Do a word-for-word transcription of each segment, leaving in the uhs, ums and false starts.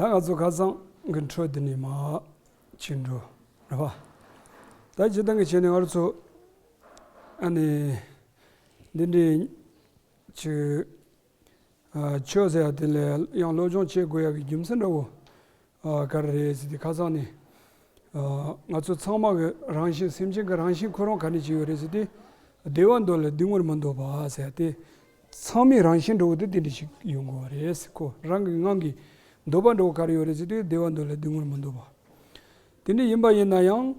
ད་ང་ཚོ་ཁ་སང་གི་འཕྲོ་འདི་ནས་མར་ཕྱིན་འགྲོ་རེད་པ། ད་སྤྱིར་བཏང་གི་བྱས་ནས་ང་ཚོ་ཨ་ནི་འདི་འདྲའི་ཅིག་ཨ་ཆོས་ཟེར་ཡ་དེ་ལ་ཡང་སློབ་སྦྱོང་བྱེད་དགོས་ཡ་གི་རྒྱུ་མཚན་འདྲ་བོ་ཨ་ག་རེ་རེད་ཟེར་དུས། ཁ་སང་ནས་ཨ་ང་ཚོ་ཚང་མ་གི་རང་བཞིན། སེམས་ཅན་གི་རང་བཞིན་ཁོ་རང་ག་འདྲ་ཅིག་ཡོད་རེད་ཟེར་དུས། བདེ་བ་འདོད་ལ་སྡུག་བསྔལ་མི་འདོད་པ་ཟེར་ཡ་དེ། ཚང་མའི་རང་བཞིན་འདྲ་བོ་དེ་དེ་འདྲ་ཞིག་ཡོང་གི་ཡོད་རེད། ཁོ་རང་གི་ངང་གིས་འདོད་པ་འདྲ་བོ་ག་རེ་ཡོད་རེད་ཟེར་དུས། བདེ་བ་འདོད་ལ་སྡུག་བསྔལ་མི་འདོད་པ། དེ་འདྲ་ཡིན་པ་ཡིན་ན་ཡང་།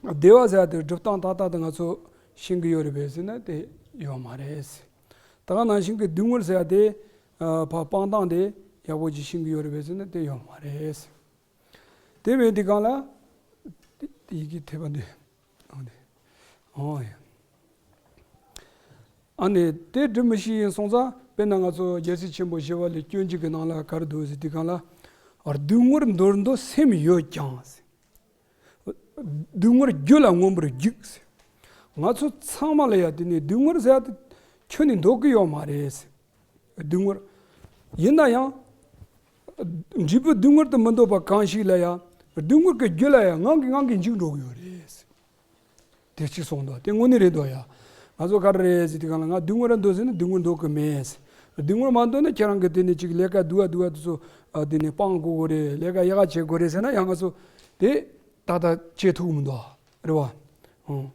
བདེ་བ་ཟེར་ཡ་དེ་སྒྲུབ་སྟངས་ཏག་ཏག་ཏུ་ང་ཚོ་ཤེས་ཀྱི་ཡོད་རེད་པས་ཟེར་ན་དེ་ཡོད་མ་རེད། ད་ག་ནང་བཞིན་གྱི་སྡུག་བསྔལ་ཟེར་ཡ་དེ་ཨ་ཕར་སྤང་སྟངས་དེ་ཡག་པོ་ཅིག་ཤེས་ཀྱི་ཡོད་རེད་པས་ཟེར་ན་དེ་ཡོད་མ་རེད། དེ་བས་འདི་གང་ལ། དེ་དེ་ཡི་གེ་ཐེབས་པ་འདི། ཨོ་དེ། ཨོ་ཡ། ཨ་ནི་དེ་སྒྲུབ་མི་ཤེས་ཡིན་སོང་ཙང་། དཔེར་ན་ང་ཚོ་རྒྱལ་སྲས་ཆེན་པོ་ཞི་བ་ལྷའི་སྐྱོན་བརྗོད་ཀྱི་ནང་ལ་ག་རེ་འདུག་ཟེར་དུས་གང་ལ། སྡུག་བསྔལ་འདོར་འདོད་སེམས་ཡོད་ཀྱང་ཟེར། སྡུག་བསྔལ་རྒྱུ་ལ་མངོན་པར་རྒྱུག་ཟེར། ང་ཚོ་ཚང་མ་ལ་ཡ་དེ་ནས་སྡུག་བསྔལ་ཟེར་ཡ་དེ་ཁྱོན་ནས་འདོད་ཀྱི་ཡོད་མ་རེད་ཟེར། སྡུག་བསྔལ། ཡིན་ན་ཡང་། འབྲས་བུ་སྡུག་བསྔལ་དུ་མི་འདོད་པ་གང་ཞིག་ལ་ཡང་། སྡུག་བསྔལ་གྱི་རྒྱུ་ལ་ཡང་ངང་གིས་ངང་གིས་འཇིགས་འགྲོ་གི་ཡོད་རེད། དེ་གཅིག་གསུངས་འདུག་དེ་དངོས་གནས་རེད་འདུག་ཡ། ང་ཚོ་ག་རེ་རེད་ཟེར་དུས་གང་ལ། ང་སྡུག་བསྔལ་འདོད་ཟེར་ན་སྡུག་བསྔལ་འདོད་ཀྱི་མེད། སྡུག་བསྔལ་མ་འདོད་ན་ཁྱེད་རང་གི་དེ་ནས་ཅིག་ལས་ཀ་སྡུག་ག་སྡུག་ག་དེ་ཚོ་ཨ་དེ་ནས་སྤང་དགོས་གི་རེད། ལས་ཀ་ཡག་ག་བྱེད་དགོས་རེད་ཟེར་ན་ཡང་ང་ཚོ་དེ་ཏག་ཏག་བྱེད་ཐུབ་ཀྱི་མི་འདུག་རེད་བ། ཨོ།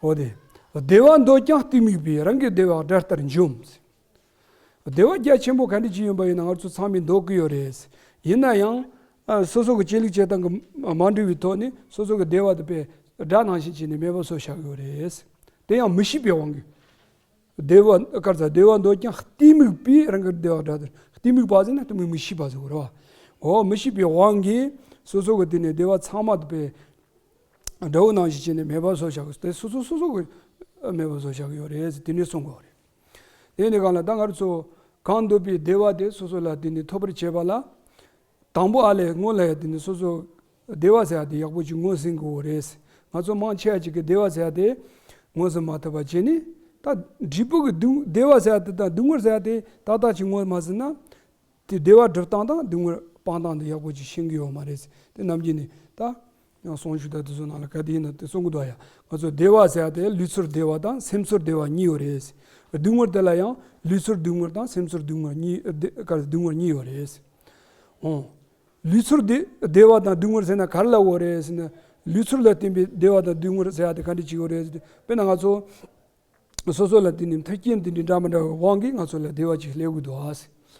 འོ་དེ། བདེ་བ་འདོད་ཀྱང་གཏི་མུག་པས། རང་གི་བདེ་བ་དགྲ་ལྟར་འཇོམས། བདེ་བ་རྒྱ་ཆེན་པོ་ག་འདྲ་ཅིག་ཡིན་པ་ཡིན་ན་ང་ཚོ་ཚང་མས་འདོད་ཀྱི་ཡོད་རེད། ཡིན་ན་ཡང་། ཨ་སོ་སོ་གི་བྱེད་ལུགས་བྱེད་སྟངས་ཀྱི་མ་འགྲིག་པའི་ཐོག་ནས་སོ་སོ་གི་བདེ་བ་དེ་དཔེ་དགྲ་ནང་བཞིན་བྱས་ནས་མེད་པ་བཟོས་བཞག་གི་ཡོད་རེད། དེ་ཡང་མི་ཤེས་པའི་དབང་གིས། བདེ་བ་ག་རེ་ཟེར། བདེ་བ་འདོད་ཀྱང་གཏི་མུག་པས། རང་གི་བདེ་བ་དགྲ་ལྟར། གཏི་མུག་པ་ཟེར་ན་གཏི་མུག་མི་ཤེས་པ་ཟེར་བ་རེད་བ། འོ་མི་ཤེས་པའི་དབང་གིས་སོ་སོ་གི་དེ་ནས་བདེ་བ་ཚང་མ་དེ་དཔེ་དགྲ་བོ་ནང་བཞིན་བྱས་ནས་མེད་པ་བཟོས་བཞག་གི། དེ་སོ་སོ་སོ་སོ་གི་མེད་པ་བཟོས་བཞག་གི་ཡོད་རེད་ཟེར་དེ་འདྲས་གསུང་གི་ཡོད་རེད། དེ་ནས་གང་ལ་ད་ང་རང་ཚོ་གང་འདོད་པའི་བདེ་བ་དེ་སོ་སོ་ལ་དེ་ནས་ཐོབ་པར་བྱེད་པ་ལ། དང་པོ་ཨ་ལས་སྔོན་ལ་ཡ་དེ་ནས་སོ་སོ་བདེ་བ་ཟེར་ཡ་དེ་ཡག་པོ་ཅིག་ངོས་ཟིན་དགོས་རེད། ང་ཚོ་མང་ཆེ་བ་ཅིག་གིས་བདེ་བ་ཟེར་ཡ་དེ་ངོས་ཟིན་མ་ཐུབ་པ་བྱས་ནས། ད་འབྲས་བུ་གི་སྡུག་བདེ་བ་ཟེར་ཡ་དེ་དང་སྡུག་བསྔལ་ཟེར་ཡ་དེ་ཏག་ཏག་ཅིག་ངོས་མ་ཟིན་ན། དེ་བདེ་བ་སྒྲུབ་སྟངས་དང་སྡུག་བསྔལ་སྤང་སྟངས་དེ་ཡག་པོ་ཅིག་ཤེས་ཀྱི་ཡོད་མ་རེད། དེ་ནམ་རྒྱུན་ནས་ད་ཡང་གསུང་ཆོས་དང་དེ་ཚོ་ནང་ལ་ག་དེ་ཡིན་ན་དེ་གསུང་གི་འདུག་ཡ། ང་ཚོ་བདེ་བ་ཟེར་ཡ་དེ་ལུས་ཚོར་བདེ་བ་དང་སེམས་ཚོར་བདེ་བ་གཉིས་ཡོད་རེད། སྡུག་བསྔལ་དེ་ལ་ཡང་ལུས་ཚོར་སྡུག་བསྔལ་དང་སེམས་ཚོར་སྡུག་བསྔལ་གཉིས། བདེ་ག་སྡུག་བསྔལ་གཉིས་ཡོད་རེད། འོ། ལུས་ཚོར་བདེ་བདེ་བ་དང་སྡུག་བསྔལ་ཟེར་ན་ག་རེ་ལབ་དགོས་རེད་ཟེར་ན། ལུས་ཚོར་ལ་བརྟེན་པའི་བདེ་བ་དང་སྡུག་བསྔལ་ཟེར་ཡ་དེ་ག་འདྲ་ཅིག་ཡོད་རེད་ཟེར་དུས། དཔེར་ན་ང་ཚོ་སོ་སོ་ལ་དེ་ནི་མཐུན་རྐྱེན་དེ་འདྲའི་འདྲ་མི་འདྲ་བའི་དབང་གིས་ང་ཚོ་ལ་བདེ་བ་ཅིག་སླེབས་ཀྱི་འདུག་ཨ།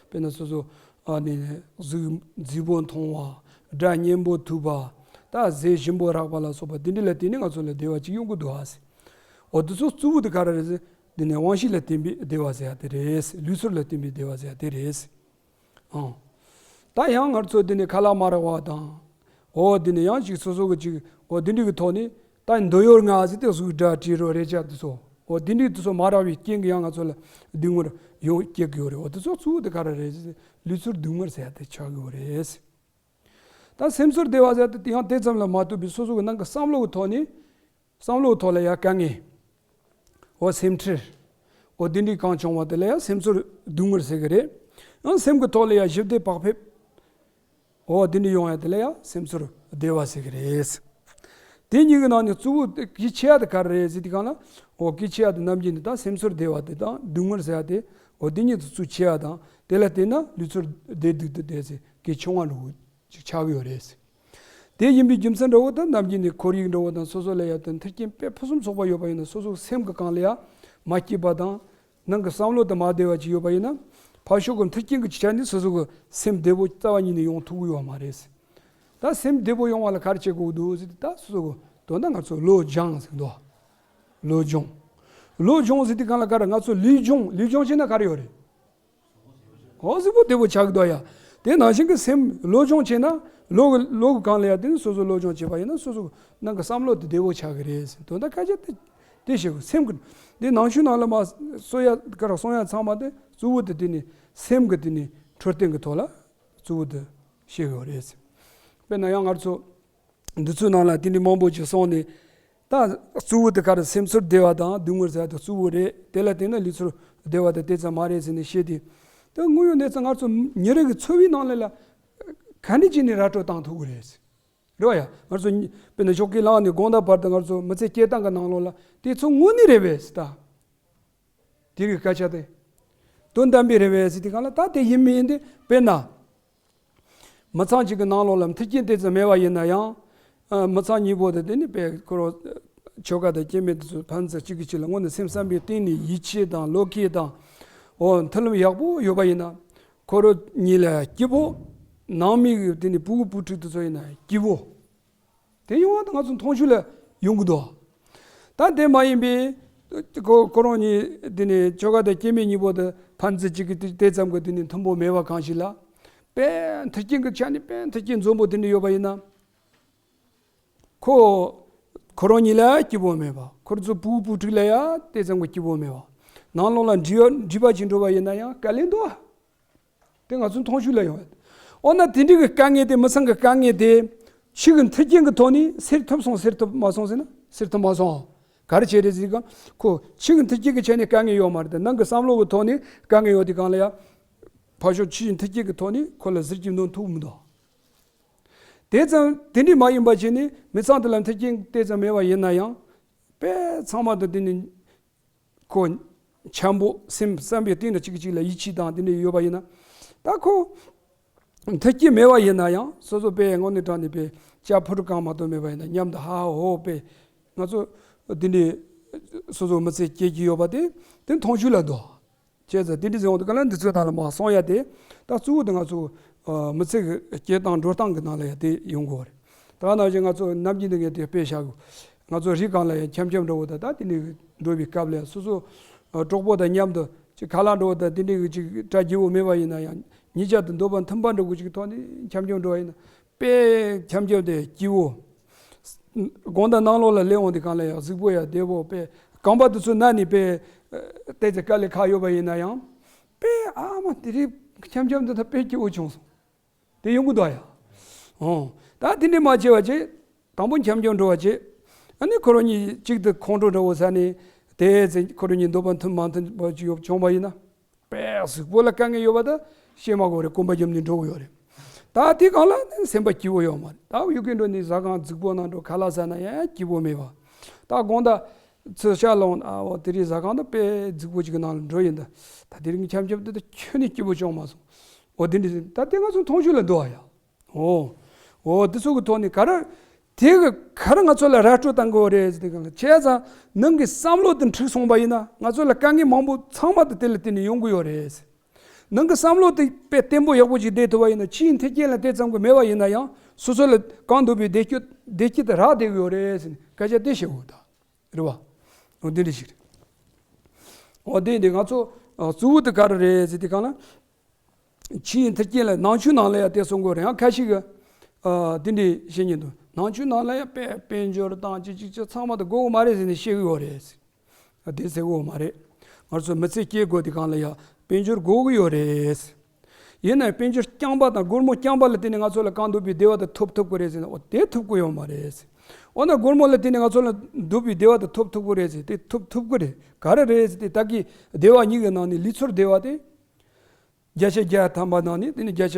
དཔེར་ན་སོ་སོ་ཨ་ནི་གཟུགས་མཛེས་པོ་མཐོང་བ། སྒྲ་སྙན་པོ་ཐོས་པ། ད་ཟས་ཞིམ་པོ་རག་པ་ལ་སོགས་པ་དེ་འདྲ་ལ་བརྟེན་ནས་ང་ཚོ་ལ་བདེ་བ་ཅིག་ཡོང་གི་འདུག་ཨ། འོ་དེ་ཚོ་གཙོ་བོ་དེ་ག་རེ་རེད་ཟེར། དེ་ནི་དབང་ཤེས་ལ་བརྟེན་པའི་བདེ་བ་ཟེར་ཡ་དེ་རེད། ལུས་ཚོར་ལ་བརྟེན་པའི་བདེ་བ་ཟེར་ཡ་དེ་རེད། ཨང་། ད་ཡང་ང་ཚོ་འདི་ནས་ཁ་ལག་མ་རག་པ་དང་། འོ་འདི་ནས་ཡང་ཅིག་སོ་སོ་གི་ཅིག་འོ་འདི་འདྲ་གི་ཐོག་ནས་ད་འདོད་ཡོན་ལྔ་ཟེར་ཏེ་གཟུགས་སྒྲ་དྲི་རོ་རེག་བྱ་དེ་ཚོ། འོ་འདི་འདྲ་དེ་ཚོ་མ་རག་པའི་རྐྱེན་གྱིས་ཡང་ང་ཚོ་ལ་སྡུག་བསྔལ་ཡོང་སྐྱེ་གི་ཡོད་རེད། འོ་དེ་ཚོ་གཙོ་བོ་དེ་ག་རེ་རེད་ཟེར་ཏེ་ལུས་ཚོར་སྡུག་བསྔལ་ཟེར་ཡ་དེ་ཆགས་ཀྱི་ཡོད་རེད། ད་སེམས་ཚོར་བདེ་བ་ཟེར་ཡ་དེ་ཡང་དེ་ཙམ་ལ་མ་ལྟོས་པའི་སོ་སོ་གི་ནང་གི་བསམ་བློ་གི་ཐོག་ནས། བསམ་བློའི་ཐོག་ལ་ཡ་དཀའ་ངལ། འོ་སེམས་ཁྲལ། འོ་དེ་འདྲའི་གང་བྱུང་བ་དེ་ལ་ཡ་སེམས་ཚོར་སྡུག་བསྔལ་ཟེར་གི་རེད། ཡང་སེམས་ཀྱི་ཐོག་ལ་ཡ་ཞི་བདེ་བག་ཕེབས། འོ་དེ་འདྲ་ཡོང་ཡ་དེ་ལ་ཡ་སེམས་ཚོར་བདེ་བ་ཟེར་གི་རེད། དེ་གཉིས་ཀྱི་ནང་ནས་གཙོ་བོ་དེ་གལ་ཆེ་ཡ་དེ་ག་རེ་རེད་ཟེར་དུས་གང་ལ། འོ་གལ་ཆེ་ཡ་དེ་ནམ་རྒྱུན་དེ་ད་སེམས་ཚོར་བདེ་བ་དེ་དང་སྡུག་བསྔལ་ཟེར་ཡ་དེ། འོ་དེ་གཉིས་དེ་གཙོ་ཆེ་ཡ་དང་དེ་ལ་བརྟེན་ན་ལུས་ཚོར་བདེ་སྡུག་དེ་བདེ་ཟེར་གལ་ཆུང་བ་འདྲ་བོ་ཅིག་ཆགས་ཀྱི་ཡོད་རེད། དེ་ཡིན་པའི་རྒྱུ་མཚན་འདྲ་བོ་དང་ནམ་རྒྱུན་ནས་ཁོར་ཡུག་འདྲ་བོ་དང་སོ་སོ་ལ་ཡ་དེ་མཐུན་རྐྱེན་དཔེ་ཕུན་སུམ་ཚོགས་པ་ཡོད་པ་ཡིན་ན་སོ་སོའི་སེམས་ཀྱི་གང་ལ་ཡ་མ་སྐྱིད་པ་དང་ནང་གི་བསམ་བློ་དང་མ་བདེ་བ་ཅིག་ཡོད་པ་ཡིན་ན་ཕར་ཕྱོགས་ཀྱི་མཐུན་རྐྱེན་གྱི་ཆ་ནས་སོ་སོ་གི་སེམས་བདེ་པོ་རྩ་བ་ཉིད་ནས་ཡོང་ཐུབ་ཀྱི་ཡོད་མ་རེད། ད་སེམས་བདེ་པོ་ཡོང་བ་ལ་ག་རེ་བྱེད་དགོས་འདུག་ཟེར་ཏེ་ད་སོ་སོ་གི་དོན་དག་ང་ཚོ་བློ་སྦྱོང་ཟེར་འདུག་བློ་སྦྱོང་། བློ་སྦྱོང་ཟེར་དུས་གང་ལ་ག་རེ་ང་ཚོ་ལུས་སྦྱོང་ལུས་སྦྱོང་བྱས་ན་ག་རེ་ཡོད་རེད། འོ་གཟུགས་པོ་བདེ་པོ་ཆགས་ཀྱི་འདུག་ཡ། དེ་ནང་བཞིན་གྱི་སེམས་བློ་སྦྱོང་བྱས་ན་བློ་གི་བློ་གི་སྒང་ལ་ཡ་དེ་ནི་སོ་སོ་བློ་སྦྱོང་བྱས་པ་ཡིན་ན་སོ་སོ་ནང་གི་བསམ་བློ་དེ་བདེ་པོ་ཆགས་ཀྱི་རེད་ཟེར། དོན་དག་སྐད་ཆ་དེ་དེ་བཤད་དགོས། སེམས་ཀྱི་དེ་ནང་ཆོས་ནང་ལ་མ་གསུང་ཡ་ག་རེ་གསུང་ཡ་ཚང་མ་དེ་གཙོ་བོ་དེ་དེ་ནི་སེམས་ཀྱི་དེ་ནི་འཕྲོད་བསྟེན་གྱི་ཐོག་ལ་གཙོ་བོ་དེ་བཤད་དགོས་རེད་ཟེར། དཔེར་ན་ཡང་ང་ཚོ། འདི་ཚོའི་ནང་ལ་དེ་འདྲའི་མང་པོ་ཅིག་སོང་ནས། ད་གཙོ་བོ་དེ་ག་རེ་སེམས་ཚོར་བདེ་བ་དང་སྡུག་བསྔལ་ཟེར་ཡ་དེ་གཙོ་བོ་རེད། དེ་ལ་བརྟེན་ནས་ལུས་ཚོར་བདེ་བ་དེ་དེ་ཙམ་མ་རེད་ཟེར་ནས་བཤད་དེ། ད་དངོས་ཡོད་གནས་ཚུལ་ང་ཚོ་ཉིན་རེ་གི་འཚོ་བའི་ནང་ལ་ལ་ ག་འདྲ་བྱས་ནས་ར་སྤྲོད་བཏང་ཐུབ་ཀྱི་རེད། རེད་བ་ཡ། ང་ཚོ་དཔེར་ན་ཞོགས་ཀས་ལངས་ནས་དགོང་དག་བར་དུ་ང་ཚོ་མི་ཚེ་སྐྱེལ་སྟངས་ཀྱི་ནང་ལོགས་ལ་དེ་ཚོ་དངོས་གནས་རེད་པས་ཟེར་ད། དེ་རིགས་སྐད་ཆ་དེ་དོན་དམ་པའི་རེད་པས་ཟེར་དུས་སྒང་ལ། ད་དེ་ཡིན་མིན་དེ་དཔེར་ན། མི་ཚང་གཅིག་གི་ནང་ལོགས་ལ་མཐུན་རྐྱེན་དེ་ཙམ་མེད་པ་ཡིན་ན་ཡང་། ཨ། མི་ཚང་གཉིས་པོ་དེ་དེ་ནི་དཔེ་ཁོ་རང་ཆོལ་ཁ་དང་སྐྱེ་དམན་དེ་ཚོ་ཕན་ཚུན་གཅིག་གིས་གཅིག་ལ་དངོས་གནས་སེམས་བསམ་པའི་གཏིང་ནས་ཡིད་ཆེས་དང་བློ་སྐྱེད་དང་། འོ། མཐུན་ལམ་ཡག་པོ་ཡོད་པ་ཡིན་ན། ཁོ་རང་གཉིས་ལ་སྐྱིད་པོ། ནང་མི་གི་དེ་ནི་བུ་གུ་བུ་ཕྲུག་དེ་ཚོ་ཡིན་ན་སྐྱིད་པོ། དེ་ཡོང་བ་ད་ང་ཚོ་མཐོང་ཆོས་ལ་ཡོང་གི་འདུག་ད་དེ་མ་ཡིན་པའི་ཁོ་ཁོ་རང་གཉིས་དེ་ནི་ཆོལ་ཁ་དང་སྐྱེ་དམན་གཉིས་པོ་དེ་ཕན་ཚུན་གཅིག་གིས་དེ་ཙམ་གྱི་དེ་ནི་མཐུན་པོ་མེད་པ་གང་ཞིག་ལ། དཔེ་མཐུན་རྐྱེན་གྱི་ཆ་ནས་དཔེ་མཐུན་རྐྱེན་འཛོམས་པོ་དེ་འདྲ་ཡོད་པ་ཡིན་ན། ཁོ་ཁོ་རང་གཉིས་ལ་སྐྱིད་པོ་མེད་པ། ཁོ་ཚོ་བུ་བུ་ཕྲུག་ལ་ཡང་དེ་ཙམ་གྱི་སྐྱིད་པོ་མེད་པ། ནང་ལོགས་ལ་འགྲིག་འགྲིག་པ་ཅིག་འགྲོ་བ་ཡིན་ན་ཡང་དཀའ་ལས་འདུག་དེ་ང་ཚོ་མཐོང་ཆོས་ལ་ཡོང་བ། འོ་ན་དེ་འདྲའི་གི་དཀའ་ངལ་དེ། མི་ཚང་གི་དཀའ་ངལ་དེ་ཕྱི་གི་མཐུན་རྐྱེན་གྱི་ཐོག་ནས་སེལ་ཐུབ་སོང་། སེལ་ཐུབ་མ་སོང་ཟེར་ན། སེལ་ཐུབ་མ་སོང་། ག་རེ་བྱས་རེད་ཟེར་ག་ཁོ་ཕྱི་གི་མཐུན་རྐྱེན་གྱི་ཆ་ནས་དཀའ་ངལ་ཡོད་མ་རེད་དེ། ནང་གི་བསམ་བློ་གི་ཐོག་ནས་དཀའ་ངལ་ཡོད་དུས་སྒང་ལ་ཡ། ཕར་ཕྱོགས་ཕྱི་གི་མཐུན་རྐྱེན་གྱི་ཐོག་ནས་ཁོ་ལ་ཟུར་གྱིས་འདོན་ཐུབ་མི་འདུག་དེ་ཙམ་དེ་འདྲ་མ་ཡིན་པ་བྱས་ནས་མི་ཚང་དེ་ལ་མཐུན་རྐྱེན་དེ་ཙམ་མེད་པ་ཡིན་ན་ཡང་། དཔེ་ཚང་མ་དང་དེ་ནི་ཁོ་འཆམ་པོ། སེམས་བསམ་པའི་གཏིང་དུ་གཅིག་གིས་གཅིག་ལ་ཡིད་ཆེས་དང་དེ་འདྲ་ཡོད་པ་ཡིན་ན། ད་ཁོ་མཐུན་རྐྱེན་མེད་པ་ཡིན་ན་ཡང་། སོ་སོ་དཔེ་དངོས་གནས་དྲང་གནས་དཔེ་སྐྱ་ཕོ་བྲང་གང་མ་གཏོགས་མེད་པ་ཡིན་ན། མཉམ་དུ་ཧ་ཧ་ཧོ་ཧོ་དཔེ་ང་ཚོ་དེ་འདྲའི་སོ་སོ་མི་ཚེ་སྐྱེལ་གྱི་ཡོད་པ་དེ་དེ་མཐོང་ཆོས་ལ་འདུག་བྱས་ཙང་དེ་འདྲ་ཟེར་འོང་དུས་སྒང་ལ་འདི་ཚོའི་ནང་ལ་མར་སོང་ཡ་དེ། ད་གཙོ་བོ་དེ་ང་ཚོ་ཨ་མི་ཚེ་གི་སྐྱེལ་སྟངས་འགྲོ་སྟངས་ཀྱི་ནང་ལ་ཡ་དེ་ཡོང་གི་ཡོད་རེད། ད་ནང་བཞིན་ང་ཚོ་ནམ་རྒྱུན་དུ་ངས་དེ་དཔེ་བཞག་གི། ང་ཚོ་རི་སྒང་ལ་ཡ་འཆམ་འཆམ་འགྲོ་བ་དང་། ད་དེ་འདྲའི་འགྲོ་བའི་སྐབས་ལ་ཡ་སོ་སོ་ཨ་གྲོགས་པོ་དང་མཉམ་དུ་ཅིག་ཁ་ལག་འགྲོ་བ་དང་། དེ་འདྲའི་གི་ཅིག་གྲ་རྒྱས་པོ་མེད་པ་ཡིན་ན་ཡང་། གཉིས་ཆ་དང་འདོད་པ་མཐུན་པ་འདྲ་བོ་ཅིག་ཐོག་ནས་འཆམ་འཆམ་འགྲོ་བ་ཡིན་ན། དཔེ་འཆམ་འཆམ་དེ་སྐྱིད་པོ། དགོང་དག་ནང་ལོགས་ལ་སླེབས་འོང་དུས་སྒང་ལ་ཡང་གཟིགས་པོ་ཡང་བདེ་པོ། དཔེ་རྐང་པ་དེ་ཚོ་ན་ནས་དཔེ་ཨ་བལྟས་ཚེ་དཀའ་ལས་ཁག་ཡོད་པ་ཡིན་ན་ཡང་། དཔེ་ཨ་མ་དེ་རིང་འཆམ་འཆམ་དེ་ད་དཔེ་སྐྱིད་པོ་བྱུང་སོང་། དེ་ཡོང་གི་འདུག་ཡ། འོ། ད་དེ་འདྲ་མ་བྱས་པ་བྱས། དང་པོ་འཆམ་འཆམ་འགྲོ་བ་བྱས། ཨ་ནི་ཁོ་རང་གཉིས་གཅིག་ཏུ་ཁོང་ཁྲོ་འདྲ་བོ་ཟ་ནས། དེ་ཚེ་ཁོ་རང་གཉིས་འདོད་པ་མཐུན་མ་མཐུན་པ་ཅིག་ཡོད་བྱུང་བ་ཡིན་ན། དཔེ་གཟུགས་པོ་ལ་དཀའ་ངལ་ཡོད་པ་ད་བཤད་མ་དགོས་རེད། སྐོམ་པ་བརྒྱབ་ནས་འགྲོ་གི་ཡོད་རེད། ད་དེ་སྒང་ལ་སེམས་པ་སྐྱིད་པོ་ཡོད་མ་རེད། ད་གཡུག་གེ་འགྲོ་ནས་ཟ་ཁང་རྫིག་པོ་ནང་འགྲོ་ཁ་ལག་ཟ་ན་ཡང་སྐྱིད་པོ་མེད་པ། ད་དགོང་དག་ཚུར་ཤག་ལོག་ན། ཨ་འོ་དེ་རིང་ཟ་ཁང་ད་དཔེ་རྫིག་པོ་ཅིག་གི་ནང་ལ་འགྲོ་ཡིན་ད། ད་དེ་རིང་འཆམ་འཆམ་དེ་ད་ཁྱོན་ནས་སྐྱིད་པོ་བྱུང་མ་སོང་། འོ་དེ་འདྲ་ཟེར། ད་དེ་ང་ཚོ་མཐོང་ཆོས་ལ་འདུག་ཨ་ཡ། འོ། འོ་དེ་ཚོ་གི་ཐོག་ནས་ག་རེ། དེ་གི་ག་རེ་ང་ཚོ་ལ་ར་སྤྲོད་བཏང་གི་ཡོད་རེད་ཟེར་དུས་སྒང་ལ། བྱས་ཙང་ནང་གི་བསམ་བློ་དེ་འཁྲུགས་སོང་བ་ཡིན་ན། ང་ཚོ་ལ་དཀའ་ངལ་མང་པོ་ཚང་མ་དེ་དེ་ལ་བརྟེན་ནས་ཡོང་གི་ཡོད་རེད། ནང་གི་བསམ་བློ་དེ་དཔེ་བརྟན་པོ་ཡག་པོ་ཅིག་བསྡད་ཐུབ་པ་ཡིན་ན། ཕྱིའི་མཐུན་རྐྱེན་ལ་དེ་ཙམ་གྱི་མེད་པ་ཡིན་ན་ཡང་། སོ་སོ་ལ་གང་འདོད་པའི་བདེ་སྐྱིད་བདེ་སྐྱིད་དེ་རག་བསྡད་ཀྱི་ཡོད་རེད་ཟེར་ནས་སྐད་ཆ་དེ་བཤད་དགོས་ད། རེད་བ། འོ་འདི་འདྲ་ཞིག་རེད། འོ་དེ་འདི་ང་ཚོ་ཨ་གཙོ་བོ་དེ་ག་རེ་རེད་ཟེར་དུས་སྒང་ལ། ཕྱིའི་མཐུན་རྐྱེན་ལ། ནང་ཆོས་ནང་ལ་ཡང་དེ་གསུང་གི་ཡོད་རེད། ཡང་ཁ་ཤས་ཀྱིས་ཨ་དེ་འདྲ་བཤད་མཁན་འདུག་ནང་ཆོས་ནང་ལ་ཡང་དཔེ་དཔལ་འབྱོར་དང་ཅི་ཅིག་ཅིག་ཚང་མ་དེ་དགོས་ཀྱི་མ་རེད་ཟེར་ནས་བཤད་ཀྱི་ཡོད་རེད། ཨ་དེ་ཟེར་གྱི་ཡོད་མ་རེད། ང་ཚོ་མི་ཚེ་སྐྱེལ་དགོས་དུས་སྒང་ལ་ཡང་དཔལ་འབྱོར་དགོས་ཀྱི་ཡོད་རེད། ཡིན་ནའི་དཔལ་འབྱོར་རྐྱང་པ་དང་སྒོར་མོ་རྐྱང་པ་ལ་བརྟེན་ནས་ང་ཚོ་ལ་གང་འདོད་པའི་བདེ་བ་དེ་ཐོབ་ཐུབ་ཀྱི་རེད་ཟེར་ན། འོ་དེ་ཐུབ་ཀྱི་ཡོད་མ་རེད། འོ་ན་སྒོར་མོ་ལ་བརྟེན་ནས་ང་ཚོ་ལ་འདོད་པའི་བདེ་བ་དེ་ཐོབ་ཐུབ་ཀྱི་རེད་ཟེར། དེ་ཐོབ་ཐུབ་ཀྱི་རེད། ག་རེ་རེད་ཟེར་དུས། ད་གི་སྡེ་བ་གཉིས་ཀྱི་ནང་ནས་ལུས་ཚོར་བདེ་བ་དེ་བརྒྱ་ཆ་བརྒྱ་ཐམ་པ་ནང་ནས་དེ་ནི་བརྒྱ་ཆ་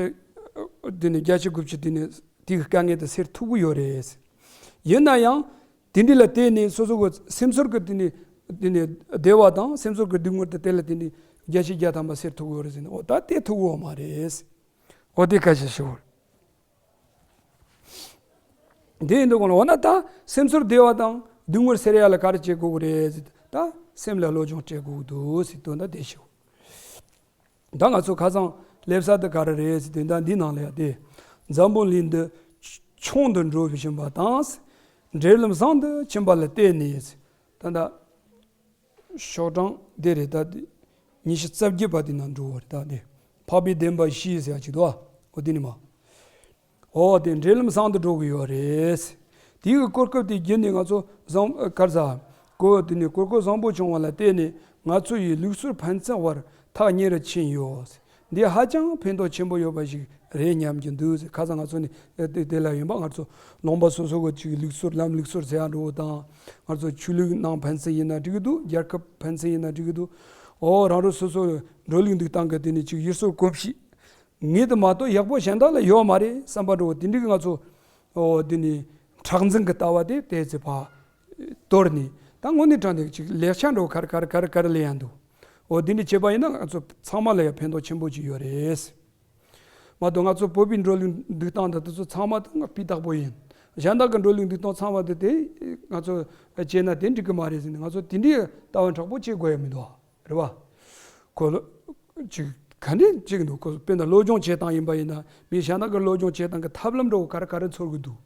དེ་ནི་བརྒྱ་ཆ་དགུ་བཅུ་དེ་ནི་དེ་གི་དཀའ་ངལ་དེ་སེལ་ཐུབ་ཀྱི་ཡོད་རེད། ཡིན་ན་ཡང་དེ་འདྲ་ལ་བརྟེན་ནས་སོ་སོ་གི་སེམས་ཚོར་གྱི་དེ་ནི་དེ་ནི་བདེ་བ་དང་སེམས་ཚོར་གྱི་སྡུག་བསྔལ་དེ་དེ་ལ་བརྟེན་ནས་བརྒྱ་ཆ་བརྒྱ་ཐམ་པ་སེལ་ཐུབ་ཀྱི་ཡོད་རེད་ཟེར་ན། འོ་ད་དེ་ཐུབ་ཀྱི་ཡོད་མ་རེད། འོ་དེ་སྐད་ཆ་ཞུ། དེ་ཡིན་དུས་སྒང་ལ། འོ་ན་ད་སེམས་ཚོར་བདེ་བ་དང་སྡུག་བསྔལ་སེལ་ཡ་ལ་ག་རེ་བྱེད་དགོས་ཀྱི་རེད་ཟེར། ད་སེམས་ལ་བློ་སྦྱོང་སྤྲད་དགོས་ཀྱི་འདུག་ཟེར་དོན་དག་དེ་ཞུ། ད་ང་ཚོ་ཁ་སང་སླེབས་ས་དེ་ག་རེ་རེད་ཟེར་དུས། ད་འདི་ནང་ལ་ཡ་དེ། འཛམ་བུ་གླིང་འདི་ཆུང་དུ་འགྲོ་བཞིན་པ་དང་། འབྲེལ་ལམ་བཟང་དུ་ཕྱིན་པ་ལ་བརྟེན་ནས། ད་ད་ཤོག་གྲངས་དེ་རེད། ད་དེ་ཉི་ཤུ་རྩ་བརྒྱད་པ་དེ་ནང་འགྲོ་བ་རེད། ད་དེ་འཕགས་པའི་བདེན་པ་བཞི་ཟེར་ཡ་ཅིག་འདུག་ཨ། འོ་དེ་ནི་མ། འོ་དེ་འབྲེལ་ལམ་བཟང་དུ་འགྲོ་གི་ཡོད་རེད། དེའི་གོ་སྐབས་དེ་བརྒྱུད་ནས་ང་ཚོ་བཟང་། ག་རེ་ཟ། གོ་དེ་ནི་གོ་སྐབས་བཟང་པོ་བྱུང་བ་ལ་བརྟེན་ནས་ང་ཚོ་ཡི་ལུགས་སྲོལ་ཕན་ཚུན་བར་ཐག་ཉེ་རུ་ཕྱིན་ཡོད། འདི་ཧ་ཅང་ཕན་ཐོགས་ཆེན་པོ་ཡོད་པ་ཞིག་རེད་སྙམ་གྱི་འདུག་ཟེར། ཁ་སང་ང་ཚོ་ནི་དེ་དེ་ལ་ཡིན་པ། ང་ཚོ་ལུང་པ་སོ་སོ་གི་ཅིག་ལུགས་སྲོལ། ལམ་ལུགས་སྲོལ་ཟེར་ཡ་འགྲོ་བ་དང་། ང་ཚོ་ཆོས་ལུགས་ནང་ཕན་ཚུན་ཡིན་ན་འགྲིག་གི་འདུག་རྒྱལ་ཁབ་ཕན་ཚུན་ཡིན་ན་འགྲིག་གི་འདུག་འོ་རང་རང་སོ་སོ་འགྲོ་ལུགས་འདུག་སྟངས་ཀྱི་དེ་ནི་ཅིག་ཡུལ་སྲོལ་གོམས་གཤིས། ངེད་དུ་མ་གཏོགས་ཡག་པོ་གཞན་དག་ལ་ཡོད་མ་རེད་བསམ་པ་འདྲ་བོ་དེ་འདྲའི་ང་ཚོ་འོ་དེ་ནི་མཁྲེགས་འཛིན་གྱི་ལྟ་བ་དེ་དེ་ཚེ་ཕར་དོར་ནས་ད་དངོས་གནས་དྲང་གནས་ཅིག་ལེགས་ཆ་འདྲ་བོ་ག་རེ་ག་རེ་ག་རེ་ག་རེ་ལེན་ཡང་འདུག་འོ་དེ་འདྲ་བྱས་པ་ཡིན་ན་ང་ཚོ་ཚང་མ་ལ་ཡང་ཕན་ཐོགས་ཆེན་པོ་ཅིག་ཡོད་རེད། མ་གཏོགས་ང་ཚོ་བོད་པའི་འགྲོ་ལུགས་འདུག་སྟངས་དང་དེ་ཚོ་ཚང་མ་ད་ང་སྤུས་དག་པོ་ཡིན། གཞན་དག་གི་འགྲོ་ལུགས་འདུག་སྟངས་ཚང་མ་དེ་དེ་ང་ཚོ་བྱས་ན་དེ་འགྲིག་གི་མ་རེད་ཟེར་ནས་ང་ཚོ་དེ་འདྲའི་ལྟ་བ་མཁྲེགས་པོ་བྱེད་དགོས་ཡ་མི་འདུག་རེད་བ། ཁོ་ལ་ཅིག་ག་འདྲ་ཅིག་འདུག་ཁོ་དཔེར་ན་སློབ་སྦྱོང་བྱེད་སྟངས་ཡིན་པ་ཡིན་ན་མི་གཞན་དག་གི་སློབ་སྦྱོང་བྱེད་སྟངས་ཀྱི་ཐབས་ལམ་འདྲ་བོ་ག་རེ་ག་རེ་འཚོལ་གི་འདུག་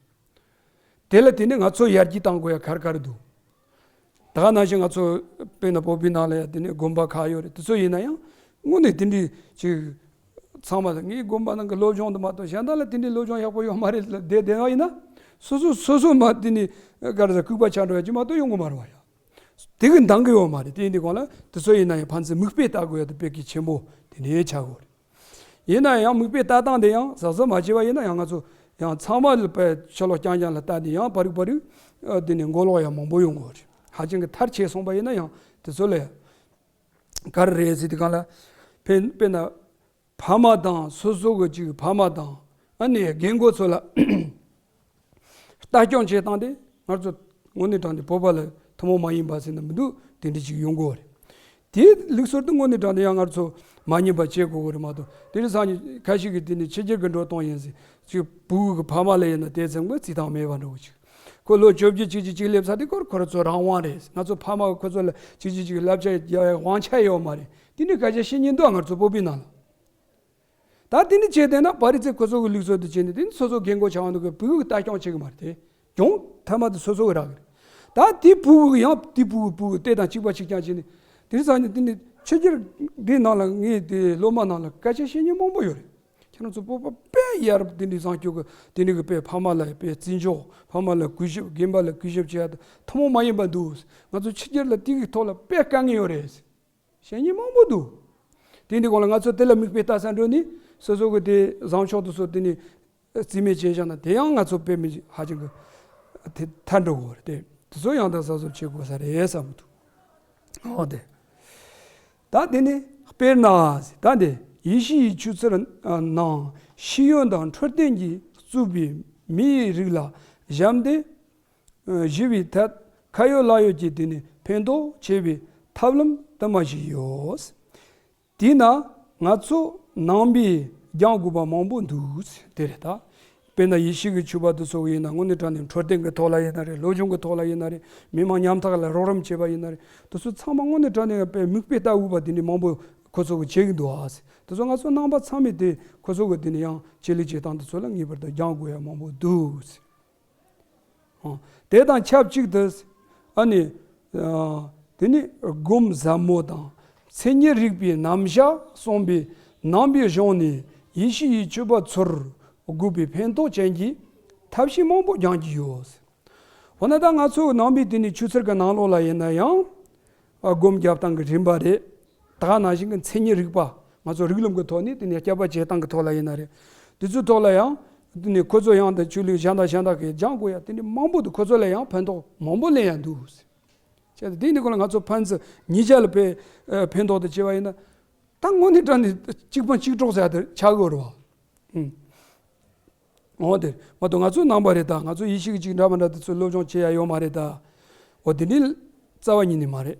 དེ་ལ་དེ་ནས་ང་ཚོ་ཡར་རྒྱས་གཏང་དགོས་ཡ་ག་རེ་ག་རེ་འདུག་ད་ག་ནང་བཞིན་ང་ཚོ་དཔེར་ན་བོད་པའི་ནང་ལ་ཡང་དེ་ནས་དགོན་པ་ཁག་ཡོད་རེད། དེ་ཚོ་ཡིན་ན་ཡང་དངོས་གནས་དེ་འདྲའི་ཅིག་ཚང་མ་ལ་ངའི་དགོན་པ་ནང་གི་སློབ་སྦྱོང་དུ་མ་གཏོགས་གཞན་དག་ལ་དེ་འདྲའི་སློབ་སྦྱོང་ཡག་པོ་ཡོད་མ་རེད་ལ་བསྡད་བསྡད་པ་ཡིན་ན། སོ་སོ་སོ་སོ་མ་དེ་ནས་ག་རེ་ཟེར་ལྐུགས་པ་ཆགས་འགྲོ་ཡ་ཅིག་མ་གཏོགས་ཡོང་གི་མ་རེད་བ་ཡ། དེ་གི་འདང་གི་ཡོད་མ་རེད། དེ་ཡིན་དུས་གང་ལ་དེ་ཚོ་ཡིན་ན་ཡང་ཕན་ཚུན་མིག་དཔེ་ལྟ་དགོས་ཡ་དེ་དཔེ་གལ་ཆེན་པོ་དེ་འདྲའི་ཆགས་ཡོད་རེད། ཡིན་ན་ཡང་མིག་དཔེ་ལྟ་སྟངས་དེ་ཡང་གཟབ་གཟབ་མ་བྱས་པ་ཡིན་ན་ཡང་ང་ཚོ་ཡང་ཚང་མ་ལ་དཔེ་ཕྱི་ལོགས་རྐྱང་རྐྱང་ལ་ལྟ་དེ་ཡང་བར་རིག་བར་རིག་ཨ་དེ་ནས་མགོ་ལོག་ཡང་མང་པོ་ཡོང་གི་རེད། ཧ་ཅང་གི་མཐར་ཆད་སོང་པ་ཡིན་ན་ཡང་དེ་ཚོ་ལ་ཡང་ག་རེ་རེད་ཟེར་དུས་གང་ལ་ཕན་དཔེར་ན་ཕ་མ་དང་སོ་སོ་གི་ཅིག་ཕ་མ་དང་ཨ་ནི་རྒན་གོག་ཚོ་ལ་ལྟ་སྐྱོང་བྱེད་སྟངས་དེ་ང་ཚོ་དངོས་གནས་དྲང་གནས་བོད་པ་ལ་ཐུན་མོང་མ་ཡིན་པ་ཟེར་ན་མི་འདུག་དེ་འདྲ་ཅིག་ཡོང་གི་ཡོད་རེད། དེའི་ལུགས་སྲོལ་དེ་དངོས་གནས་དྲང་གནས་ཡང་ང་ཚོ་མ་ཉམས་པ་བྱེད་དགོས་ཀྱི་རེད་མ་གཏོགས་དེ་རིང་སང་ཉིན་ཁ་ཤས་ཀྱིས་དེ་ནི་ཕྱི་རྒྱལ་གྱི་འགྲོ་སྟངས་ཡིན་ཟེར་ཅིག་བུ་གུ་གི་ཕ་མ་ལ་ཡིན་ན་དེ་ཚང་མ་བརྩི་སྟངས་མེད་པ་འདྲ་བོ་ཅིག་ཁོ་ལོ་བཅོ་བརྒྱད་ཅིག་ཅིག་ཅིག་སླེབས་ཚར་དུས་ཁོ་ཁོ་རང་ཚོ་རང་དབང་རེད། ང་ཚོ་ཕ་མ་གི་ཁོ་ཚོ་ལ་ཅིག་ཅིག་ཅིག་བསླབ་བྱ་རྒྱག་ཡ་དབང་ཆ་ཡོད་མ་རེད། དེ་འདྲའི་སྐད་ཆ་བཤད་མཁན་འདུག་ང་ཚོ་བོད་པའི་ནང་ལ། ད་དེ་འདྲ་བྱས་བསྡད་ན་པ་རི་ཚེ་ཁོ་ཚོ་གི་ལུགས་སྲོལ་དུ་བྱས་ནས་དེ་ནི་སོ་སོ་རྒན་གོག་ཆགས་འདུག་གི་བུ་གུ་ལྟ་སྐྱོང་བྱེད་གི་མ་རེད་དེ། གྱོང་ཐ་མ་དེ་སོ་སོ་གི་རག་གི་རེད། ད་དེ་བུ་གུ་གི་ཡང་དེ་བུ་གུ་བུ་གུ་ལྟས་དང་གཅིག་པ་གཅིག་རྐྱང་བྱས་ནས་དེ་རིང་སང་ཉིན་དེ་ནི་ཕྱི་རྒྱལ་འདིའི་ནང་ལ་ངའི་དེ་སློབ་མ་ནང་ལ་སྐད་ཆ་བཤད་མཁན་མང་པོ་ཡོད་རེད། ཁྱེད་རང་ཚོ་བོད་པ་དཔེ་ཡར་དེ་འདྲའི་བཟང་སྤྱོད་ཀྱི་དེ་འདྲའི་གི་དཔེ་ཕ་མ་ལ་དཔེ་བརྩི་འཇོག་ཕ་མ་ལ་གུས་ཞབས་རྒན་པ་ལ་གུས་ཞབས་བྱེད་ཡ་དེ་ཐུན་མོང་མ་ཡིན་པ་འདུག་ང་ཚོ་ཕྱི་རྒྱལ་ལ་དེ་གི་ཐོག་ལ་དཔེ་དཀའ་ངལ་ཡོད་རེད། བཤད་མཁན་མང་པོ་འདུག་དེ་འདི་གོང་ལ་ང་ཚོ་དེ་ལ་མིག་དཔེ་ལྟ་ས་འགྲོ་ནི་སོ་སོ་གི་དེ་བཟང་ཕྱོགས་དེ་ཚོ་དེ་ནི་རྩིས་མེད་བྱས་བཞག་ན་དེ་ཡང་ང་ཚོ་དཔེ་མི་ཧ་ཅང་གི་དེ་ཐར་འགྲོ་དགོས་རེད། དེ་དེ་ཚོ་ཡང་དག་གཟབ་གཟབ་བྱེད་དགོས་ས་རེད་བསམ་གི་འདུག་འོ་དེ། ད་དེ་ནི་དཔེར་ན་ད་དེ་ཡེ་ཤུ་ཡི་ཆོས་ཚུལ་ནང་ཤེས་ཡོན་དང་འཕྲོད་བསྟེན་གྱིས་གཙོས་པའི་མིའི་རིགས་ལ་ཞབས་འདེགས་ཞུ་བའི་ཐད་ཁ་ཡོད་ལག་ཡོད་ཀྱིས་དེ་ནི་ཕན་ཐོགས་ཆེ་བའི་ཐབས་ལམ་དུ་མ་ཞིག་ཡོད། དེས་ན་ང་ཚོ་ནང་པས་སྦྱང་དགོས་པ་མང་པོ་འདུག་དེ་རེད་ད། དཔེར་ན་ཡེ་ཤུ་གི་ཆོས་པ་དེ་ཚོ་ཡིན་ན་དངོས་གནས་དྲང་གནས་འཕྲོད་བསྟེན་གྱི་ཐོག་ལ་ཡིན་ན་རེད། སློབ་སྦྱོང་གི་ཐོག་ལ་ཡིན་ན་རེད། མི་མང་ཉམ་ཐག་ལ་རོགས་རམ་བྱེད་པ་ཡིན་ན་རེད། དེ་ཚོ་ཚང་མ་དངོས་གནས་དྲང་གནས་དཔེ་མིག་དཔེ་ལྟ་དགོས་པ་དེ་འདྲ་མང་པོ་ཁོ་ཚོ་གི་བྱེད་ཀྱི་འདུག་ཨ། དེ་ཚོ་ང་ཚོ་ནང་པ་ཚང་མས་དེ་ཁོ་ཚོ་གི་དེ་ནི་ཡང་ཆེད་ལས་བྱེད་སྟངས་དེ་ཚོ་ལ་ངེས་པར་དུ་སྦྱང་དགོས་ཡ་མང་པོ་འདུག་དེ་དང་ཆབས་ཅིག་ཏུ་ཨ་ནི་དེ་ནི་སྒོམ་ཟབ་མོ་དང་མཚན་ཉིད་རིག་པའི་རྣམ་གཞག་གསུངས་པའི་ནང་པའི་གཞུང་ནས་ཡེ་ཤུ་ཡི་ཆོས་པ་ཚོར་དགོས་པའི་ཕན་ཐོགས་ཅན་གྱི་ཐབས་ཤེས་མང་པོ་སྦྱང་གི་ཡོད། འོ་ན་ད་ང་ཚོ་ནང་པའི་དེ་ནི་ཆོས་ཚུལ་གྱི་ནང་ལོགས་ལ་ཡིན་ན་ཡང་སྒོམ་རྒྱབ་སྟངས་ཀྱི་རིམ་པ་རེད། ད་ག་ནང་བཞིན་གྱི་མཚན་ཉིད་རིག་པ་ང་ཚོ་རིགས་ལམ་གྱི་ཐོག་ནས་དེ་ནས་སྐྱབས་པ་བྱེད་སྟངས་ཀྱི་ཐོག་ལ་ཡིན་ན་རེད། དེ་ཚོའི་ཐོག་ལ་ཡང་དེ་ནས་ཁོ་ཚོ་ཡང་དེ་ཆོས་ལུགས་གཞན་དང་གཞན་དག་གིས་སྦྱང་དགོས་ཡ་དེ་འདྲ་མང་པོ་འདུག་ཁོ་ཚོ་ལ་ཡང་ཕན་ཐོགས་མང་པོ་ལེན་ཡ་འདུག་བྱས་ཏེ་དེ་འདི་ཁོ་ལ་ང་ཚོ་ཕན་ཚུན་ཉིས་ཆ་ལ་ཕན་ཕན་ཐོགས་དེ་བྱས་པ་ཡིན་ན་ད་དངོས་གནས་དྲང་གནས་གཅིག་ཕན་གཅིག་གྲོགས་ཟེར་ཡ་དེ་ཆགས་དགོས་རེད་བ། འོ་དེ་མ་གཏོགས་ང་ཚོ་ནང་པ་རེད་ད། ང་ཚོ་ཡེ་ཤུ་གི་ཅིག་འདྲ་མ་འདྲ་དེ་ཚོ་སློབ་སྦྱོང་བྱེད་ཡ་ཡོད་མ་རེད་ད། འོ་དེ་འདྲའི་རྩ་བ་ཉིད་ནས་མ་རེད།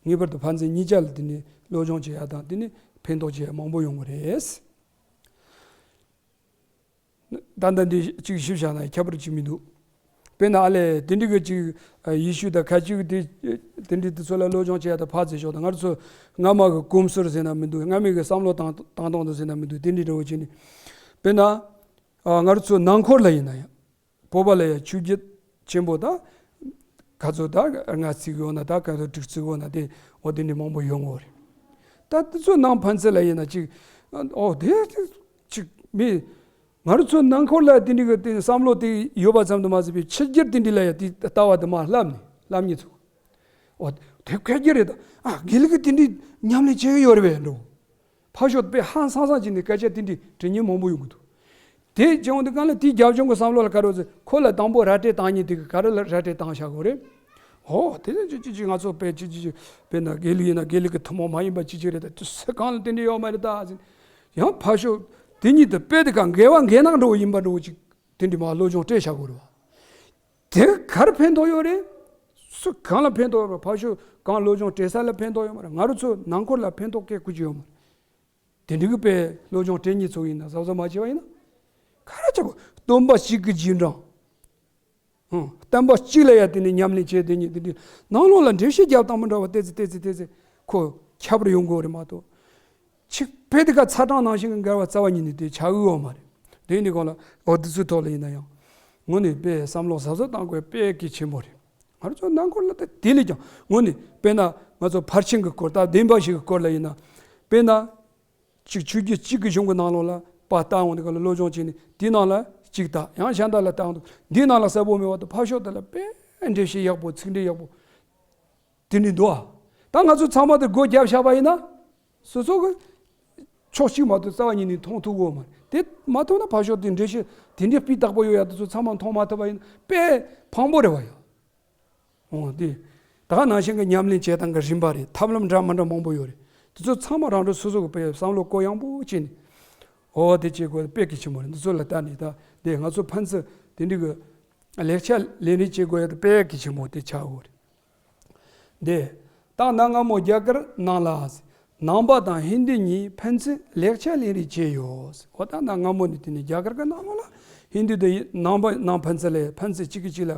ངེས་པར་དུ་ཕན་ཚུན་གཉིས་ཆ་ལ་དེ་ནི་སློབ་སྦྱོང་བྱེད་ཡ་དང་དེ་ནི་ཕན་ཐོགས་བྱེད་ཡ་མང་པོ་ཡོང་གི་རེད། ད་ལྟ་འདི་གཅིག་ཞིབ་བཞག་ན་ཁྱད་པར་ཅིག་མི་འདུག་དཔེར་ན་ཨ་ལས་དེ་འདྲི་གི་ཅིག་ཡེ་ཤུ་དང་ཁ་ཅིག་དེ་དེ་འདྲི་དེ་ཚོ་ལ་སློབ་སྦྱོང་བྱེད་ཡ་དང་ཕར་ཚེ་ཞོག་དང་ང་ཚོ་སྔ་མ་གི་གོམས་སྲོལ་ཟེར་ན་མི་འདུག་སྔ་མའི་གི་བསམ་བློ་བཏང་བཏང་སྟངས་དུ་ཟེར་ན་མི་འདུག་དེ་འདྲི་འདྲ་བོ་བྱས་ནས་དཔེར་ན་ང་ཚོ་ནང་འཁོར་ལ་ཡིན་ན་ཡང་། བོད་པ་ལ་ཡང་ཆོས་བརྒྱུད་ཆེན་པོ་དང་ག་ཚོད་ད་ལྔ་བརྩིགས་ཡོད་ན་ད་ག་ཚོད་དྲུག་བརྩིགས་ཡོད་ན་དེ་འོ་དེ་འདྲ་མང་པོ་ཡོང་གི་རེད། ད་དེ་ཚོ་ནང་ཕན་ཚུན་ལ་ཡིན་ན་ཅིག་འོ་དེ་ཅིག་མི་ང་རང་ཚོ་ནང་འཁོར་ལ་དེ་འདྲ་གི་དེ་བསམ་བློ་དེ་ཡོད་པ་ཙམ་དུ་མ་ཟད་པའི་ཕྱི་རྒྱལ་དེ་འདྲ་ལ་ཡང་དེ་ལྟ་བ་དེ་མ་ལབ་ནས་ལབ་མཁན་ཚོ་འོ་དེ་ཕལ་ཆེར་རེད་ད། ཨ་དགེ་ལུགས་གི་དེ་འདྲ་ཉམས་ལེན་བྱེད་ཀྱི་ཡོད་རེད་པས་འགྲོ། ཕར་ཕྱོགས་དཔེ་ཧང་སང་སང་བྱས་ནས་སྐད་ཆ་དེ་འདྲའི་དྲི་ཉན་མང་པོ་ཡོང་གི་འདུག་དེ་བྱུང་དུས་གང་ལ་དེའི་རྒྱབ་ལྗོངས་ཀྱི་བསམ་བློ་ལ་ག་རེ་ཟེར་ཁོ་ལ་དང་པོ་ར་སྤྲོད་བཏང་མཁན་དེ་གི་ག་རེ་ལ་ར་སྤྲོད་བཏང་བཞག་དགོས་རེད། ཧོ་དེ་ནས་ཅི་ཅི་ཅི་ང་ཚོ་དཔེ་ཅི་ཅི་ཅི་དཔེར་ན་དགེ་ལུགས་ཡིན་ན་དགེ་ལུགས་ཀྱི་ཐུན་མོང་མ་ཡིན་པ་ཅི་ཅི་རེད་ད་དུས་ཚོད་གང་ལ་དེ་འདྲ་ཡོད་མ་རེད་ད་ཟེར་ཡང་ཕར་ཕྱོགས་ དེ་གཉིས་དེ་དཔེ་དེ་ག་འགལ་བ་འགལ་ན་འགྲོ་བ་ཡིན་པ་འགྲོ་བ་ཅིག་དེ་འདྲ་མ་སློབ་སྦྱོང་སྤྲད་བྱ་དགོས་རེད་བ། དེ་གར་ཕན་ཐོགས་ཡོད་རེད། སུ་གང་ལ་ཕན་ཐོགས་ཡོད་རེད། ཕར་ཕྱོགས་གང་སློབ་སྦྱོང་སྤྲད་ས་ལ་ཕན་ཐོགས་ཡོད་མ་རེད། ང་རང་ཚོ་ནང་ཁུལ་ལ་ཕན་ཐོགས་སྐད་ཁུ་ཅི་ཡོད་མ་རེད། དེ་འདྲ་གི་དཔེ་སློབ་སྦྱོང་སྤྲད་མཁན་ཚོ་ཡིན་ན་གཟབ་གཟབ་མ་བྱས་པ་ཡིན་ན། ག་རེ་བྱ་དགོས། སྟོན་པ་གཅིག་གི་རྗེས་འབྲང་། ཧུང་། བསྟན་པ་གཅིག་ལ་ཡ་དེ་ནས་ཉམས་ལེན་བྱས་དེ་ཉིད་དེ་འདྲའི་ནང་ལོགས་ལ་འགྲེལ་བཤད་རྒྱབ་སྟངས་མི་འདྲ་བ་ཏོག་ཙམ་ཏོག་ཙམ་ཏོག་ཙམ་ཁོ་ཁྱབ་པར་ཡོང་དགོས་རེད་མ་གཏོགས། ཆིག་ཕེ་དེ་ཀ་ཚ་གྲང་ནང་བཞིན་གྱི་འགལ་བ་རྩ་བ་ཉིད་ནས་དེ་ཆགས་ཡོད་མ་རེད། དེ་ནི་གང་ལ་འོ་དེ་ཚོའི་ཐོག་ལ་ཡིན་ན་ཡང་། དངོས་ནས་དཔེ་བསམ་བློ་གཟབ་གཟབ་གཏང་དགོས་དཔེ་གལ་ཆེན་པོ་རེད། ང་ཚོ་ནང་ཁུལ་ལ་དེ་དེ་ལས་ཀྱང་དངོས་ནས་དཔེར་ན་ང་ཚོ་ཕར་ཕྱིན་གྱི་སྐོར་ད་བདེན་པ་ཞིག་གི་སྐོར་ལ་ཡིན་ན། དཔེར་ན། གཅིག་ཆོས་བརྒྱུད་གཅིག་གི་གཞུང་གི་ནང་ལོགས་ལ་པར་བལྟ་འོང་དུས་སྐབས་ལ་སློབ་སྦྱོང་བྱས་ནས་དེའི་ནང་ལ་གཅིག་བལྟ་ཡང་གཞན་དག་ལ་བལྟ་འོང་དུས་འདིའི་ནང་ལ་གསལ་པོ་མེད་པ་དང་ཕར་ཕྱོགས་དེ་ལ་དཔེ་འགྲེལ་བཤད་ཡག་པོ་ཚིག་འགྲེལ་ཡག་པོ་དེ་འདྲ་འདུག་ཨ། ད་ང་ཚོ་ཚང་མ་དེ་སྒོ་བརྒྱབ་བཞག་པ་ཡིན་ན་སོ་སོ་གི་ཕྱོགས་གཅིག་མ་གཏོགས་རྩ་བ་ཉིད་ནས་མཐོང་ཐུབ་ཀྱི་ཡོད་མ་རེད། དེ་མ་མཐོང་ན་ཕར་ཕྱོགས་དེ་འགྲེལ་བཤད་དེ་འདྲའི་སྤུས་དག་པོ་ཡོད་ཡ་དེ་ཚོ་ཚང་མ་མཐོང་མ་ཐུབ་པ་ཡིན་ན་དཔེ་ཕངས་པོ་རེད་བ་ཡ། འོ་དེ། ད་ག་ནང་བཞིན་གྱི་ཉམས་ལེན་བྱེད་སྟངས་ཀྱི་རིམ་པ་རེད། ཐབས་ལམ་འདྲ་མི་འདྲ་མང་པོ་ཡོད་རེད། དེ་ཚོ་ཚང་མ་རང་རང་སོ་སོ་གི་དཔེ་བསམ་བློ་གུ་ཡངས་པོ་བྱས་ནས། འོ་དེ་བྱེད་དགོས་དཔེ་གལ་ཆེན་པོ་རེད། འདི་ཚོ་ལ་ལྟ་ནས་ད་དེ་ང་ཚོ་ཕན་ཚུན་དེ་འདྲ་གི་ལེགས་ཆ་ལེན་རེས་བྱེད་དགོས་ཡ་དེ་དཔེ་གལ་ཆེན་པོ་དེ་ཆགས་ཡོད་རེད། དེ། ད་གནའ་སྔ་མོ་རྒྱ་གར་ནང་ལ། ནང་པ་དང་ཧིན་དུ་གཉིས་ཕན་ཚུན་ལེགས་ཆ་ལེན་རེས་བྱས་ཡོད། འོ་ད་གནའ་སྔ་མོ་ནས་དེ་ནས་རྒྱ་གར་གྱི་ནང་ལོགས་ལ་ཧིན་དུ་དང་ནང་པ་ནང་ཕན་ཚུན་ལ་ཕན་ཚུན་གཅིག་གིས་གཅིག་ལ་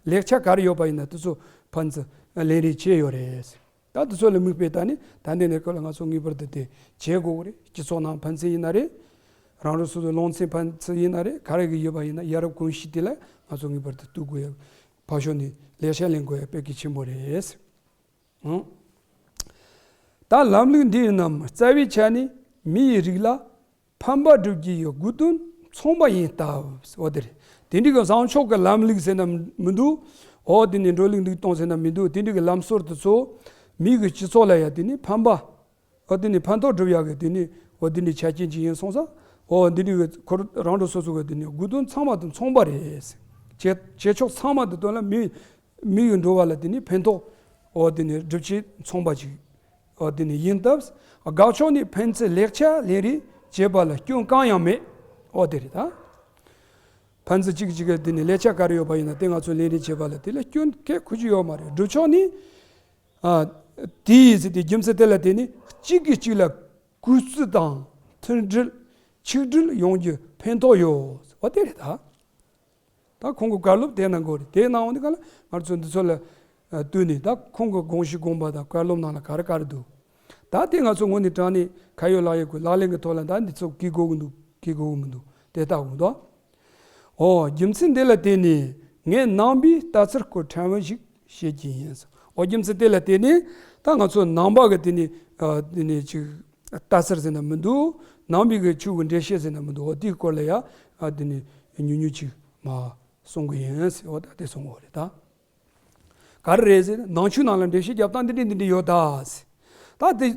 ལེགས་ཆ་ག་རེ་ཡོད་པ་ཡིན་ན་དེ་ཚོ་ཕན་ཚུན་ལེན་རེས་བྱས་ཡོད་རེད། ད་དེ་ཚོ་ལ་དམིགས་པའི་ད་ནི་ད་ལྟའི་གནས་སྐབས་ལ་ང་ཚོ་ངེས་པར་དུ་དེ་བྱེད་དགོས་རེད། སྤྱི་ཚོགས་ནང་ཕན་ཚུན་ཡིན་ན་རེད། རང་རང་སོ་སོའི་ལུང་ཚན་ཕན་ཚུན་ཡིན་ན་རེད། ག་རེ་གི་ཡོད་པ་ཡིན་ན་ཡ་རབས་གོམས་གཤིས་དེ་ལ་ང་ཚོ་ངེས་པར་དུ་གཏུག་དགོས་ཡ། ཕར་ཕྱོགས་ནས་ལེགས་ཆ་ལེན་དགོས་ཡ་དཔེ་གལ་ཆེན་པོ་རེད། ཨང་། ད་ལམ་ལུགས་འདི་ཡི་རྣམས་རྩ་བའི་ཆ་ནས་མི་ཡི་རིགས་ལ་ཕན་པ་སྒྲུབ་རྒྱུ་ཡི་དགོས་དོན་མཚུངས་པ་ཡིན་སྟབས། འོ་དེ་རེད། དེ་འདྲའི་གི་བཟང་ཕྱོགས་ཀྱི་ལམ་ལུགས་ཟེར་ན་མི་འདུག་འོ་དེ་ནས་འགྲོ་ལུགས་འདུག་སྟངས་ཟེར་ན་མི་འདུག་དེ་འདྲའི་གི་ལམ་སྲོལ་དེ་ཚོ་མི་གི་སྤྱི་ཚོགས་ལ་ཡ་དེ་ནས་ཕན་པ། འོ་དེ་ནས་ཕན་ཐོགས་སྒྲུབ་ཡག་གི་དེ་ནས་འོ་དེ་འདྲའི་ཆ་རྐྱེན་ཅིག་ཡིན་སོང་ཙང་། འོ་འདི་འདྲའི་གི་ཁོ་རང་རང་སོ་སོ་གི་དེ་ནས་དགོས་དོན་ཚང་མ་དང་མཚུངས་པ་རེད། བྱེད་བྱེད་ཕྱོགས་ཚང་མ་དེ་དོན་ལ་མི་མི་ཡི་འགྲོ་བ་ལ་དེ་ནི་ཕན་ཐོགས། འོ་དེ་ནི་སྒྲུབ་བྱེད་མཚུངས་པ་ཅིག་འོ་དེ་ནི་ཡིན་སྟབས། དགག་ཕྱོགས་ནི་ཕན་ཚུན་ལེགས་ཆ་ལེན་རེས་བྱེད་པ་ལ་སྐྱོན་གང་ཡང་མེད། འོ་དེ་རེད་ད། ཕན་ཚུན་གཅིག་གཅིག་གི་དེ་ནི་ལེགས་ཆ་ག་རེ་ཡོད་པ་ཡིན་ན་དེ་ང་ཚོས་ལེན་རེས་བྱེད་པ་ལ་དེ་ལ་སྐྱོན་གལ་ཁུར་རྒྱུ་ཡོད་མ་རེད། སྒྲུབ་ཕྱོགས་ནི། ཨ། དེའི་ཟེར་ཏེ་རྒྱུ་མཚན་དེ་ལ་བརྟེན་ནས་གཅིག་གིས་གཅིག་ལ་གུས་བརྩི་དང་མཐུན་སྒྲིལ་ཆིག་སྒྲིལ་ཡོང་རྒྱུ་ཕན་ཐོགས་ཡོད། འོ་དེ་རེད་ད། ད་ཁོང་གི་བཀའ་སློབ་དེ་གནང་དགོས་རེད། དེ་གནང་འོང་དུས་ག་ལ་ང་ཚོ་འདི་ཚོ་ལ་ཨ་བསྟུན་ནས་ད་ཁོང་གི་དགོངས་གཞི་དགོངས་པ་དང་བཀའ་སློབ་ནང་ལ་ག་རེ་ག་རེ་འདུག་ད་དེ་ང་ཚོ་ངོས་ནས་དྲངས་ནས་ཁ་ཡོད་ལག་ཡོད་ཀྱི་ལག་ལེན་གྱི་ཐོག་ལ་ད་འདི་ཚོ་གི་དགོས་ཀྱི་འདུག་གི་དགོས་ཀྱི་མི་འདུག་དེ་ལྟ་དགོས་འདུག་འོ་རྒྱུ་མཚན་དེ་ལ་བརྟེན་ནས་ངས་ནང་པའི་ལྟ་ཚུལ་སྐོར་ཕྲན་བུ་ཞིག་བཤད་ཀྱི་ཡིན། འོ་རྒྱུ་མཚན་དེ་ལ་བརྟེན་ནས་ད་ང་ཚོ་ནང་པ་གི་དེ་ནས་ཨ་དེ་ནས་ཅིག་ལྟ་ཚུལ་ཟེར་ན་མི་འདུག་ནང་པའི་གི་ཆོས་ཀྱི་འགྲེལ་བཤད་ཟེར་ན་མི་འདུག་འོ་དེའི་སྐོར་ལ་ཡ་ཨ་དེ་ནས་ཉུང་ཉུང་ཅིག་མ་གསུང་གི་ཡིན། འོ་ད་དེ་གསུང་གི་ཡོད་རེད་ད། ག་རེ་རེད་ཟེར་ན་ནང་ཆོས་ནང་ལ་འགྲེལ་བཤད་རྒྱབ་སྟངས་འདི་འདྲ་འདི་འདྲ་ཡོད་ད། ད་དེ་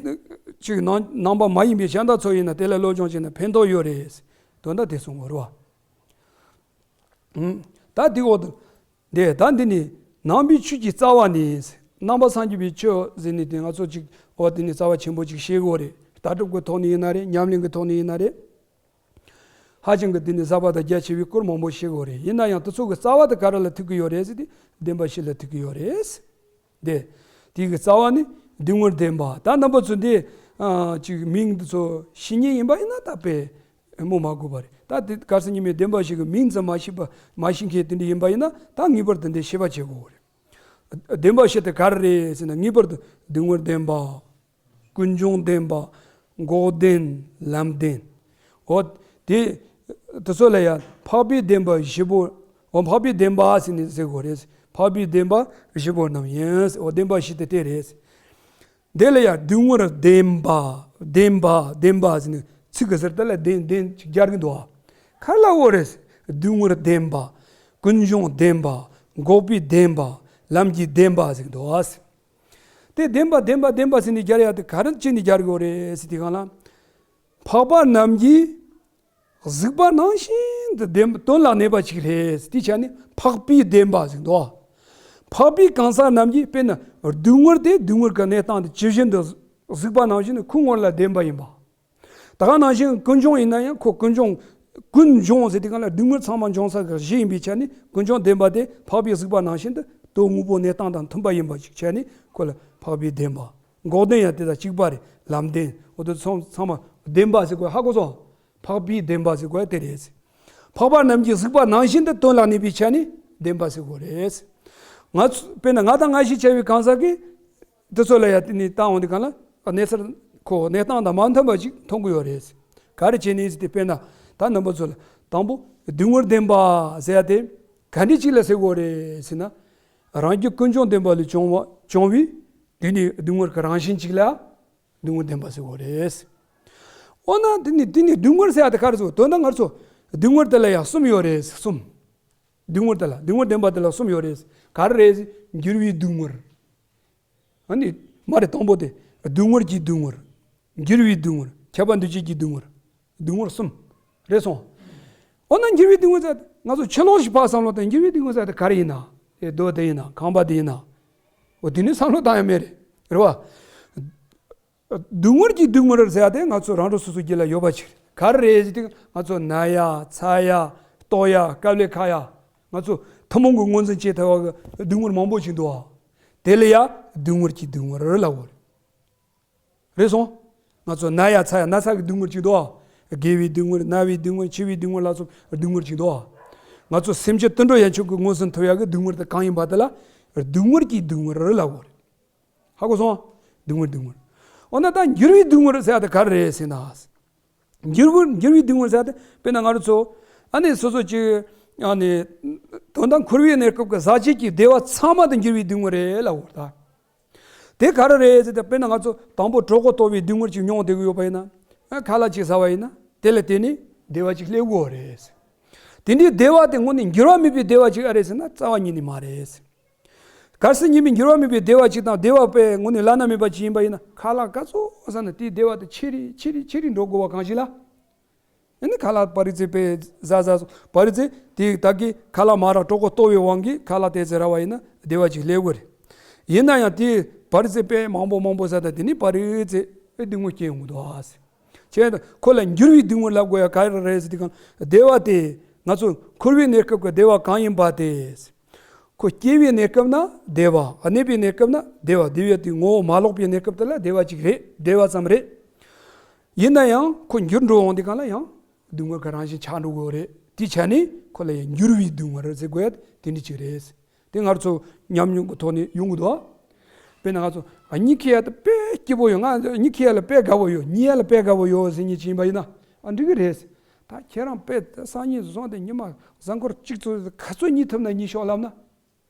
ཅིག་ནང་ནང་པ་མ་ཡིན་པའི་གཞན་དག་ཚོ་ཡིན་ན་དེ་ལ་སློབ་སྦྱོང་བྱས་ན་ཕན་ཐོགས་ཡོད་རེད། དོན་དག་དེ་གསུང་བ་རེད་བ། ཨུམ། ད་དེ་འོག་ཏུ། དེ་ད་འདི་ནི་ནང་པའི་ཆོས་ཀྱི་རྩ་བ་ནི། ནང་པ་སངས་རྒྱས་པའི་ཆོས་ཟེར་ནས་དེ་ང་ཚོ་ཅིག་འོ་དེ་ནི་རྩ་བ་ཆེན་པོ་ཅིག་ཤེས་དགོས་རེད། ལྟ་གྲུབ་ཀྱི་ཐོག་ནས་ཡིན་ན་རེད། ཉམས་ལེན་གྱི་ཐོག་ནས་ཡིན་ན་རེད། ཧ་ཅང་གི་དེ་ནི་གསར་པ་དང་རྒྱ་ཆེ་བའི་སྐོར་མང་པོ་ཤེས་དགོས་རེད། ཡིན་ན་ཡང་དེ་ཚོ་གི་རྩ་བ་དེ་ག་རེ་ལ་ཐུག་གི་ཡོད་རེད་ཟེར་ཏེ་བདེན་པ་བཞི་ལ་ཐུག་གི་ཡོད་རེད། དེ། དེ་གི་རྩ་བ་ནི་སྡུག་བསྔལ་བདེན་པ། ད་རྣམ་པ་ཚོ་འདི་ཨ་ཅིག་མིང་འདི་ཚོ་ཤེས་མཁན་ཡིན་པ་ཡིན་ན་ད་དཔེ་སྨོས་མ་དགོས་པ་རེད། ད་དེ་ག་རེ་ཟེར་ཉི་མའི་བདེན་པ་བཞི་གི་མིང་ཙམ་མ་ཤེས་པ་མ་ཤེས་མཁན་དེ་འདྲ་ཡིན་པ་ཡིན་ན་ད་ངེས་པར་དུ་འདི་ཤེས་པ་བྱེད་དགོས་རེད། བདེན་པ་བཞི་དེ་ག་རེ་རེད་ཟེར་ན་ངེས་པར་དུ་སྡུག་བསྔལ་བདེན་པ། ཀུན་འབྱུང་བདེན་པ། འགོག་བདེན། ལམ་བདེན། འོ། དེ། དེ་ཚོ་ལ་ཡང་འཕགས་པའི་བདེན་པ་བཞི་པོ། འོ་འཕགས་པའི་བདེན་པ་ཟེར་ནས་ཟེར་དགོས་རེད། འཕགས་པའི་བདེན་པ་བཞི་པོ་རྣམས་ཡིན། འོ་བདེན་པ་བཞི་དེ་དེ་རེད། དེ་ལ་ཡང་སྡུག་བསྔལ་བདེན་པ། བདེན་པ་བདེན་པ་ཟེར་ནས་ཚིག་གི་ཟུར་དེ་ལ་བདེན་བདེན་ཅིག་སྦྱར་གི་འདུག་ཨ། ག་རེ་ལབ་དགོས་རེད། སྡུག་བསྔལ་བདེན་པ། ཀུན་འབྱུང་བདེན་པ། འགོག་པའི་བདེན་པ། ལམ་གྱི་བདེན་པ་ཟེར་གི་འདུག་ཨ། དེ་བདེན་པ་བདེན་པ་བདེན་པ་ཟེར་ནས་སྦྱར་ཡག་དེ་ག་རེ་བྱས་ནས་སྦྱར་དགོས་རེད་ཟེར་དུས་སྒང་ལ། འཕགས་པ་རྣམས་ཀྱིས་གཟིགས་པ་ནང་བཞིན་དུ་བདེན་དོན་ལ་གནས་པ་ཅིག་རེད། དེའི་ཆ་ནས་འཕགས་པའི་བདེན་པ་ཟེར་གི་འདུག་འཕགས་པའི་གང་ཟག་རྣམས་ཀྱིས་དཔེར་ན་སྡུག་བསྔལ་དེ་སྡུག་བསྔལ་གྱི་གནས་སྟངས་དེ་ཇི་བཞིན་དུ་གཟིགས་པ་ནང་བཞིན་དུ་ཁོའི་ངོ་ལ་བདེན་པ་ཡིན་པ། ད་ག་ནང་བཞིན་ཀུན་འབྱུང་ཡིན་ན་ཡང་ཁོ་ཀུན་འབྱུང་། ཀུན་འབྱུང་ཟེར་དུས་སྒང་ལ་སྡུག་བསྔལ་ཚང་མ་འབྱུང་ས་གི་གཞི་ཡིན་པའི་ཆ་ནས་ཀུན་འབྱུང་བདེན་པ་དེ་འཕགས་པའི་གཟིགས་པ་ནང་བཞིན་དུ་དོན་དངོས་པོ་གནས་སྟངས་དང་མཐུན་པ་ཡིན་པ་ཞིག་བྱས་ནས་ཁོ་ལ་འཕགས་པའི་བདེན་པ། འགོག་བདེན་ཡང་དེ་དང་གཅིག་པ་རེད། ལམ་བདེན། འོ་དེ་ཚང་ཚང་མ་བདེན་པ་ཟེར་དགོས། ཧ་གོ་སོང་། འཕགས་པའི་བདེན་པ་ཟེར་དགོས་དེ་རེད། འཕགས་པ་རྣམས་ཀྱིས་གཟིགས་པ་ནང་བཞིན་དུ་དོན་ལ་གནས་པའི་ཆ་ནས་བདེན་པ་ཟེར་དགོས་རེད། ང་ཚོ་དཔེར་ན་ང་དང་ང་ཞེས་བྱ་བའི་གང་ཟག་གིས་དེ་ཚོ་ལ་ཡང་དེ་ནས་བལྟ་འོང་དུས་སྒང་ལ་གནས་ཚུལ་ཁོ་གནས་སྟངས་དང་མ་མཐུན་པ་ཅིག་མཐོང་གི་ཡོད་རེད། ག་རེ་བྱས་ནས་ཟེར་ཏེ་དཔེར་ན་ད་རྣམ་པ་ཚོ་ལ་དང་པོ་སྡུག་བསྔལ་བདེན་པ་ཟེར་ཡ་དེ་ག་འདྲ་ཅིག་ལ་ཟེར་དགོས་རེད་ཟེར་ན། རང་རྒྱུ་ཀུན་འབྱུང་བདེན་པ་ལས་བྱུང་བ་བྱུང་བའི་དེ་ནི་སྡུག་བསྔལ་གྱི་རང་བཞིན་ཅིག་ལ་སྡུག་བསྔལ་བདེན་པ་ཟེར་དགོས་རེད། འོ་ན་དེ་ནི་དེ་ནི་སྡུག་བསྔལ་ཟེར་ཡ་དེ་ག་རེ་ཟེར། དོན་དག་ང་ཚོ་སྡུག་བསྔལ་དེ་ལ་ཡང་གསུམ་ཡོད་རེད། གསུམ། སྡུག་བསྔལ་དེ་ལ་སྡུག་བསྔལ་བདེན་པ་དེ་ལ་གསུམ་ཡོད་རེད། ག་རེ་རེད། འགྱུར་བའི་སྡུག་བསྔལ། ཨ་ནི་མ་རེད། དང་པོ་དེ་སྡུག་བསྔལ་གྱི་སྡུག་བསྔལ། འགྱུར་བའི་སྡུག་བསྔལ། ཁྱབ་པ་འདུ་བྱེད་ཀྱི་སྡུག་བསྔལ། སྡུག་བསྔལ་གསུམ་རེད་སོང་། འོ་ན་འགྱུར་བའི་སྡུག་བསྔལ་ཟེར་ང་ཚོ་ཕྱི་ལོགས་ཤིག་ཕར་བསམ་བློ་བཏང་། འགྱུར་བའི་སྡུག་བསྔལ་ཟེར་དེ་ག་རེ་ཡིན་ན། ཨེ་རྡོ་དེ་ཡིན་ན། ཁང་པ་དེ་ཡིན་ན། འོ་དེ་ནི་བསམ་བློ་བཏང་ཡ་མེད་རེད། རེད་བ། སྡུག་བསྔལ་གྱི་སྡུག་བསྔལ་ཟེར་ཡ་དེ་ང་ཚོ་རང་རང་སོ་སོ་རྒྱུད་ལ་ཡོད་པ་ཅིག་རེད། ག་རེ་རེད་ཟེར་དུས་ང་ཚོ་ན་ཡ་ཚ་ཡ་ལྟོགས་ཡ་དཀའ་ལས་ཁག་ཡ། ང་ཚོ་ཐུན་མོང་གི་ངོས་འཛིན་བྱེད་ཐུབ་པ་གི་སྡུག་བསྔལ་མང་པོ་ཞིག་འདུག་ཨ། དེ་ལ་ཡ་སྡུག་བསྔལ་གྱི་སྡུག་བསྔལ་ལབ་དགོས་རེད། རེད་སོང་། ང་ཚོ་ན་ཡ་ཚ་ཡ་ན་ཚ་གི་སྡུག་བསྔལ་ཅིག་འདུག་ཨ། རྒས་པའི་སྡུག་བསྔལ། ན་བའི་སྡུག་བསྔལ། འཆི་བའི་སྡུག་བསྔལ་ལ་སོགས་སྡུག་བསྔལ་ཅིག་འདུག་ཨ། ང་ཚོ་སེམས་ཅན་དུད་འགྲོ་ཡན་ཆོད་ཀྱི་ངོས་ཟིན་ཐུབ་ཡ་གི་སྡུག་བསྔལ་དེ་གང་ཡིན་པ་དེ་ལ་སྡུག་བསྔལ་གྱི་སྡུག་བསྔལ་ལབ་དགོས་རེད། ཧ་གོ་སོང་། སྡུག་བསྔལ་སྡུག་བསྔལ། འོ་ན་ད་འགྱུར་བའི་སྡུག་བསྔལ་ཟེར་ཡ་དེ་ག་རེ་རེད་ཟེར་ན། འགྱུར་བ་འགྱུར་བའི་སྡུག་བསྔལ་ཟེར་ཡ་དེ་དཔེར་ན་ང་རང་ཚོ་ཨ་ནི་སོ་སོ་ཅིག་ཨ་ནི་དོན་དག་འཁོར་བའི་གནས་སྐབས་ཀྱི་ཟག་བཅས་ཀྱི་བདེ་བ་ཚང་མ་དེ་འགྱུར་བའི་སྡུག་བསྔལ་རེད་ལབ་དགོས་རེད་ད། དེ་ག་རེ་རེད་ཟེར་ཏེ་དཔེར་ན་ང་ཚོ་དང་པོ་གྲོད་ཁོག་ལྟོགས་པའི་སྡུག་བསྔལ་ཅིག་མྱོང་བསྡད་ཀྱི་ཡོད་པ་ཡིན་ན། ཨ་ཁ་ལག་ཅིག་ཟ་བ་ཡིན་ན་དེ་ལ་བརྟེན་ནས་བདེ་བ་ཅིག་སླེབས་ཀྱི་ཡོད་རེད། དེ་འདྲའི་བདེ་བ་དེ་དངོས་གནས་འགྱུར་བ་མེད་པའི་བདེ་བ་ཅིག་ཨ་རེད་ཟེར་ན་རྩ་བ་ཉིད་ནས་མ་རེད། གལ་སྲིད་ཉིད་མི་འགྱུར་བ་མེད་པའི་བདེ་བ་ཅིག་དང་བདེ་བ་དཔེ་དངོས་གནས་བླ་ན་མེད་པ་ཅིག་ཡིན་པ་ཡིན་ན་ཁ་ལག་ག་ཚོད་ཟ་ན་དེའི་བདེ་བ་དེ་ཆེ་རུ་ཆེ་རུ་ཆེ་རུ་འགྲོ་དགོས་པ་གང་ཞིག་ལ། ཨ་ནི་ཁ་ལག་པ་རི་ཙེ་དཔེ་ཟ་ཟ་སོང་། པ་རི་ཙེ་དེ་ད་གི་ཁ་ལག་མ་རག་གྲོད་ཁོག་ལྟོགས་པའི་དབང་གིས་ཁ་ལག་དེ་ཚོ་རག་པ་ཡིན་ན་བདེ་བ་ཅིག་སླེབས་ཀྱི་རེད། ཡིན་ན་ཡང་དེ་པ་རི་ཙེ་དཔེ་མང་པོ་མང་པོ་ཟ་ད་དེ་ནི་པ་རི་ཙེ་དཔེ་སྡུག་བསྔལ་སྐྱེ་ཡོང་གི་འདུག་ཨ་ཟེར། བྱས་ན་ཁོ་ལ་འགྱུར་བའི་སྡུག་བསྔལ་ལབ་དགོས་ཡ་ག་རེ་རེད་ཟེར་དུས་སྒང་བདེ་བ་དེ་ང་ཚོ་འཁོར་བའི་གནས་སྐབས་ཀྱི་བདེ་བ་གང་ཡིན་པ་དེ། ཁོ་སྐྱེ་བའི་གནས་སྐབས་ན་བདེ་བ། གནས་པའི་གནས་སྐབས་ན་བདེ་བ། བདེ་བའི་དེ་ངོ་བོ་མ་ལོག་པའི་གནས་སྐབས་དེ་ལ་བདེ་བ་ཅིག་རེད། བདེ་བ་ཙམ་རེད། ཡིན་ན་ཡང་ཁོ་འགྱུར་འགྲོ་འོང་དུས་སྒང་ལ་ཡང་སྡུག་བསྔལ་གྱི་རང་བཞིན་ཆགས་འགྲོ་གི་ཡོད་རེད། དེའི་ཆ་ནས་ཁོ་ལ་ཡང་འགྱུར་བའི་སྡུག་བསྔལ་ཟེར་དགོས་ཡ་དེ་འདྲ་ཅིག་རེད། དེ་ང་ཚོ་ཉམས་མྱོང་གི་ཐོག་ནས་ཡོང་གི་འདུག་དཔེར་ན་ང་ཚོ་གཉིད་ཁུག་ཡ་དེ་དཔེ་སྐྱིད་པོ་ཡོད། ང་གཉིད་ཁུག་ཡ་ལ་དཔེ་དགའ་པོ་ཡོད། གཉིད་ཡ་ལ་དཔེ་དགའ་པོ་ཡོད་ཟེར་མཁན་ཅིག་ཡིན་པ་ཡིན་ན་ཨ་འགྲིག་གི་རེད། ད་ཁྱེད་རང་དཔེ་སང་ཉིན་བཟུང་སྟེ་ཉི་མ་གཟའ་འཁོར་གཅིག་ཙམ་ག་ཚོད་གཉིད་ཐུབ་ན་གཉིད་ཤོག་ལབ་ན།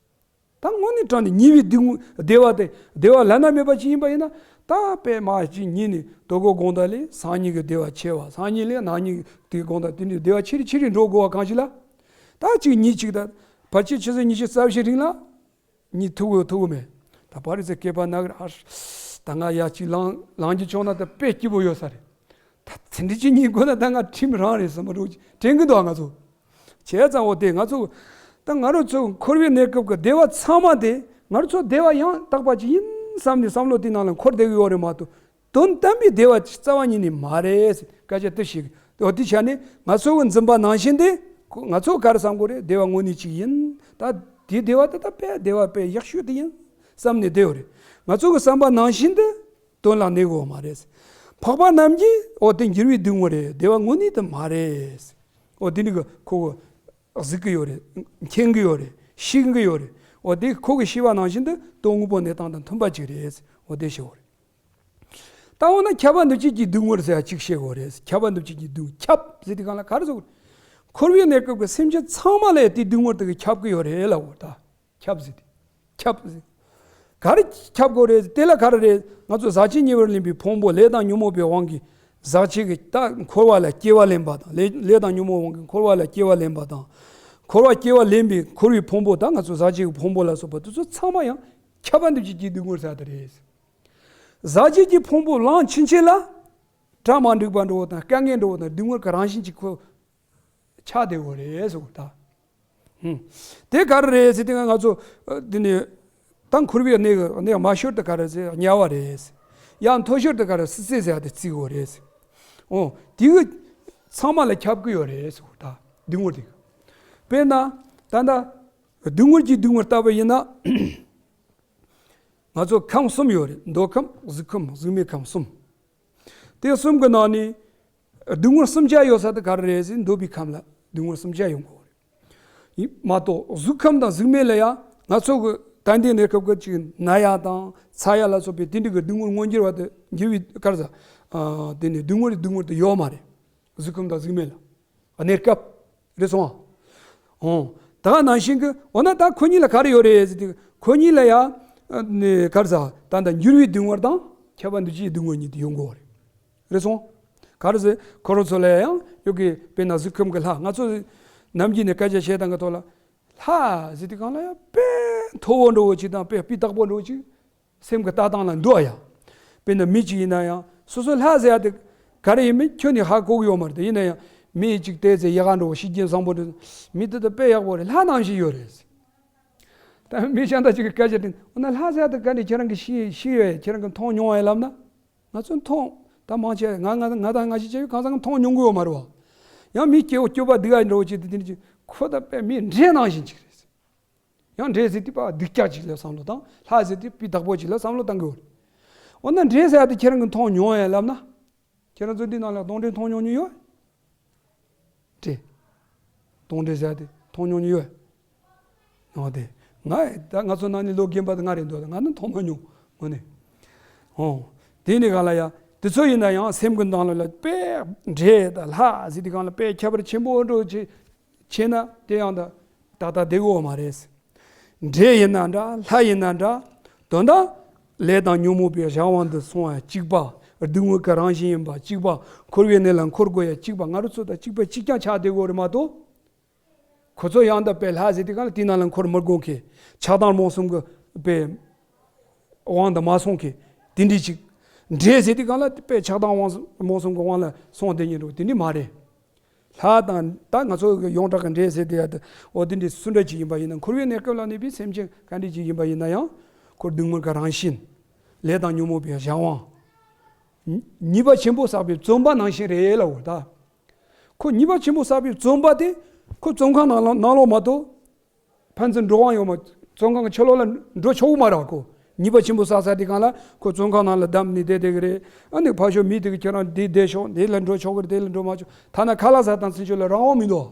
ད་དངོས་གནས་དྲང་གནས་གཉིད་པའི་སྡུག་བདེ་བ་དེ་བདེ་བ་བླ་ན་མེད་པ་ཅིག་ཡིན་པ་ཡིན་ན། ད་དཔེ་མ་གཅིག་གཉིད་ནས་དོ་དགོང་དག་ལས་སང་ཉིན་གྱི་བདེ་བ་ཆེ་བ། སང་ཉིན་ལས་གནངས་ཉིན་གྱི་དགོང་དག་དེ་འདྲའི་བདེ་བ་ཆེ་རུ་ཆེ་རུ་འགྲོ་དགོས་པ་གང་ཞིག་ལ། ད་གཅིག་གཉིད་གཅིག་ད་ཕལ་ཆེར་ཆུ་ཚོད་ཉི་ཤུ་རྩ་བཞི་རིང་ལ་གཉིད་ཐུབ་གི་ཐུབ་གི་མེད། ད་པ་རི་ཙེ་སྐེད་པ་ན་གི་ཨ་ད་ང་ཡ་གཅིག་ལངས་ལངས་རྒྱུ་བྱུང་ན་ད་དཔེ་སྐྱིད་པོ་ཡོད་ས་རེད། ད་དེ་འདྲ་ཅིག་གཉིད་དགོས་ན་ད་ང་ཁྲིམས་རང་རེད་བསམ་པ་འདྲ་ཅིག་དྲན་གི་འདུག་ང་ཚོ། བྱས་ཙང་འོ་དེ་ང་ཚོ་ད་ང་རང་ཚོ་འཁོར་བའི་གནས་སྐབས་ཀྱི་བདེ་བ་ཚང་མ་དེ་ང་རང་ཚོ་བདེ་བ་ཡང་དག་པ་ཅིག་ཡིན་བསམ་ནས་བསམ་བློ་དེ་ནང་ལ་འཁོར་བསྡད་ཀྱི་ཡོད་རེད་མ་གཏོགས། དོན་དམ་པའི་བདེ་བ་ཅིག་རྩ་བ་ཉིད་ནས་མ་རེད་ཟེར་སྐད་ཆ་དེ་བཤད་ཀྱི་འདུག་དེ་ཆ་ནས་ང་ཚོ་གི་འཛིན་པ་ནང་བཞིན་དེ་ཁོ་ང་ཚོ་ག་རེ་བསམ་དགོས་རེད། བདེ་བ་དངོས་གནས་ཅིག་ཡིན། ད་དེ་བདེ་བ་དེ་ད་དཔེ་བདེ་བ་དཔེ་ཡག་ཤོས་དེ་ཡིན་བསམ་ནས་བསྡད་ཡོད་རེད། ང་ཚོ་གི་བསམ་པ་ནང་བཞིན་དུ་དོན་ལ་གནས་དགོས་མ་རེད། འཕགས་པ་རྣམས་ཀྱིས་འོ་དེ་འགྱུར་བའི་སྡུག་བསྔལ་རེད། བདེ་བ་དངོས་གནས་དེ་མ་རེད། འོ་དེ་འདྲ་གི་ཁོ་གི་གཟིགས་ཀྱི་ཡོད་རེད། མཁྱེན་གྱི་ཡོད་རེད། ཤེས་ཀྱི་ཡོད་རེད། འོ་དེ་ཁོ་གི་ཤེས་པ་ནང་བཞིན་དུ་དོན་དངོས་པོ་གནས་སྟངས་དང་མཐུན་པ་ཅིག་རེད། འོ་དེ་ཤེས་དགོས་རེད། ད་འོ་ན་ཁྱབ་པ་འདུ་བྱེད་ཀྱི་སྡུག་བསྔལ་ཟེར་ཡ་གཅིག་བཤད་དགོས་རེད། ཁྱབ་པ་འདུ་བྱེད་ཀྱི་སྡུག་ཁྱབ་ཟེར་དུས་སྒང་ལ་ག་རེ་ཟེར་དགོས་རེད། འཁོར་བའི་གནས་སྐབས་ཀྱི་སེམས་ཅན་ཚང་མ་ལ་ཡ་དེ་སྡུག་བསྔལ་དེ་གི་ཁྱབ་ཀྱི་ཡོད་རེད་ལབ་དགོས་རེད་ད། ཁྱབ་ཟེར་ཏེ། ཁྱབ་ཟེར། ག་རེ་ཁྱབ་དགོས་རེད། དེ་ལ་ག་རེ་རེད། ང་ཚོ་ཟག་བཅས་ཉེ་བར་ལེན་པའི་ཕུང་པོ་ལས་དང་ཉོན་མོངས་པའི་དབང་གིས་ཟག་བཅས་ཀྱི་ད་འཁོར་བ་ལ་སྐྱེ་བ་ལེན་པ་དང་། ལས་ལས་དང་ཉོན་མོངས་དབང་གིས་འཁོར་བ་ལ་སྐྱེ་བ་ལེན་པ་དང་། འཁོར་བ་སྐྱེ་བ་ལེན་པའི་འཁོར་བའི་ཕུང་པོ་ད་ང་ཚོ་ཟག་བཅས་ཀྱི་ཕུང་པོ་ལ་སོགས་པ་དེ་ཚོ་ཚང་མ་ཡང་ཁྱབ་པ་འདུ་བྱེད་ཀྱི་སྡུག་བསྔལ་ཟེར་བ་དེ་རེད། ཟག་བཅས་ཀྱི་ཕུང་པོ་ལངས་ཕྱིན་ཆད་ལ་གྲ་མ་འགྲིག་པ་འདྲ་བོ་དང་དཀའ་ངལ་འདྲ་བོ་དང་སྡུག་བསྔལ་གྱི་རང་བཞིན་གྱིས་ཁོ་ཆགས་བསྡད་ཡོད་རེད་ཟེར་གོ་ད། ཧུམ། དེ་ག་རེ་རེད་ཟེར་དུས་ང་ཚོ་ཨ་འདི་ནས་ད་འཁོར་བའི་གནས་གནས་མ་ཤོར་དེ་ག་རེ་ཟེར་དམྱལ་བ་རེད། ཡང་མཐོ་ཤོས་དེ་ག་རེ་སྲིད་རྩེ་ཟེར་ཡ་དེ་བརྩི་དགོས་རེད། ཨོ། དེ་གི་ཚང་མ་ལ་ཁྱབ་ཀྱི་ཡོད་རེད་ཟེར་གོ། ད་སྡུག་བསྔལ་དེ་གི། དཔེར་ན་ད་ལྟ་སྡུག་བསྔལ་གྱི་སྡུག་བསྔལ་ལྟ་བུ་ཡིན་ན། ང་ཚོ་ཁམས་གསུམ་ཡོད་རེད། མདོ་ཁམས། གཟུགས་ཁམས། གཟུགས་མེད་ཁམས་གསུམ། དེ་གསུམ་གྱི་ནང་ནས་སྡུག་བསྔལ་གསུམ་ཆ་ཡོད་ས་དེ་ག་རེ་རེད་ཟེར། འདོད་པའི་ཁམས་ལ་སྡུག་བསྔལ་གསུམ་ཆ་ཡོང་གི་ཡོད་རེད། ཡིན་མ་གཏོགས་གཟུགས་ཁམས་དང་གཟུགས་མེད་ལ་ཡང་ང་ཚོ་གི་ད་ལྟའི་གནས་སྐབས་ཀྱི་ཅིག་ན་ཡ་དང་ཚ་ཡ་ལ་སོགས་པའི་དེ་འདྲ་གི་སྡུག་བསྔལ་མངོན་གྱུར་བ་དེ་འགྱུར་བའི་སྐབས་སུ། ཨ། དེ་ནས་སྡུག་བསྔལ་སྡུག་བསྔལ་དེ་ཡོད་མ་རེད། གཟུགས་ཁམས་དང་གཟུགས་མེད་ལ། གནས་སྐབས་རེད་སོང་ཨ། ཨོ། ད་ག་ནང་བཞིན་གྱི། འོ་ན་ད་ཁོ་གཉིས་ལ་ག་རེ་ཡོད་རེད་ཟེར་དུས། ཁོ་གཉིས་ལ་ཡང་། ཨ་ནི་ག་རེ་ཟ། ད་ལྟ་འགྱུར་བའི་སྡུག་བསྔལ་དང་ཁྱབ་པ་འདུ་བྱེད་སྡུག་བསྔལ་གཉིས་དེ་ཡོང་གི་ཡོད་རེད། རེད་སོང་། ག་རེ་ཟེར། ཁོ་རང་ཚོ་ལ་ཡང་ཡོད་ཀི། དཔེར་ན་གཟུགས་ཁམས་ཀྱི་ལྷ། ང་ཚོ་ནམ་རྒྱུན་ནས་སྐད་ཆ་བཤད་སྟངས་ཀྱི་ཐོག་ལ། ལྷ་ཟེར་དུས་སྒང་ལ་ཡང་དཔེ་མཐོ་བོ་འདྲ་བོ་ཅིག་དང་དཔེ་སྤུས་དག་པོ་འདྲ་བོ་ཅིག་སེམས་ཀྱི་ལྟ་སྟངས་ལ་འདུག་ཨ་ཡ། དཔེར་ན་མི་གཅིག་ཡིན་ན་ཡང་སོ་སོ་ལྷ་ཟེར་ཡ་དེ་ག་རེ་ཡིན་མིན་ཁྱོན་ནས་ཧ་གོ་གི་ཡོད་མ་རེད་དེ། ཡིན་ན་ཡང་མི་གཅིག་བལྟས་ཚེ་ཡག་ག་འདྲ་བོ། ཤེས་རྒྱུན་བཟང་པོ་འདྲ། མི་དེ་ད་དཔེ་ཡག་པོ་རེད། ལྷ་ནང་བཞིན་ཡོད་རེད། ད་མི་གཞན་དག་ཅིག་གིས་སྐད་ཆ་དྲིས། འོ་ན་ལྷ་ཟེར་ཡ་དེ་ག་འདྲ་ཁྱེད་རང་གིས་ཤེས་ཤེས་ཡོད། ཁྱེད་རང་གིས་མཐོང་མྱོང་བ་ཡིན་ལབ་ན། ང་ཚོས་མཐོང་། ད་མང་ཆེ་ང་ང་ང་དང་ང་ཞིག་བྱས་ཡོད། གང་ཟག་གིས་མཐོང་མྱོང་གི་ཡོད་མ་རེད་བ། ཡང་མི་སྐྱོ་སྐྱོ་པ་སྡུག་ཨ་འདྲ་བོ་ཅིག་དེ་དེ་འདྲ་ཅིག་ཁོ་ད་དཔེ་མི་འདྲེ་ནང་བཞིན་ཅིག་རེད། ཡང་འདྲེ་ཟེར་དུས་ཕར་སྡུག་ཅག་ཅིག་ལ་བསམ་བློ་བཏང་། ལྷ་ཟེར་དུས་སྤུས་དག་པོ་ཅིག་ལ་བསམ་བློ་བཏང་གི་ཡོད་རེད། འོ་ན་འདྲེ་ཟེར་ཡ་དེ་ཁྱེད་རང་གིས་མཐོང་མྱོང་ཡ་ལབ་ན། ཁྱེད་རང་ཚོ་འདི་ནང་ལ་གདོན་འདྲེ་མཐོང་མྱོང་མྱོང་ཡོད། འདྲེ། གདོན་འདྲེ་ཟེར་ཡ་དེ་མཐོང་མྱོང་མྱོང་ཡོད། འོ་དེ། ང་ད་ང་ཚོ་ནང་ནས་ལོ་རྒན་པ་དེ་ང་རེད་འདུག་ང་ནི་མཐོང་མ་མྱོང་། དངོས་གནས། འོ། དེ་ནི་གང་ལ་ཡ། དེ་ཚོ་ཡིན་ན་ཡང་སེམས་ཀྱི་ནང་ལ་ལ་དཔེ་འདྲེ་དང་ལྷ་ཟེར་དུས་སྒང་ལ་དཔེ་ཁྱད་པར་ཆེན་པོ་འདྲ་བོ་ཅིག་བྱས་ན་དེ་ཡང་ད་ཏག་ཏག་བསྡད་ཡོད་མ་རེད། འདྲེ་ཡིན་ན་འདྲ། ལྷ་ཡིན་ན་འདྲ། དོན་དག་ལས་དང་ཉོན་མོངས་པའི་གཞན་དབང་དུ་སོང་བ་གཅིག་པ། སྡུག་བསྔལ་གྱི་རང་བཞིན་ཡིན་པ་གཅིག་པ། འཁོར་བའི་གནས་ལ་འཁོར་དགོས་ཡ་གཅིག་པ། ང་རང་ཚོ་དང་གཅིག་པ་གཅིག་རྐྱང་ཆགས་བསྡད་ཡོད་རེད་མ་གཏོགས། ཁོ་ཚོ་ཡང་དག་པའི་ལྷ་ཟེར་དུས་སྒང་ལ་དེ་ནང་ལ་འཁོར་མི་དགོས་མཁན། ཆགས་སྡང་རྨོངས་གསུམ་གྱི་དཔེ་དབང་དུ་མ་སོང་མཁན་དེ་འདྲ་ཅིག་འདྲེ་ཟེར་དུས་སྒང་ལ་དཔེ་ཆགས་སྡང་དབང་རྨོངས་གསུམ་གྱི་དབང་ལ་སོང་བསྡད་མཁན་འདྲ་བོ་དེ་འདྲ་མ་རེད། ལྷ་དང་ད་ང་ཚོ་གི་ཡོངས་གྲགས་ཀྱི་འདྲེ་ཟེར་དེ་ཡ་དེ། འོ་དེ་འདྲ་སུ་འདྲ་ཅིག་ཡིན་པ་ཡིན་ན། འཁོར་བའི་གནས་སྐབས་ལ་གནས་པའི་སེམས་ཅན་ག་འདྲ་ཅིག་ཡིན་པ་ཡིན་ན་ཡང་། ཁོ་སྡུག་བསྔལ་གྱི་རང་བཞིན། ལས་དང་ཉོན་མོངས་པའི་གཞན་དབང་། ཉེས་པ་ཆེན་པོ་བསགས་པའི་བཙོན་པ་ནང་བཞིན་རེད་ལབ་འོ་ད། ཁོ་ཉེས་པ་ཆེན་པོ་བསགས་པའི་བཙོན་པ་དེ་ཁོ་བཙོན་ཁང་ནང་ལ་ནང་ལོགས་མ་གཏོགས། ཕན་ཚུན་འགྲོ་དབང་ཡོད་མ། བཙོན་ཁང་གི་ཕྱི་ལོགས་ལ་འགྲོ་ཆོག་གི་མ་རེད་ཁོ། ཉེས་པ་ཆེན་པོ་བསགས་ས་དེ་སྒང་ལ་ཁོ་བཙོན་ཁང་ནང་ལ་བསྡམས་ནས་བསྡད་བསྡད་གི་རེད། ཨ་ནི་ཕར་ཕྱོགས་མི་དེ་གིས་ཁྱེད་རང་འདི་བསྡད་ཤོག་འདི་ལ་འགྲོ་ཆོག་གི་རེད། དེ་ལ་འགྲོ་མ་ཆོག་ཐ་ན་ཁ་ལག་ཟ་སྟངས་ཚུན་ཆད་ལ་རང་དབང་མི་འདུག་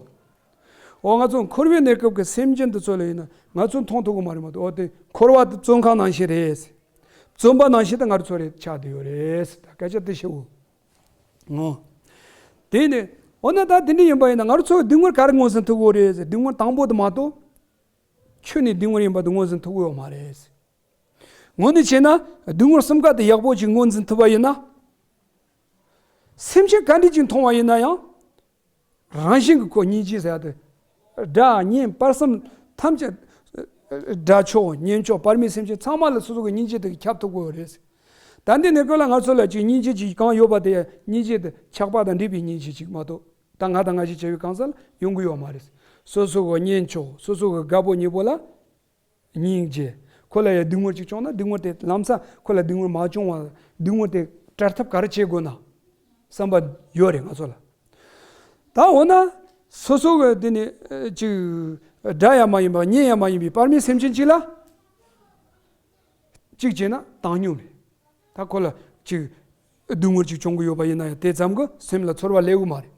འོ་ང་ཚོ་འཁོར་བའི་གནས་སྐབས་ཀྱི་སེམས་ཅན་དེ་ཚོ་ལ་ཡིན་ན་ང་ཚོས་མཐོང་ཐུབ་གི་མ་རེད་མ་གཏོགས། འོ་དེ་འཁོར་བ་དེ་བཙོན་ཁང་ནང་བཞིན་རེད། བཙོན་པ་ནང་བཞིན་དེ་ང་ཚོ་རེད་ཆགས་བསྡད་ཡོད་རེད། ད་སྐད་ཆ་དེ་བཤད་འོ། ངོ་། དེ་ནི། འོ་ན་ད་དེ་འདྲ་ཡིན་པ་ཡིན་ན་ང་རང་ཚོ་སྡུག་བསྔལ་ག་རེ་མངོན་སུམ་ཐུབ་ཀྱི་ཡོད་རེད་ཟེར། སྡུག་བསྔལ་དང་པོ་དེ་མ་གཏོགས། ཁྱོན་ནས་སྡུག་བསྔལ་ཡིན་པ་དེ་མངོན་སུམ་ཐུབ་ཀྱི་ཡོད་མ་རེད། དངོས་གནས་བྱས་ན་སྡུག་བསྔལ་གསུམ་ཀ་དེ་ཡག་པོ་ཅིག་མངོན་སུམ་ཐུབ་པ་ཡིན་ན། སེམས་ཅན་ག་འདྲ་ཅིག་མཐོང་བ་ཡིན་ན་ཡང་། རང་བཞིན་གྱི་ཁོ་སྙིང་རྗེ་ཟེར་ཡ་དེ། སྒྲ་སྙན་བར་གསུམ་ཐམས་ཅད། སྒྲ་མཆོག་སྙན་མཆོག་བར་མའི་སེམས་ཅན་ཚང་མ་ལ་སོ་སོ་གི་སྙིང་རྗེ་དེ་ཁྱབ་ཐུབ་ཀྱི་ཡོད་རེད། ད་འདི་ནས་ཀོ་ལ་ང་ཚོ་ལ་ཅིག་སྙིང་རྗེ་ཅིག་གང་ཡོད་པ་དེ་སྙིང་རྗེ་དེ་ཆགས་པ་དང་འདྲེས་པའི་སྙིང་རྗེ་ཅིག་མ་གཏོགས། ད་ང་དང་ང་ཞིག་བྱ་བའི་གང་ཟག་ལ་ཡོང་གི་ཡོད་མ་རེད། སོ་སོ་གི་གཉེན་ཆོག་སོ་སོ་གི་དགའ་པོ་ཉེ་པོ་ལ་སྙིང་རྗེ། ཁོ་ལ་ཡ་སྡུག་བསྔལ་ཅིག་བྱུང་ན་སྡུག་བསྔལ་དེ་ལམ་སང་ཁོ་ལ་སྡུག་བསྔལ་མ་བྱུང་བ། སྡུག་བསྔལ་དེ་བྲལ་ཐབས་ག་རེ་བྱེད་དགོས་ན་བསམ་པ་ཡོད་རེད་ང་ཚོ་ལ། ད་འོ་ན་སོ་སོ་གི་དེ་ནི་ཨ་ཅིག་དགྲ་ཡང་མ་ཡིན་པ་གཉེན་ཡང་མ་ཡིན་པའི་བར་མའི་སེམས་ཅན་ཅིག་ལ་གཅིག་བྱས་ན་བཏང་སྙོམས་རེད། ད་ཁོ་ལ་ཅིག་སྡུག་བསྔལ་ཅིག་བྱུང་གི་ཡོད་པ་ཡིན་ན་ཡང་དེ་ཙམ་གྱིས་སེམས་ལ་ཚོར་བ་སླེབས་ཀྱི་མ་རེད།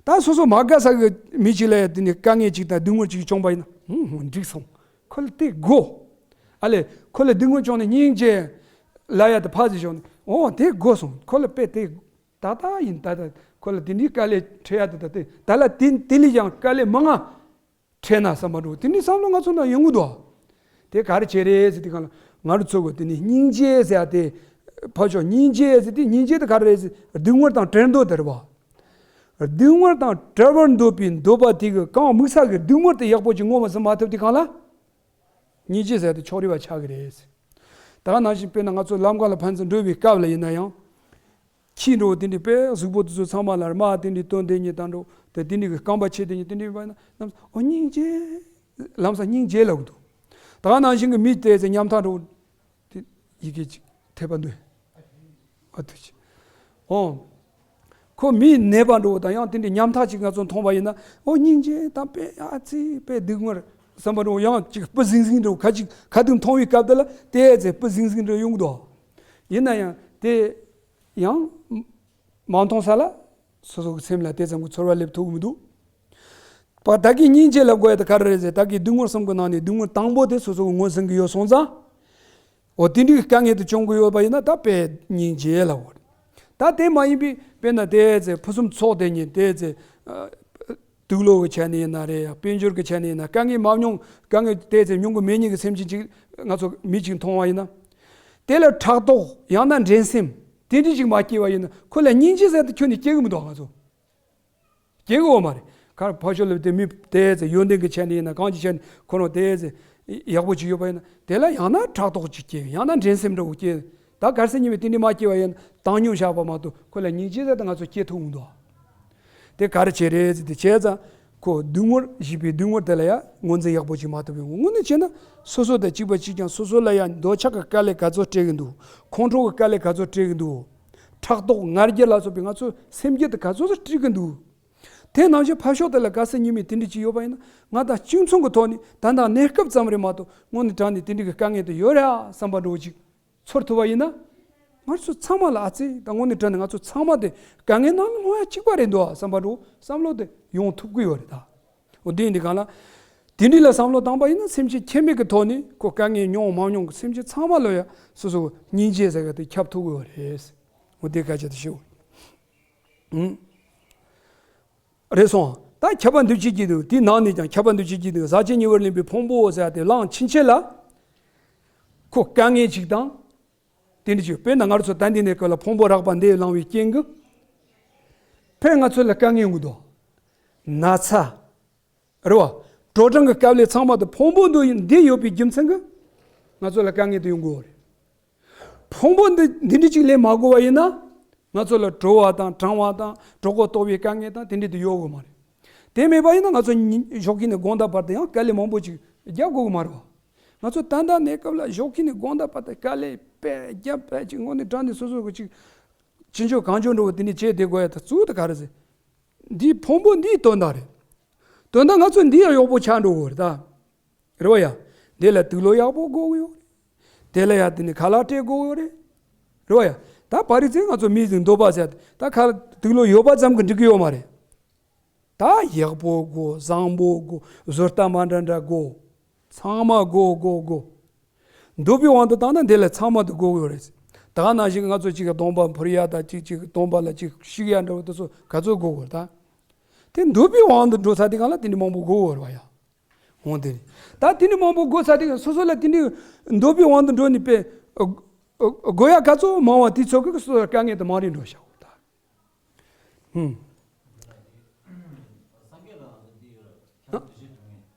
ད་སོ་སོ་མ་དགའ་ས་གི་མི་ཅིག་ལ་ཡང་དེ་ནི་དཀའ་ངལ་ཅིག་དང་སྡུག་བསྔལ་ཅིག་བྱུང་བ་ཡིན་ན། ཧུང་ཧུང་འགྲིག་སོང་། ཁོ་ལ་དེ་དགོས། ཨ་ལས་ཁོ་ལ་སྡུག་བསྔལ་བྱུང་ནས་སྙིང་རྗེ་ལབ་ཡ་དེ་ཕར་ཟིག་བྱུང་ནས། འོ་དེ་དགོས་སོང་། ཁོ་ལ་དཔེ་དེ་ད་ལྟ་ཡིན་ད་ལྟ་ཁོ་ལ་དེ་འདྲའི་དཀའ་ལས་འཕྲད་ཡ་དེ་ད་ལྟ་དེ་ལས་ཀྱང་དཀའ་ལས་མང་ང་འཕྲད་ན་བསམ་པ་འགྲོ། དེ་འདྲའི་བསམ་བློ་ང་ཚོ་ནང་ཡོང་གི་འདུག་དེ་ག་རེ་བྱས་རེད་ཟེར་དུས་སྒང་ལ་ང་རང་ཚོ་གི་དེ་ནི་སྙིང་རྗེ་ཟེར་ཡ་དེ། ཕར་ཕྱོགས་སྙིང་རྗེ་ཟེར་དུས་སྙིང་རྗེ་དེ་ག་རེ་རེད་ཟེར། སྡུག་བསྔལ་དང་བྲལ་འདོད་དེ་རེད་བ། སྡུག་བསྔལ་དང་བྲལ་བར་འདོད་པའི་འདོད་པ་དེ་གི་གང་དམིགས་བསལ་གྱི་སྡུག་བསྔལ་དེ་ཡག་པོ་ཅིག་བསྔོ་བ་ཟེར་མ་ཐུབ་དུས་སྒང་ལ། སྙིང་རྗེ་ཟེར་ཡ་དེ་ཕྱོགས་རིས་པ་ཆགས་ཀྱི་རེད། ད་ག་ནང་བཞིན་དཔེར་ན་ང་ཚོ་ལམ་ཁ་ལ་ཕན་ཚུན་འགྲོ་བའི་སྐབས་ལ་ཡིན་ན་ཡང་། ཁྱི་འདྲ་བོ་དེ་འདྲའི་དཔེ་གཟུགས་པོ་དེ་ཚོ་ཚང་མ་ལ་རྨ་དེ་འདྲའི་བཏོན་བསྡད་མཁན་དང་འདྲ་བོ་དེ་དེ་འདྲའི་གི་རྐང་པ་ཕྱེ་བསྡད་མཁན་དེ་འདྲའི་བ་ན་རྣམས་ཨོ་སྙིང་རྗེ། ལམ་སང་སྙིང་རྗེ་ལབ་གི་འདུག་ད་ག་ནང་བཞིན་གི་མི་དེ་ཚོ་ཉམ་ཐག་འདྲ་བོ་དེ་ཡི་གེ་ཅིག་འཐད་པ་འདུག་ཨ་ཐུགས་རྗེ་ཆེ། ཨོ། ཁོ་མི་ནད་པ་འདྲ་བོ་དང་ཡང་དེ་འདྲའི་ཉམ་ཐག་ཅིག་ང་ཚོ་མཐོང་བ་ཡིན་ན། ཨོ་སྙིང་རྗེ་དང་དཔེ་ཨ་ཙི་དཔེ་སྡུག་བསྔལ་བསམ་པ་འདྲ་བོ། ཡང་ཅིག་སྤུ་ཟིང་ཟིང་འདྲ་བོ་ཁ་ཅིག་ཁ་ཐུག་མཐོང་བའི་སྐབས་དེ་ལ་དེ་ཙེ་སྤུ་ཟིང་ཟིང་འདྲ་ཡོང་གི་འདུག་ཡིན་ན་ཡང་དེ་ཡང་མ་མཐོང་ས་ལ་སོ་སོ་གི་སེམས་ལ་དེ་ཙམ་གྱི་ཚོར་བ་སླེབས་ཐུབ་ཀྱི་མི་འདུག་པ། ད་གིན་སྙིང་རྗེ་ལབ་དགོས་ཡ་དེ་ག་རེ་རེད་ཟེར། ད་གིན་སྡུག་བསྔལ་གསུམ་གྱི་ནང་ནས་སྡུག་བསྔལ་དང་པོ་དེ་སོ་སོ་གི་ངོས་ཟིན་གྱི་ཡོད་སོང་ཙང་། འོ་དེ་འདྲའི་དཀའ་ངལ་དེ་བྱུང་གི་ཡོད་པ་ཡིན་ན་ད་དཔེ་སྙིང་རྗེ་ལབ་དགོས་རེད། ད་དེ་མ་ཡིན་པའི་དཔེར་ན་དེ་ཙེ་ཕུན་སུམ་ཚོགས་ལྡན་ཉིན་དེ་ཙེ་ཨ་དུག་ལོག་གི་ཆ་ནས་ཡིན་ན་རེད། ཡ་དཔལ་འབྱོར་གྱི་ཆ་ནས་ཡིན་ན། དཀའ་ངལ་མ་མྱོང་དཀའ་ངལ་དེ་ཙེ་མྱོང་གི་མེད་ཉིན་གྱི་སེམས་ཅན་ཅིག་ང་ཚོ་མི་ཅིག་མཐོང་བ་ཡིན་ན། དེ་ལ་ཕྲག་དོག་ཡང་ན་འགྲན་སེམས་དེ་འདྲ་ཅིག་མ་སྐྱེས་པ་ཡིན་ན། ཁོ་ལ་སྙིང་རྗེ་ཟེར་དེ་ཁྱོན་ནས་སྐྱེ་གི་མི་འདུག་ང་ཚོ། སྐྱེ་གི་ཡོད་མ་རེད། ཁར་ཕར་ཕྱོགས་ལ་དེ་མི་དེ་ཙེ་ཡོན་ཏན་གྱི་ཆ་ནས་ཡིན་ན། གང་གི་ཆ་ནས་ཁོ་རང་དེ་ཙེ་ཡག་པོ་ཅིག་ཡོད་པ་ཡིན་ན། དེ་ལ་ཡང་ན་ཕྲག་དོག་ཅིག་སྐྱེ། ཡང་ན་འགྲན་སེམས་འདྲ་བོ་སྐྱེ། ད་གལ་སྲིད་ཉིན་མོ་དེ་འདྲ་མ་སྐྱེས་པ་ཡིན་ན་བཏང་སྙོམས་བཞག་པ་མ་གཏོགས་ཁོ་ལ་སྙིང་རྗེ་ཟེར་དེ་ང་ཚོ་སྐྱེ་ཐུབ་འདུག་དེ་ག་རེ་བྱས་རེད་ཟེར་དེ་བྱས་ཙང་། ཁོ་སྡུག་བསྔལ་བཞི་པའི་སྡུག་བསྔལ་དེ་ལ་ཡང་ངོས་འཛིན་ཡག་པོ་ཅིག་མ་ཐུབ་པའི་ངོ་། དངོས་གནས་བྱས་ན་སོ་སོ་དང་གཅིག་པ་གཅིག་རྐྱང་། སོ་སོ་ལ་ཡང་འདོད་ཆགས་ཀྱི་དཀའ་ལས་ག་ཚོད་སྤྲད་ཀྱི་འདུག་ཁོང་ཁྲོ་གི་དཀའ་ལས་ག་ཚོད་སྤྲད་ཀྱི་འདུག་ཕྲག་དོག་ང་རྒྱལ་ལ་སོགས་པའི་ང་ཚོའི་སེམས་རྒྱུད་དེ་ག་ཚོད་ཅིག་སྤྲད་ཀྱི་འདུག་དེ་ནང་བཞིན་ཕར་ཕྱོགས་དེ་ལ་གལ་སྲིད་ཉིན་མོ་དེ་འདྲ་ཅིག་ཡོད་པ་ཡིན་ན། ང་དང་གཅིག་མཚུངས་ཀྱི་ཐོག་ནས་ད་ལྟ་གནས་སྐབས་ཙམ་རེད་མ་གཏོགས་དངོས་གནས་དྲང་གནས་དེ་འདྲ་གི་དཀའ་ངལ་དེ་ཡོད་རེད་ཨ་བསམ་པ་འདྲ་བོ་ཅིག་ཚོར་ཐུབ་པ་ཡིན་ན། ང་ཚོ་ཚང་མ་ལ་ཨ་ཙི། ད་དངོས་གནས་དྲང་གནས་ང་ཚོ་ཚང་མ་དེ་དཀའ་ངལ་ནང་ལ་ལྷུང་ཡ་གཅིག་པ་རེད་འདུག་ཨ་བསམ་པ་འདྲ་བོ་བསམ་བློ་དེ་ཡོང་ཐུབ་ཀྱི་ཡོད་རེད་ད། འོ་དེ་ཡིན་དུས་གང་ལ། དེ་འདྲ་ལ་བསམ་བློ་བཏང་པ་ཡིན་ན། སེམས་ཅན་ཁྱད་མེད་ཀྱི་ཐོག་ནས་ཁོ་དཀའ་ངལ་མྱོང་མ་མྱོང་གི་སེམས་ཅན་ཚང་མ་ལ་ཡ་སོ་སོ་སྙིང་རྗེ་ཟེར་ག་དེ་ཁྱབ་ཐུབ་ཀྱི་ཡོད་རེད། འོ་དེ་སྐད་ཆ་དེ་ཞུ། ཨུམ། རེད་སོང་། ད་ཁྱབ་པ་འདུ་བྱེད་ཀྱི་འདུག་དེའི་ནང་ནས་ཀྱང་ཁྱབ་པ་འདུ་བྱེད་ཀྱི་འདུག་ཟག་བཅས་ཉེ་བར་ལེན་པའི་ཕུང་པོ་ཟེར་ཡ་དེ་བླངས་ཕྱིན་ཆད་ལ། ཁོ་དཀའ་ངལ་ཅིག་དང་། དེ་འདྲ་ཅིག་དཔེར་ན་ང་རང་ཚོ་ད་འདི་ནས་སྐབས་ལ་ཕུང་པོ་རགས་པ་འདི་བླངས་པའི་རྐྱེན་གྱིས། དཔེར་ང་ཚོ་ལ་དཀའ་ངལ་ཡོང་གི་འདུག་ན་ཚ། རེད་བ། དྲོ་གྲང་གི་དཀའ་ལས་ཚང་མ་དེ་ཕུང་པོ་འདི་འདི་ཡོད་པའི་རྒྱུ་མཚན་གྱིས་ང་ཚོ་ལ་དཀའ་ངལ་དེ་ཡོང་གི་རེད། ཕུང་པོ་འདི་འདི་འདྲ་ཅིག་ལས་མ་དགོས་པ་ཡིན་ན། ང་ཚོ་ལ་དྲོ་བ་དང་གྲང་བ་དང་གྲོད་ཁོག་ལྟོགས་པའི་དཀའ་ངལ་དང་དེ་འདྲ་དེ་ཡོད་དགོས་མ་རེད། དེ་མེད་པ་ཡིན་ན་ང་ཚོ་ཉི་ཞོགས་ཀྱི་ནས་དགོང་དག་བར་དུ་ཡང་དཀའ་ལས་མང་པོ་ཅིག་རྒྱག་དགོས་ཀྱི་མ་རེད་བ། ང་ཚོ་ད་ལྟ་གནས་སྐབས་ལ་ཞོགས་ཀྱི་ནས་དགོང་དག་བར་དུ་དཀའ་ལས་དཔེ་རྒྱབ་དཔེ་ཅིག་དངོས་གནས་དྲང་གནས་སོ་སོ་གི་ཅིག་ཅི་འཇོག་གང་འཇོག་འགྲོ་བ་དེ་འདྲ་བྱས་བསྡད་དགོས་ཡ་ད་གཙོ་བོ་དེ་ག་རེ་ཟེར། འདིའི་ཕུང་པོ་འདིའི་དོན་དག་རེད། དོན་དག་ང་ཚོ་འདི་ཡང་གཡོག་པོ་ཆགས་འགྲོ་གི་རེད་ད། རེད་བ་ཡ། དེ་ལ་དུག་ལོག་ཡག་པོ་དགོས་ཀྱི་ཡོད་རེད། དེ་ལ་ཡ་དེ་ནས་ཁ་ལག་སྤྲད་དགོས་ཀྱི་ཡོད་རེད། རེད་བ་ཡ། ད་བར་རི་ཚེ་ང་ཚོ་མི་ཟིག་འདོད་པ་ཟེར་ད་ཁ་དུག་ལོག་ཡོད་པ་ཙམ་གྱིས་འགྲིག་གི་ཡོད་མ་རེད། ད་ཡག་པོ་དགོས། བཟང་པོ་དགོས། བཟོ་ལྟ་མ་འདྲ་འདྲ་དགོས། ཚང་མ་དགོས་དགོས་དགོས། འདོད་པའི་དབང་དུ་བཏང་ན་འདི་ལ་ཚང་མ་དེ་དགོས་ཀྱི་ཡོད་རེད། ད་ག་ནང་བཞིན་ང་ཚོ་གཅིག་གི་སྡོམ་པ་འཕུར་ཡ་དང་གཅིག་གཅིག་གི་སྡོམ་པ་ལ་གཅིག་ཤི་ཡ་འདྲ་བོ་དེ་ཚོ་ག་ཚོད་དགོས་ཀྱི་ཡོད་རེད་ད། དེ་འདོད་པའི་དབང་དུ་འགྲོ་ཚར་དུས་སྒང་ལ་དེ་འདྲ་མང་པོ་དགོས་ཀྱི་ཡོད་རེད་བ་ཡ། འོང་དེ་རེད། ད་དེ་འདྲ་མང་པོ་དགོས་ཚར་དུས་སྒང་སོ་སོ་ལ་དེ་འདྲ་འདོད་པའི་དབང་དུ་འགྲོ་ནས་དཔེ་དགོས་ཡ་ག་ཚོད་མང་བ་དེ་ཚོ་གི་སོ་སོ་ལ་དཀའ་ངལ་དེ་མང་རུ་འགྲོ་བཞག་ད། ཧུམ།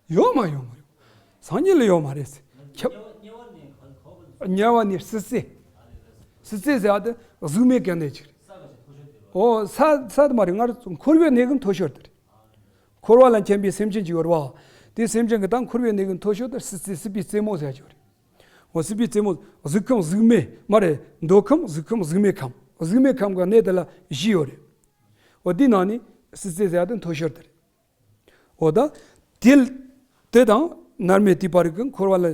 ཡོད་མ་ཡོད་མ་ཡོད། སངས་རྒྱས་ལ་ཡོད་མ་རེད། ཁྱབ། དམྱལ་བ་ནི་སྲིད་རྩེ། སྲིད་རྩེ་ཟེར་བ་དེ་གཟུགས་མེད་ག་ནས་ཅིག་རེད། ཨོ་ས་ས་དེ་མ་རེད། སྔར་འཁོར་བའི་གནས་ཀྱི་མཐོ་ཤོས་དེ་རེད། འཁོར་བ་ལ་འཁྱམས་པའི་སེམས་ཅན་ཅིག་ཡོད་རེད་བ། དེ་སེམས་ཅན་གྱི་ད་འཁོར་བའི་གནས་ཀྱི་མཐོ་ཤོས་དེ་སྲིད་རྩེ་སྲིད་པའི་རྩེ་མོ་ཟེར་ཡ་ཅིག་ཡོད་རེད། འོ་སྲིད་པའི་རྩེ་མོ། གཟུགས་ཁམས་གཟུགས་མེད་མ་རེད། འདོད་ཁམས་གཟུགས་ཁམས་གཟུགས་མེད་ཁམས། གཟུགས་མེད་ཁམས་ཀྱི་གནས་དེ་ལ་བཞི་ཡོད་རེད། འོ་དེའི་ནང་ནས་སྲིད་རྩེ་ཟེར་ཡ་དེ་མཐོ་ཤོས་དེ་རེད། འོ་ད་དེ་དེ་དང་མནར་མེད་དེའི་བར་གྱི་འཁོར་བ་ལ་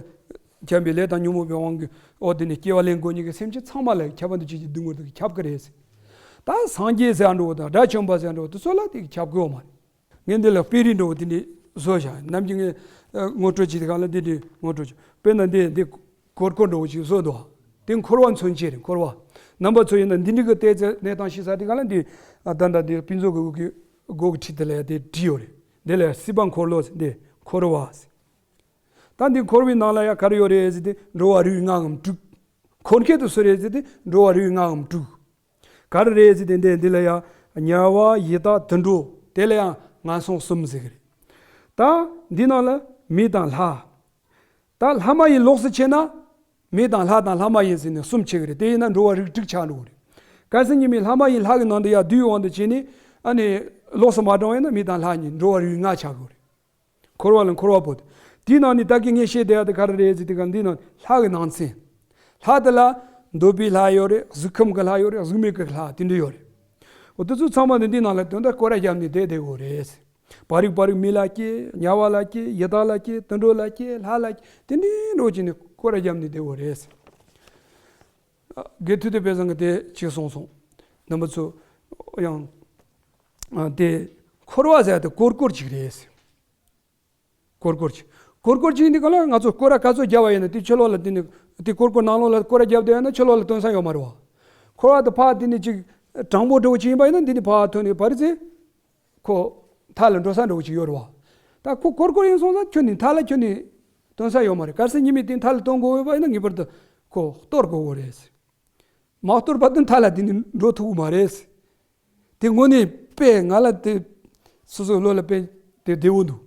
འཁྱམས་པའི་ལས་དང་ཉོན་མོངས་པའི་དབང་གིས་འོ་དེ་ནས་སྐྱེ་བ་ལེན་དགོས་མཁན་གྱི་སེམས་ཅན་ཚང་མ་ལ་ཁྱབ་པ་འདུ་བྱེད་ཀྱི་སྡུག་བསྔལ་དེ་ཁྱབ་ཀྱི་རེད། ད་སངས་རྒྱས་ཟེར་ཡ་འདྲ་བོ་དང་སྒྲ་བཅོམ་པ་ཟེར་ཡ་འདྲ་བོ་དེ་ཚོ་ལ་དེ་ཁྱབ་ཀྱི་ཡོད་མ་རེད། ངས་འདི་ལ་དཔེ་རིས་འདྲ་བོ་དེ་འདྲ་བཟོས་བཞག་ནམ་རྒྱུན་ངས་ངོ་སྤྲོད་བྱེད་དུས་སྒང་ལ་འདི་འདྲ་ངོ་སྤྲོད་བྱེད། དཔེར་ན་འདི་འདི་གོར་གོར་འདྲ་བོ་ཅིག་བཟོས་འདུག་དེ་འཁོར་བ་མཚོན་བྱེད་རེད། འཁོར་བ། རྣམ་པ་ཚོ་ཡིན་ན་འདི་འདྲ་གི་བལྟས་ཚེ་གནས་སྟངས་ཤེས་ས་དེ་སྒང་ལ་འདི་ཨ་ད་ལྟ་འདི་ཕུན་ཚོགས་ཀྱི་དབུ་གི་སྒོ་གི་འཁྲིས་དེ་ལ་ཡ་དེ་བྲིས་ཡོད་རེད། འདི་ལ་ཡ་སྲིད་པ་འཁོར་ལོ་ཟེར་འདི་འཁོར་བ་ཟེར། ད་འདི་འཁོར་བའི་ནང་ལ་ཡ་ག་རེ་ཡོད་རེད་ཟེར་དུས་འགྲོ་བ་རིགས་ལྔའམ་དྲུག་འཁོར་མཁན་དེ་སུ་རེད་ཟེར་དུས་འགྲོ་བ་རིགས་ལྔའམ་དྲུག་ག་རེ་རེད་ཟེར་དུས་འདི་འདི་ལ་ཡ་དམྱལ་བ་ཡི་དྭགས་དུད་འགྲོ་དེ་ལ་ཡང་ངན་སོང་གསུམ་ཟེར་གི་རེད། ད་འདི་ནང་ལ་མི་དང་ལྷ། ད་ལྷ་མ་ཡིན་ལོགས་སུ་ཕྱེ་ན། མི་དང་ལྷ་དང་ལྷ་མ་ཡིན་ཟེར་ནས་གསུམ་ཕྱེ་གི་རེད། དེ་ཡིན་ན་འགྲོ་བ་རིགས་དྲུག་ཆགས་འགྲོ་གི་རེད། གལ་སྲིད་ཉི་མའི་ལྷ་མ་ཡིན་ལྷ་གི་ནང་དུ་ཡ་བསྡུས་དབང་དུ་བྱས་ནས་ཨ་ནི་ལོགས་སུ་མ་བགྲངས་ཡིན་ན་མི་དང་ལྷ་གཉིས་འགྲོ་བ་རིགས་ལྔ་ཆགས་དགོས་རེད། འཁོར་བ་ལ་འཁོར་བ་པོ་དེ། དེའི་ནང་ནས་ད་གིན་ངས་བཤད་བསྡད་ཡ་དེ་ག་རེ་རེད་ཟེར་དུས་ག་འདིའི་ནང་ལྷ་གི་ནང་ཚན། ལྷ་དེ་ལ་འདོད་པའི་ལྷ་ཡོད་རེད། གཟུགས་ཁམས་ཀྱི་ལྷ་ཡོད་རེད། གཟུགས་མེད་ཀྱི་ལྷ་དེ་འདྲ་ཡོད་རེད། འོ་དེ་ཚོ་ཚང་མ་ནི་འདི་ནང་ལ་དོན་དག་སྐོར་ར་བརྒྱབ་ནས་བསྡད་བསྡད་དགོས་རེད། བར་རིག་བར་རིག་མི་ལ་སྐྱེ། དམྱལ་བ་ལ་སྐྱེ། ཡི་དྭགས་ལ་སྐྱེ། དུད་འགྲོ་ལ་སྐྱེ། ལྷ་ལ་སྐྱེ། དེ་འདྲའི་འགྲོ་བྱས་ནས་སྐོར་ར་བརྒྱབ་ནས་བསྡད་དགོས་རེད། དགེ་ཐུ་དེ་དཔེ་བཟང་གི་དེ་གཅིག་གསུངས་སོང་། རྣམ་པ་ཚོ་ཡང་དེ་འཁོར་བ་ཟེར་དེ་སྐོར་སྐོར་ཅིག་རེད། སྐོར་སྐོར་ཅིག་སྐོར་སྐོར་ཅིག་ཡིན་དུས་ག་ལ་ང་ཚོ་སྐོར་ར་ག་ཚོད་བརྒྱབ་པ་ཡིན་ན་དེ་ཕྱི་ལོགས་ལ་དེ་ནི་དེ་སྐོར་སྐོར་ནང་ལོགས་ལ་སྐོར་ར་བརྒྱབ་བསྡད་ཡོད་ན་ཕྱི་ལོགས་ལ་ཐོན་ས་ཡོད་མ་རེད་བ། འཁོར་བ་དེ་ཕར་དེ་ནི་ཅིག་དྲང་པོ་འདྲ་བོ་ཅིག་ཡིན་པ་ཡིན་ན་འདི་ནི་ཕར་ཐོན་ནས་བར་ཚེ་ཁོ་མཐའ་ལ་འགྲོ་ས་འདྲ་བོ་ཅིག་ཡོད་རེད་བ། ད་ཁོ་སྐོར་སྐོར་ཡིན་སོང་ཙང་ཁྱོད་ནི་མཐའ་ལ་ཁྱོད་ནི་ཐོན་ས་ཡོད་མ་རེད། གལ་སྲིད་ཉི་མའི་སྟེང་མཐའ་ལ་ཐོན་དགོས་ཡོད་པ་ཡིན་ན་ངེས་པར་དུ་ཁོ་གཏོར་དགོས་ཀྱི་རེད། མ་གཏོར་བར་དུ་མཐའ་ལ་དེ་ནི་འགྲོ་ཐུབ་ཀྱི་མ་རེད། དེ་དངོས་གནས་དཔེ་ང་ལ་དེ་སོ་སོའི་བློ་ལ་དཔེ་དེ་བདེ་བོ་འདུག་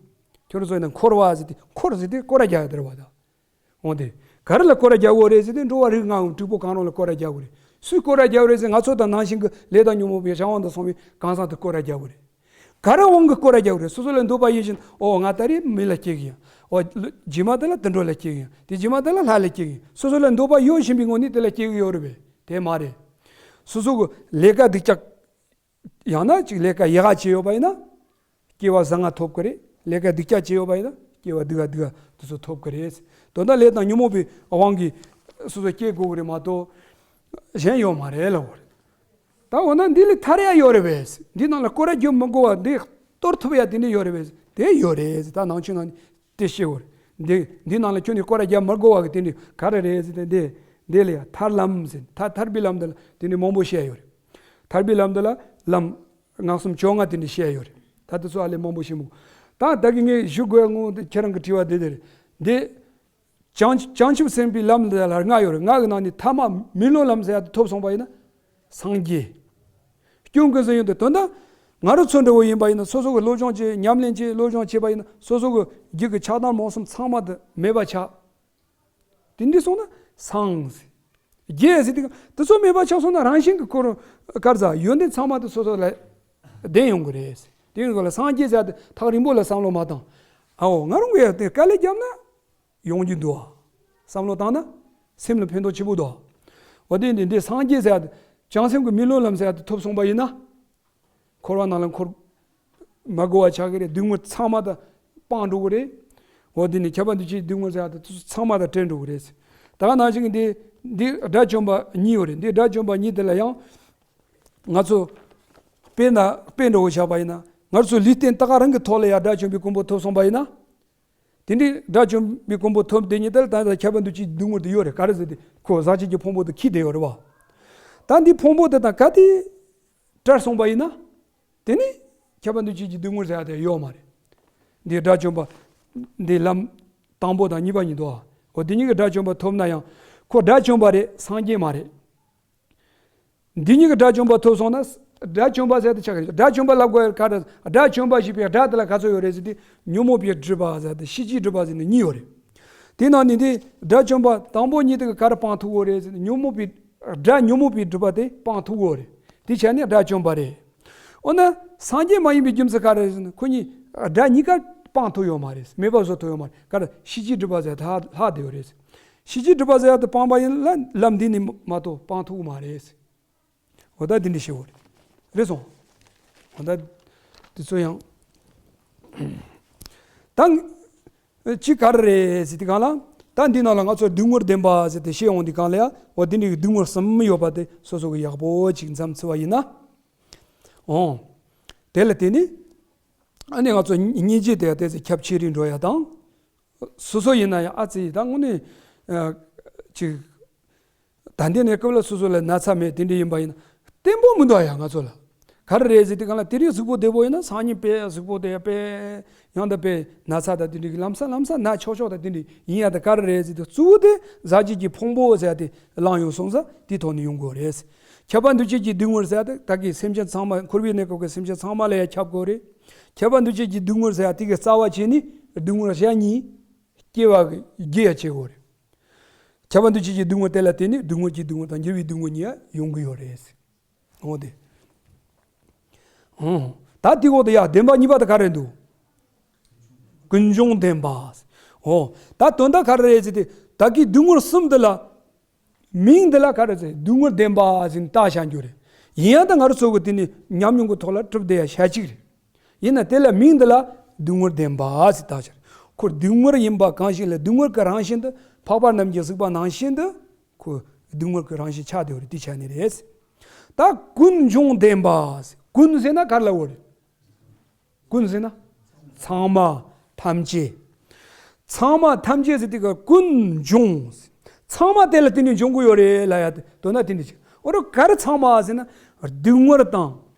ཁྱོད་རང་ཚོ་ཡིན་ན་འཁོར་བ་ཟེར་དེ་འཁོར་ཟེར་དེ་སྐོར་ར་རྒྱག་ཡ་དེ་རེད་བ་ད། འོང་དེ་ག་རེ་ལ་སྐོར་ར་རྒྱག་དགོས་རེད་ཟེར་དེ་འགྲོ་བ་རིགས་ལྔའམ་དྲུག་པོ་གང་རུང་ལ་སྐོར་ར་རྒྱག་དགོས་རེད། སུས་སྐོར་ར་རྒྱག་དགོས་རེད་ཟེར་ང་ཚོ་དང་ནང་བཞིན་གྱི་ལས་དང་ཉོན་མོངས་པའི་རང་དབང་དུ་སོང་བའི་གང་ཟག་དེ་སྐོར་ར་རྒྱག་དགོས་རེད། ག་རེ་དབང་གིས་སྐོར་ར་རྒྱག་དགོས་རེད། སོ་སོ་ལ་འདོད་པ་ཡོད་བཞིན་ཨོ་ང་ད་རེས་མི་ལ་སྐྱེ་གི་ཡིན། ཨོ་རྗེས་མ་དེ་ལ་དུད་འགྲོ་ལ་སྐྱེ་གི་ཡིན། དེ་རྗེས་མ་དེ་ལ་ལྷ་ལ་སྐྱེ་གི་ཡིན། སོ་སོ་ལ་འདོད་པ་ཡོད་བཞིན་པའི་ངོས་ནས་དེ་ལ་སྐྱེ་གི་ཡོད་རེད་པས། དེ་མ་རེད། སོ་སོ་གི་ལས་ཀ་སྡུག་ཅག་ཡང་ན་ཅིག་ལས་ཀ་ཡག་ག་བྱས་ཡོད་པ་ཡིན་ན། སྐྱེ་བ་བཟང་ང་ཐོབ་ཀྱི་རེད། ལས་ཀ་སྡུག་ཅག་བྱས་ཡོད་པ་ཡིན་ན་སྐྱེ་བ་སྡུག་ག་སྡུག་ག་དེ་ཚོ་ཐོབ་ཀྱི་རེད། དོན་དག་ལས་དང་ཉོན་མོངས་པའི་དབང་གིས་སོ་སོ་སྐྱེ་དགོས་ཀྱི་རེད་མ་གཏོགས། གཞན་ཡོད་མ་རེད་ལབ་པ་རེད། ད་འོ་ན་འདི་ལས་ཐར་ཡ་ཡོད་རེད་པས། འདི་ནང་ལ་སྐོར་ར་རྒྱུག་མི་དགོས་པ་འདི་གཏོར་ཐུབ་ཡ་དེ་འདྲ་ཡོད་རེད་པས། དེ་ཡོད་རེད་ཟེར། ད་ནང་ཆོས་ནང་དེ་བཤད་དགོས་རེད། འདི་འདི་ནང་ལ་ཁྱོད་ནི་སྐོར་ར་རྒྱག་མི་དགོས་པ་གི་དེ་འདྲ་ག་རེ་རེད་ཟེར་ཏེ་འདི་འདི་ལ་ཡ་ཐར་ལམ་ཟེར། ཐར་ཐར་པའི་ལམ་འདི་ལ་དེ་འདྲ་མང་པོ་བཤད་ཡོད་རེད། ཐར་པའི་ལམ་འདི་ལ་ལམ་སྔགས་སུམ་བཅོ་ལྔ་དེ་འདྲ་བཤད་ཡོད་རེད། ད་དེ་ཚོ་ཨ་ལས་མང་པོ་ཞིག་མོ། ད་ད་གི་ངས་ཞུ་དགོས་ཡ་དངོས་དེ་ཁྱེད་རང་གི་དྲི་བ་འདི་དེ་རེད། འདི་བྱང་བྱང་ཆུབ་སེམས་དཔའི་ལམ་འདི་ལ་ལྔ་ཡོད་རེད། ལྔ་གི་ནང་ནས་ཐ་མ་མི་སློབ་ལམ་ཟེར་ཡ་དེ་ཐོབ་སོང་པ་ཡིན་ན་སངས་རྒྱས། སྐྱོན་ཀུན་ཟད་ཡོན་ཏན་དོན་དག་ང་རང་ཚོ་འདྲ་བོ་ཡིན་པ་ཡིན་ན་སོ་སོ་གི་སློབ་སྦྱོང་བྱེད། ཉམས་ལེན་བྱེད། སློབ་སྦྱོང་བྱེད་པ་ཡིན་ན་སོ་སོ་གི་རྒྱུད་ཀྱི་ཆགས་སྡང་རྨོངས་གསུམ་ཚང་མ་དེ་མེད་པ་ཆགས། དེ་འདྲ་སོང་ན་སངས། རྒྱས་ཟེར་དེ་དེ་ཚོ་མེད་པ་ཆགས་སོང་ན་རང་བཞིན་གྱི་ཁོ་རང་གར་ཟ་ཡོན་ཏན་ཚང་མ་དེ་སོ་སོ་ལ་ལྡན་ཡོང་གི་རེད། དེ་ཡིན་དགོས་ལ་སངས་རྒྱས་ཟེར་དེ་ཐག་རིང་པོ་ལ་བསམ་བློ་མ་བཏང་། ཨའོ་ང་རང་གིས་དེ་དཀའ་ལས་བརྒྱབ་ན་ཡོང་རྒྱུ་འདུག་ཨ། བསམ་བློ་བཏང་ན་སེམས་ལ་ཕན་ཐོགས་ཆེན་པོ་འདུག་ཨ། འོ་དེ་འདི་འདི་སངས་རྒྱས་ཟེར་དེ་བྱང་སེམས་ཀྱི་མི་སློབ་ལམ་ཟེར་དེ་ཐོབ་སོང་པ་ཡིན་ན། འཁོར་བ་ནང་ལ་འཁོར་མ་དགོས་པ་ཆགས་ཀྱི་རེད། སྡུག་བསྔལ་ཚང་མ་ད་སྤངས་འགྲོ་གི་རེད། འོ་དེ་ནི་ཁྱབ་པ་འདུ་བྱེད་སྡུག་བསྔལ་ཟེར་ཡ་དེ་ཚོ་ཚང་མ་ད་བྲལ་འགྲོ་གི་རེད། ད་ག་ནང་བཞིན་གྱི་འདི་འདི་དགྲ་བཅོམ་པ་གཉིས་ཡོད་རེད། འདི་དགྲ་བཅོམ་པ་གཉིས་དེ་ལ་ཡང་ང་ཚོ་དཔེ་ན་དཔེ་འདྲ་བོ་བཞག་པ་ཡིན་ན་ང་ཚོ་ལུས་རྟེན་ད་ག་རང་གི་ཐོག་ལ་ཡང་དགྲ་བཅོམ་པའི་གོ་འཕང་ཐོབ་སོང་པ་ཡིན་ན། དེ་འདྲའི་དགྲ་བཅོམ་པའི་གོ་འཕང་ཐོབ་དེ་ཉིད་དེ་ལ་ད་ལྟ་ཁྱབ་པ་འདུ་བྱེད་སྡུག་བསྔལ་དེ་ཡོད་རེད། ག་རེ་ཟེར་དེ་ཁོ་ཟག་བཅས་ཀྱི་ཕུང་པོ་དེ་འཁྱེར་བསྡད་ཡོད་རེད་བ། ད་འདི་ཕུང་པོ་དེ་དང་ག་དེ་བྲལ་སོང་པ་ཡིན་ན། དེ་ནི་ཁྱབ་པ་འདུ་བྱེད་ཀྱི་སྡུག་བསྔལ་ཟེར་ཡ་དེ་ཡོད་མ་རེད། འདི་དགྲ་བཅོམ་པ་འདི་ལམ་དང་པོ་དང་གཉིས་པ་གཉིས་འདུག་ཨ། འོ་དེ་གཉིས་ཀྱི་དགྲ་བཅོམ་པ་ཐོབ་ན་ཡང་ཁོ་དགྲ་བཅོམ་པ་རེད། སངས་རྒྱས་མ་རེད། འདི་གཉིས་ཀྱི་དགྲ་བཅོམ་པ་ཐོབ་སོང་ན། དགྲ་བཅོམ་པ་ཟེར་དེ་ཆགས་ཀྱི་རེད། དགྲ་བཅོམ་པ་ལབ་དགོས་ཡ་ག་རེ། དགྲ་བཅོམ་པ་ཞེས་པའི་དགྲ་དེ་ལ་ག་ཚོད་ཡོད་རེད་ཟེར་དུས་ཉོན་མོངས་པའི་སྒྲིབ་པ་ཟེར་དེ་ཤེས་བྱའི་སྒྲིབ་པ་ཟེར་ནས་གཉིས་ཡོད་རེད། དེ་ནང་ནས་འདི་དགྲ་བཅོམ་པ་དང་པོ་གཉིས་དེ་ག་རེ་སྤང་ཐུབ་ཀྱི་ཡོད་རེད་ཟེར་ན་ཉོན་མོངས་པའི་དགྲ་ཉོན་མོངས་པའི་སྒྲིབ་པ་དེ་སྤང་ཐུབ་ཀྱི་ཡོད་རེད། དེ་བྱས་ནས་དགྲ་བཅོམ་པ་རེད། འོ་ན་སངས་རྒྱས་མ་ཡིན་པའི་རྒྱུ་མཚན་ག་རེ་ཟེར་ན་ཁོ་གཉིས་དགྲ་གཉིས་ཀ་སྤང་ཐུབ་ཡོད་མ་རེད། མེད་པ་བཟོ་ཐུབ་ཡོད་མ་རེད། ག་རེ་ཤེས་བྱའི་སྒྲིབ་པ་ཟེར་དེ་ལྷག་བསྡད་ཡོད་རེད། ཤེས་བྱའི་སྒྲིབ་པ་ཟེར་ཡ་དེ་སྤངས་པ་ཡིན་ན་ལམ་འདི་ནི་མ་གཏོགས་སྤང་ཐུབ་ཀྱི་མ་རེད། འོ་ད་འདི་འདྲ་ཞིག་རེད་སོང་། འོ་ད་འདི་ཚོ་ཡང་ད་གཅིག་ག་རེ་རེད་ཟེར་དུས་སྒང་ལ། ད་འདི་ནང་ལ་ང་ཚོ་སྡུག་བསྔལ་བདེན་པ་ཟེར་ཏེ་བཤད་འོང་དུས་སྒང་ལ་ཡ། འོ་འདི་འདྲའི་སྡུག་བསྔལ་གསུམ་ཡོད་པ་དེ་སོ་སོ་གི་ཡག་པོ་ཅིག་མཚམས་ཚུད་པ་ཡིན་ན། འོ་དེ་ལ་བརྟེན་ནས་ཨ་ནི་ང་ཚོ་སྙིང་རྗེ་དེ་ཡ་དེ་ཚོ་ཁྱབ་ཆེ་རུ་འགྲོ་ཡ་དང་། སོ་སོ་ཡིན་ན་ཡང་ཨ་ཙི་ད་དངོས་གནས་ཨ་ཅིག་ད་ལྟའི་གནས་སྐབས་ལ་སོ་སོ་ལ་ན་ཚ་མེད་དེ་འདྲ་ཡིན་པ་ཡིན་ན་བརྟན་པོ་མི་འདུག་ཡ། ང་ཚོ་ལ་ག་རེ་རེད་ཟེར་དུས་སྒང་ལ་དེ་རིང་གཟུགས་པོ་བདེ་པོ་ཡིན་ན་སང་ཉིན་དཔེ་གཟུགས་པོ་དེ་དཔེ་ཡང་དག་པའི་ན་ཚ་དང་དེ་འདྲ་གི་ལམ་སང་ལམ་སང་ན་ཆོག་ཆོག་དང་དེ་འདྲ་ཡིན་ཡ། ད་ག་རེ་རེད་ཟེར་དུས་གཙོ་བོ་དེ་ཟག་བཅས་ཀྱི་ཕུང་པོ་ཟེར་ཡ་དེ་བླངས་ཡོང་སོང་ཙང་དེའི་ཐོག་ནས་ཡོང་དགོས་རེད། ཁྱབ་པ་འདུ་བྱེད་ཀྱི་སྡུག་བསྔལ་ཟེར་ཡ་དེ་ད་གི་སེམས་ཅན་ཚང་མ་འཁོར་བའི་གནས་སྐབས་ཀྱི་སེམས་ཅན་ཚང་མ་ལ་ཡང་ཁྱབ་དགོས་རེད། ཁྱབ་པ་འདུ་བྱེད་ཀྱི་སྡུག་བསྔལ་ཟེར་ཡ་དེ་གི་རྩ་བ་བྱས་ནས་སྡུག་བསྔལ་ཞག་གཉིས་སྐྱེ་བ་གི་རྒྱུ་ཡ་བྱེད་དགོས་རེད། ཁྱབ་པ་འདུ་བྱེད་ཀྱི་སྡུག་བསྔལ་དེ་ལ་བརྟེན་ནས་སྡུག་བསྔལ་གྱི་སྡུག་བསྔལ་དང་འགྱུར་བའི་སྡུག་བསྔལ་གཉིས་ཡ་ཡོང་གི་ཡོད་རེད། འོ་དེ། ཨང་། ད་དེ་འོག་ཏུ་ཡ་བདེན་པ་གཉིས་པ་དེ་ག་རེ་འདུག་ཀུན་འབྱུང་བདེན་པ། འོ། ད་དོན་དག་ག་རེ་རེད་ཟེར་ཏེ་ད་གི་སྡུག་བསྔལ་གསུམ་འདི་ལ། མིང་འདི་ལ་ག་རེ་ཟེར་སྡུག་བསྔལ་བདེན་པ་ཟེར་ནས་བཏགས་བཞག་རྒྱུ་རེད། ཡིན་ཡང་ད་ང་རང་ཚོ་གི་དེ་ནི་ཉམས་མྱོང་གི་ཐོག་ལ་གྲུབ་བསྡད་ཡ་ཞལ་གཅིག་རེད། ཡིན་ན་དེ་ལ་མིང་འདི་ལ་སྡུག་བསྔལ་བདེན་པ་ཟེར་བཏགས་ཤག་ཁོ་སྡུག་བསྔལ་ཡིན་པ་གང་ཞིག་ལ། སྡུག་བསྔལ་གྱི་རང་བཞིན་དུ་འཕགས་པ་རྣམས་ཀྱིས་གཟིགས་པ་ནང་བཞིན་དུ་ཁོ་སྡུག་བསྔལ་གྱི་རང་བཞིན་ཆགས་བསྡད་ཡོད་རེད། དེ་ཆ་ནི་རེད། ད་ཀུན་འབྱུང་བདེན་པ། ཀུན་ཟེར་ན་ག་རེ་ལབ་ཡོད་རེད། ཀུན་ཟེར་ན་ཚང་མ། ཐམས་ཅད། ཚང་མ་ཐམས་ཅད་ཟེར་དུས་ཀ་ཀུན་འབྱུང་། ཚང་མ་དེ་ལ་བརྟེན་ནས་འབྱུང་གི་ཡོད་རེད་ལབ་ཡ་དེ་དོན་དག་དེ་འདྲ་ཅིག་འོ་རོ་ག་རེ་ཚང་མ་ཟེར་ན། སྡུག་བསྔལ་དང་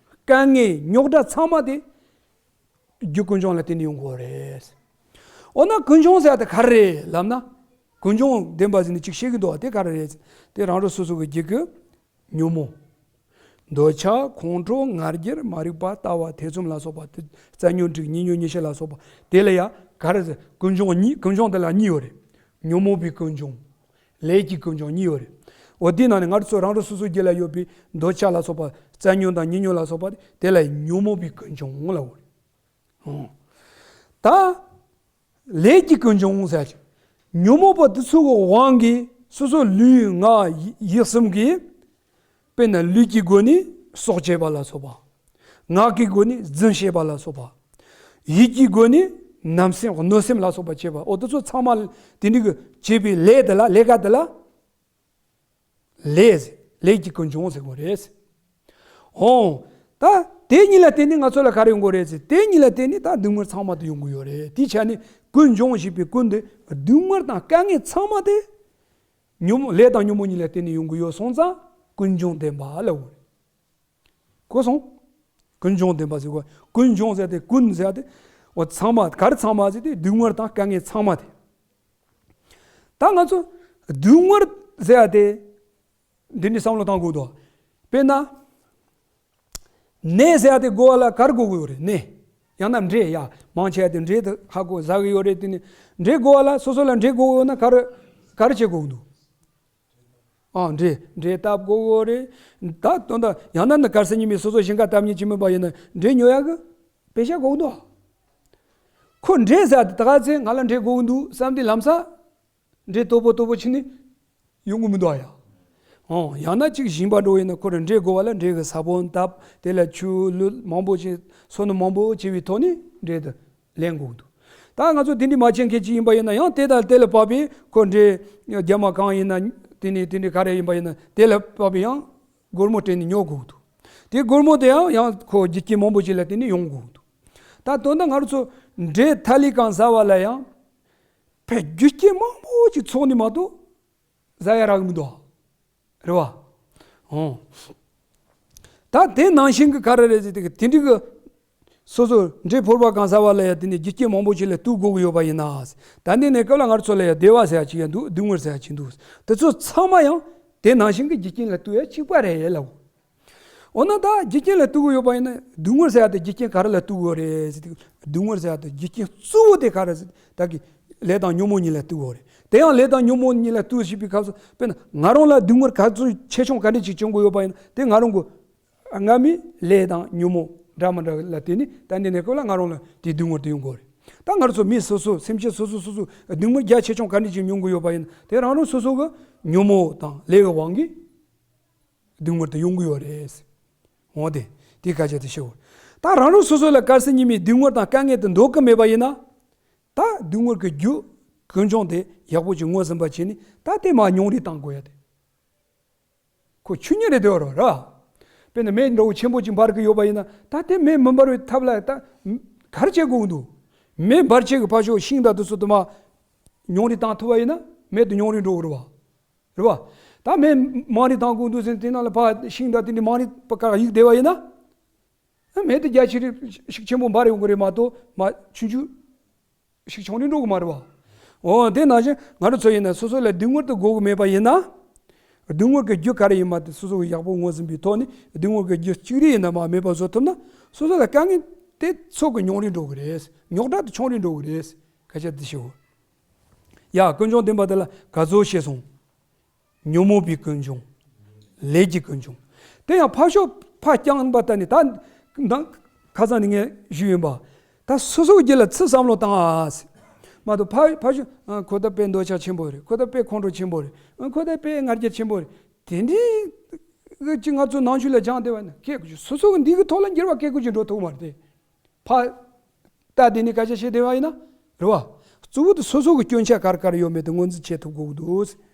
དཀའ་ངལ་རྙོག་དྲ་ཚང་མ་དེ་རྒྱུ་ཀུན་འབྱུང་ལ་བརྟེན་ནས་ཡོང་གི་ཡོད་རེད། འོ་ན་ཀུན་འབྱུང་ཟེར་ཡ་དེ་ག་རེ་རེད་ལབ་ན། ཀུན་འབྱུང་བདེན་པ་ཟེར་ནས་ཅིག་བཤད་ཀྱི་འདུག་བ། དེ་ག་རེ་རེད། དེ་རང་རང་སོ་སོ་གི་རྒྱུད་ཀྱི་ཉོན་མོངས། འདོད་ཆགས། ཁོང་ཁྲོ། ང་རྒྱལ། མ་རིག་པ། ལྟ་བ། ཐེ་ཚོམ་ལ་སོགས་པ་དེ། རྩ་ཉོན་དྲུག་གཉིས་ཉོན་ཉེས་བྱས་ལ་སོགས་པ་དེ་ལ་ཡ་ག་རེ་ཟེར། ཀུན་འབྱུང་གཉིས། ཀུན་འབྱུང་དེ་ལ་གཉིས་ཡོད་རེད། ཉོན་མོངས་པའི་ཀུན་འབྱུང་། ལས་ཀྱི་ཀུན་འབྱུང་གཉིས་ཡོད་རེད། འོ་དེའི་ནང་ནས་ང་ཚོ་རང་རང་སོ་སོའི་རྒྱུད་ལ་ཡོད་པའི་འདོད་ཆགས་ལ་སོགས་པ། རྩ་ཉོན་དང་ཉེ་ཉོན་ལ་སོགས་པ་དེ་ལ་ཉོན་མོངས་པའི་ཀུན་འབྱུང་ལབ་ཡོད་རེད། ད། ལས་ཀྱི་ཀུན་འབྱུང་ཟེར་ཡ་ཅིག་ཉོན་མོངས་པ་འདི་ཚོ་གི་དབང་གིས་སོ་སོ་ལུས་ངག་ཡིད་གསུམ་གྱིས། དཔེར་ན་ལུས་ཀྱི་སྒོ་ནས་སྲོག་བཅད་པ་ལ་སོགས་པ། ངག་གི་སྒོ་ནས་རྫུན་བཤད་པ་ལ་སོགས་པ། ཡིད་ཀྱི་སྒོ་ནས་ནམ་སེམས་གནོད་སེམས་ལ་སོགས་པ་བྱེད་པ། འོ་དེ་ཚོ་ཚང་མ་དེ་འདྲ་གི་བྱེད་པའི་ལས་དེ་ལ། ལས་ཀ་དེ་ལ། ལས། ལས་ཀྱི་ཀུན་འབྱུང་ཟེར་དགོས་རེད། འོང་། ད་དེ་གཉིས་ལ་བརྟེན་ནས་ང་ཚོ་ལ་ག་རེ་ཡོང་གི་རེད་ཟེར། དེ་གཉིས་ལ་བརྟེན་ནས་ད་སྡུག་བསྔལ་ཚང་མ་དེ་ཡོང་གི་ཡོད་རེད། དེའི་ཆ་ནས་ཀུན་འབྱུང་ཞེས་པའི་ཀུན་དེ་སྡུག་བསྔལ་དང་དཀའ་ངལ་ཚང་མ་དེ་ཉོན་མོངས། ལས་དང་ཉོན་མོངས་གཉིས་ལ་བརྟེན་ནས་ཡོང་གི་ཡོད་སོང་ཙང་ཀུན་འབྱུང་བདེན་པ་ལབ་དགོས་རེད། གོ་སོང་། ཀུན་འབྱུང་བདེན་པ་ཟེར་གོ། ཀུན་འབྱུང་ཟེར་ཏེ། ཀུན་ཟེར་ཏེ། འོ་ཚང་མ། ག་རེ་ཚང་མ་ཟེར་ཏེ། སྡུག་བསྔལ་དང་དཀའ་ངལ་ཚང་མ་དེ། ད་ང་ཚོ་སྡུག་བསྔལ་ཟེར་ཏེ་འདི་འདྲའི་བསམ་བློ་བཏང་དགོས་འདུག་དཔེར་ན། ནས་ཟེར་ཏེ་དགོས་པ་ལ་ག་རེ་དགོས་ཀྱི་ཡོད་རེད། ནས། ཡང་ན་འབྲས། ཡ་མང་ཆེ་བ་དེ་འབྲས་དེ་ཧ་གོ་ཟ་གི་ཡོད་རེད། དེ་ནི་འབྲས་དགོས་པ་ལ། སོ་སོ་ལ་འབྲས་དགོས་ཀྱི་ཡོད་ན་ག་རེ། ག་རེ་བྱེད་དགོས་ཀྱི་འདུག་ཨ། འབྲས། འབྲས་བཏབ་དགོས་ཀྱི་རེད། ད་དོན་དག་ཡང་ན་ནི་གལ་སྲིད་ཉི་མས་སོ་སོ་ཞིང་ཁ་བཏབ་མཁན་ཅིག་མིན་པ་ཡིན་ན། འབྲས་ཉོ་ཡག་གི་པེ་ཤ་དགོས་འདུག་ཁོ་འབྲས་ཟ་དེ་ད་ག་ཚེ་ང་ལ་འབྲས་དགོས་འདུག་བསམ་དུས་ལམ་སང་འབྲས་སྟོབས་པོ་སྟོབས་པོ་ཕྱིན་ནས་ཡོང་གི་མི་འདུག་ཨ་ཡ། ཨོ། ཡང་ན་ཅིག་ཞིང་པ་འདྲ་བོ་ཡིན་ན་ཁོ་རང་འབྲས་དགོས་པ་ལ་འབྲས་ཀྱི་ས་བོན་བཏབ། དེ་ལ་ཆུ་བླུད། མང་པོ་ཅིག་སོ་ནི་མང་པོ་བྱས་པའི་ཐོག་ནས་འབྲས་དེ་ལེན་དགོས་འདུག་ད་ང་ཚོ་དེ་འདྲའི་མ་བྱན་མཁན་ཅིག་ཡིན་པ་ཡིན་ན་ཡང་། དེ་དང་དེ་ལ་བབས་པའི་ཁོ་འབྲས་རྒྱ་མ་གང་ཡིན་ན། དེ་ནས་དེ་འདྲའི་ག་རེ་ཡིན་པ་ཡིན་ན། དེ་ལ་བབས་པའི་ཡང་སྒོར་མོ་སྤྲད་ནས་ཉོ་དགོས་འདུག་དེ་སྒོར་མོ་དེ་ཡང་ཡང་ཁོ་རྒྱུ་རྐྱེན་མང་པོ་ཅིག་ལ་བརྟེན་ནས་ཡོང་དགོས་འདུག་ད་དོན་དག་ང་རང་ཚོ་འབྲས་ཐ་ལི་གང་ཟ་བ་ལ་ཡང་། ཕའི་རྒྱུ་རྐྱེན་མང་པོ་ཅིག་ཚོགས་ནས་མ་གཏོགས་ཟ་ཡ་རག་གི་མི་འདུག་རེད་བ། ཨོ། ད་དེ་ནང་བཞིན་གྱི་ག་རེ་རེད་ཟེར་དུས་དེ་འདྲའི་གི་སོ་སོ་འབྲས་ཕོར་པ་གང་ཟ་བ་ལ་ཡ་དེ་ནས་རྒྱུ་རྐྱེན་མང་པོ་ཅིག་ལ་གཏུག་དགོས་ཀྱི་ཡོད་པ་ཡིན་ན། ད་འདི་ནས་སྐབས་ལ་ང་རང་ཚོ་ལ་ཡ་བདེ་བ་ཟེར་ཡ་ཅིག་ཡ་འདུག་སྡུག་བསྔལ་ཟེར་ཡ་ཅིག་འདུག་དེ་ཚོ་ཚང་མ་ཡང་དེ་ནང་བཞིན་གྱི་རྒྱུ་རྐྱེན་ལ་གཏུག་ཡ་གཅིག་པ་རེད་ལབ། འོ་ན་ད་རྒྱུ་རྐྱེན་ལ་གཏུག་གི་ཡོད་པ་ཡིན་ན། སྡུག་བསྔལ་ཟེར་ཡ་དེ་རྒྱུ་རྐྱེན་ག་རེ་ལ་གཏུག་གི་ཡོད་རེད་ཟེར་དུས། སྡུག་བསྔལ་ཟེར་ཡ་དེ་རྒྱུ་རྐྱེན་གཙོ་བོ་དེ་ག་རེ་ཟེར། ད་གི་ལས་དང་ཉོན་མོངས་གཉིས་ལ་གཏུག་གི་ཡོད་རེད། དེ་ཡང་ལས་དང་ཉོན་མོངས་གཉིས་ལ་གཏུག་བྱེད་པའི་སྐབས་སུ། དཔེར་ན་ང་རང་ལ་སྡུག་བསྔལ་ག་ཚོད་ཆེ་ཆུང་ག་འདྲ་ཅིག་བྱུང་གི་ཡོད་པ་ཡིན་ན། དེ་ང་རང་གི་སྔ་མའི་ལས་དང་ཉོན་མོངས་འདྲ་མི་འདྲ་ལ་བརྟེན་ནས། ད་འདི་ནས་སྐབས་ལ་ང་རང་ལ་དེའི་སྡུག་བསྔལ་དེ་ཡོང་གི་ཡོད་རེད། ད་ང་རང་ཚོ་མི་སོ་སོ། སེམས་ཅན་སོ་སོ་སོ་སོ་སྡུག་བསྔལ་རྒྱ་ཆེ་ཆུང་ག་འདྲ་ཅིག་མྱོང་གི་ཡོད་པ་ཡིན་ན། དེ་རང་རང་སོ་སོ་གི་ཉོན་མོངས་དང་ལས་ཀྱི་དབང་གིས་སྡུག་བསྔལ་དེ་ཡོང་གི་ཡོད་རེད། འོ་དེ། དེ་སྐད་ཆ་དེ་ཤོད། ད་རང་རང་སོ་སོ་ལ་གལ་སྲིད་ཉི་མའི་སྡུག་བསྔལ་དང་དཀའ་ངལ་དེ་འདོད་ཀྱི་མེད་པ་ཡིན་ན། ད་སྡུག་བསྔལ་གྱི་རྒྱུ་ཀུན་འབྱུང་དེ་ཡག་པོ་ཅིག་ངོས་ཟིན་པ་བྱས་ནས། ད་དེ་མར་མྱོང་རིས་བཏང་དགོས་ཡ་དེ། ཁོ་ཆོས་ཉིད་རེད་དེ་བ་རོ་ར། དཔེར་ན་མེ་འདྲ་བོ་ཆེན་པོ་ཅིག་འབར་གྱི་ཡོད་པ་ཡིན་ན། ད་དེ་མེ་མི་འབར་བའི་ཐབས་ལ་ད་ག་རེ་བྱེད་དགོས་འདུག་མེ་འབར་བྱེད་ཀྱི་ཕར་ཕྱོགས་ཤིང་དང་དེ་ཚོ་དེ་མར་མྱོང་རིས་བཏང་ཐུབ་པ་ཡིན་ན། མེ་དེ་མྱོང་རིས་འགྲོ་གི་རེད་བ། རེད་བ། ད་མེ་མང་རིས་བཏང་དགོས་འདུག་ཟེར། དེ་ནང་ལ་ཕར་ཤིང་དང་དེ་འདྲ་མང་རིས་ཕར་ག་གཡུག་བསྡད་པ་ཡིན་ན། མེ་དེ་རྒྱ་ཆེ་རིགས་ཤུགས་ཆེན་པོ་འབར་ཡོང་གི་རེད་མ་གཏོགས། མ་ཆུང་ཆུང་ཤུགས་ཆུང་རིགས་འགྲོ་གི་མ་རེད་བ། འོ་དེ་ནང་བཞིན་ང་རང་ཚོ་ཡིན་ན་སོ་སོ་ལ་སྡུག་བསྔལ་དེ་དགོས་གི་མེད་པ་ཡིན་ན། སྡུག་བསྔལ་གྱི་རྒྱུ་ག་རེ་ཡིན་མ་དེ་སོ་སོ་གི་ཡག་པོ་ངོས་ཟིན་པའི་ཐོག་ནས། སྡུག་བསྔལ་གྱི་རྒྱུ་གཅིག་རེ་ཡིན་ན་མར་མེད་པ་བཟོ་ཐུབ་ན། སོ་སོ་ལ་དཀའ་ངལ་དེ་ཚོགས་ཀྱི་ཉུང་རུ་འགྲོ་གི་རེད། རྙོག་དྲ་དེ་ཆུང་རུ་འགྲོ་གི་རེད། སྐད་ཆ་དེ་ཞུ། ཡ། ཀུན་འབྱུང་བདེན་པ་དེ་ལ་ག་ཚོད་བཤད་སོང་། ཉོན་མོངས་པའི་ཀུན་འབྱུང་། ལས་ཀྱི་ཀུན་འབྱུང་། དེ་ཡང་ཕར་ཕྱོགས་ཕར་རྐྱང་པ་ལྟ་ནས། ད་ནང་ཁ་སང་ནས་ངས་ཞུས་ཡིན་པ། ད་སོ་སོའི་རྒྱུད་ལ་ཚུར་བསམ་བློ་བཏང་ཨ་ཟེར། མ་གཏོགས་ཕར་ཕར་ཕྱོགས། ཨ། ཁོ་ད་དཔེ་འདོད་ཆགས་ཆེན་པོ་རེད། ཁོ་ད་དཔེ་ཁོང་ཁྲོ་ཆེན་པོ་རེད། ཨ། ཁོ་ད་དཔེ་ང་རྒྱལ་ཆེན་པོ་རེད། དེ་འདྲའི་ གི་ཅིག་ང་ཚོ་ནང་ཆོས་ལ་སྦྱངས་བསྡད་པ་ཡིན་ན་སྐད་ཀྱི་སོ་སོ་གི་འདི་གི་ཐོག་ལ་འགྱུར་བ་སྐད་ཀྱི་ཅིག་འགྲོ་ཐུབ་མ་རེད་དེ། ཕ་ད་དེ་ནི་སྐད་ཆ་བཤད་བསྡད་པ་ཡིན་ན་རེད་བ། གཙོ་བོ་དེ་སོ་སོ་གི་སྐྱོན་ཆ་ག་རེ་ག་རེ་ཡོད་མེད་དེ་ངོས་འཛིན་བྱེད་ཐུབ་དགོས་ཀྱི་འདུག།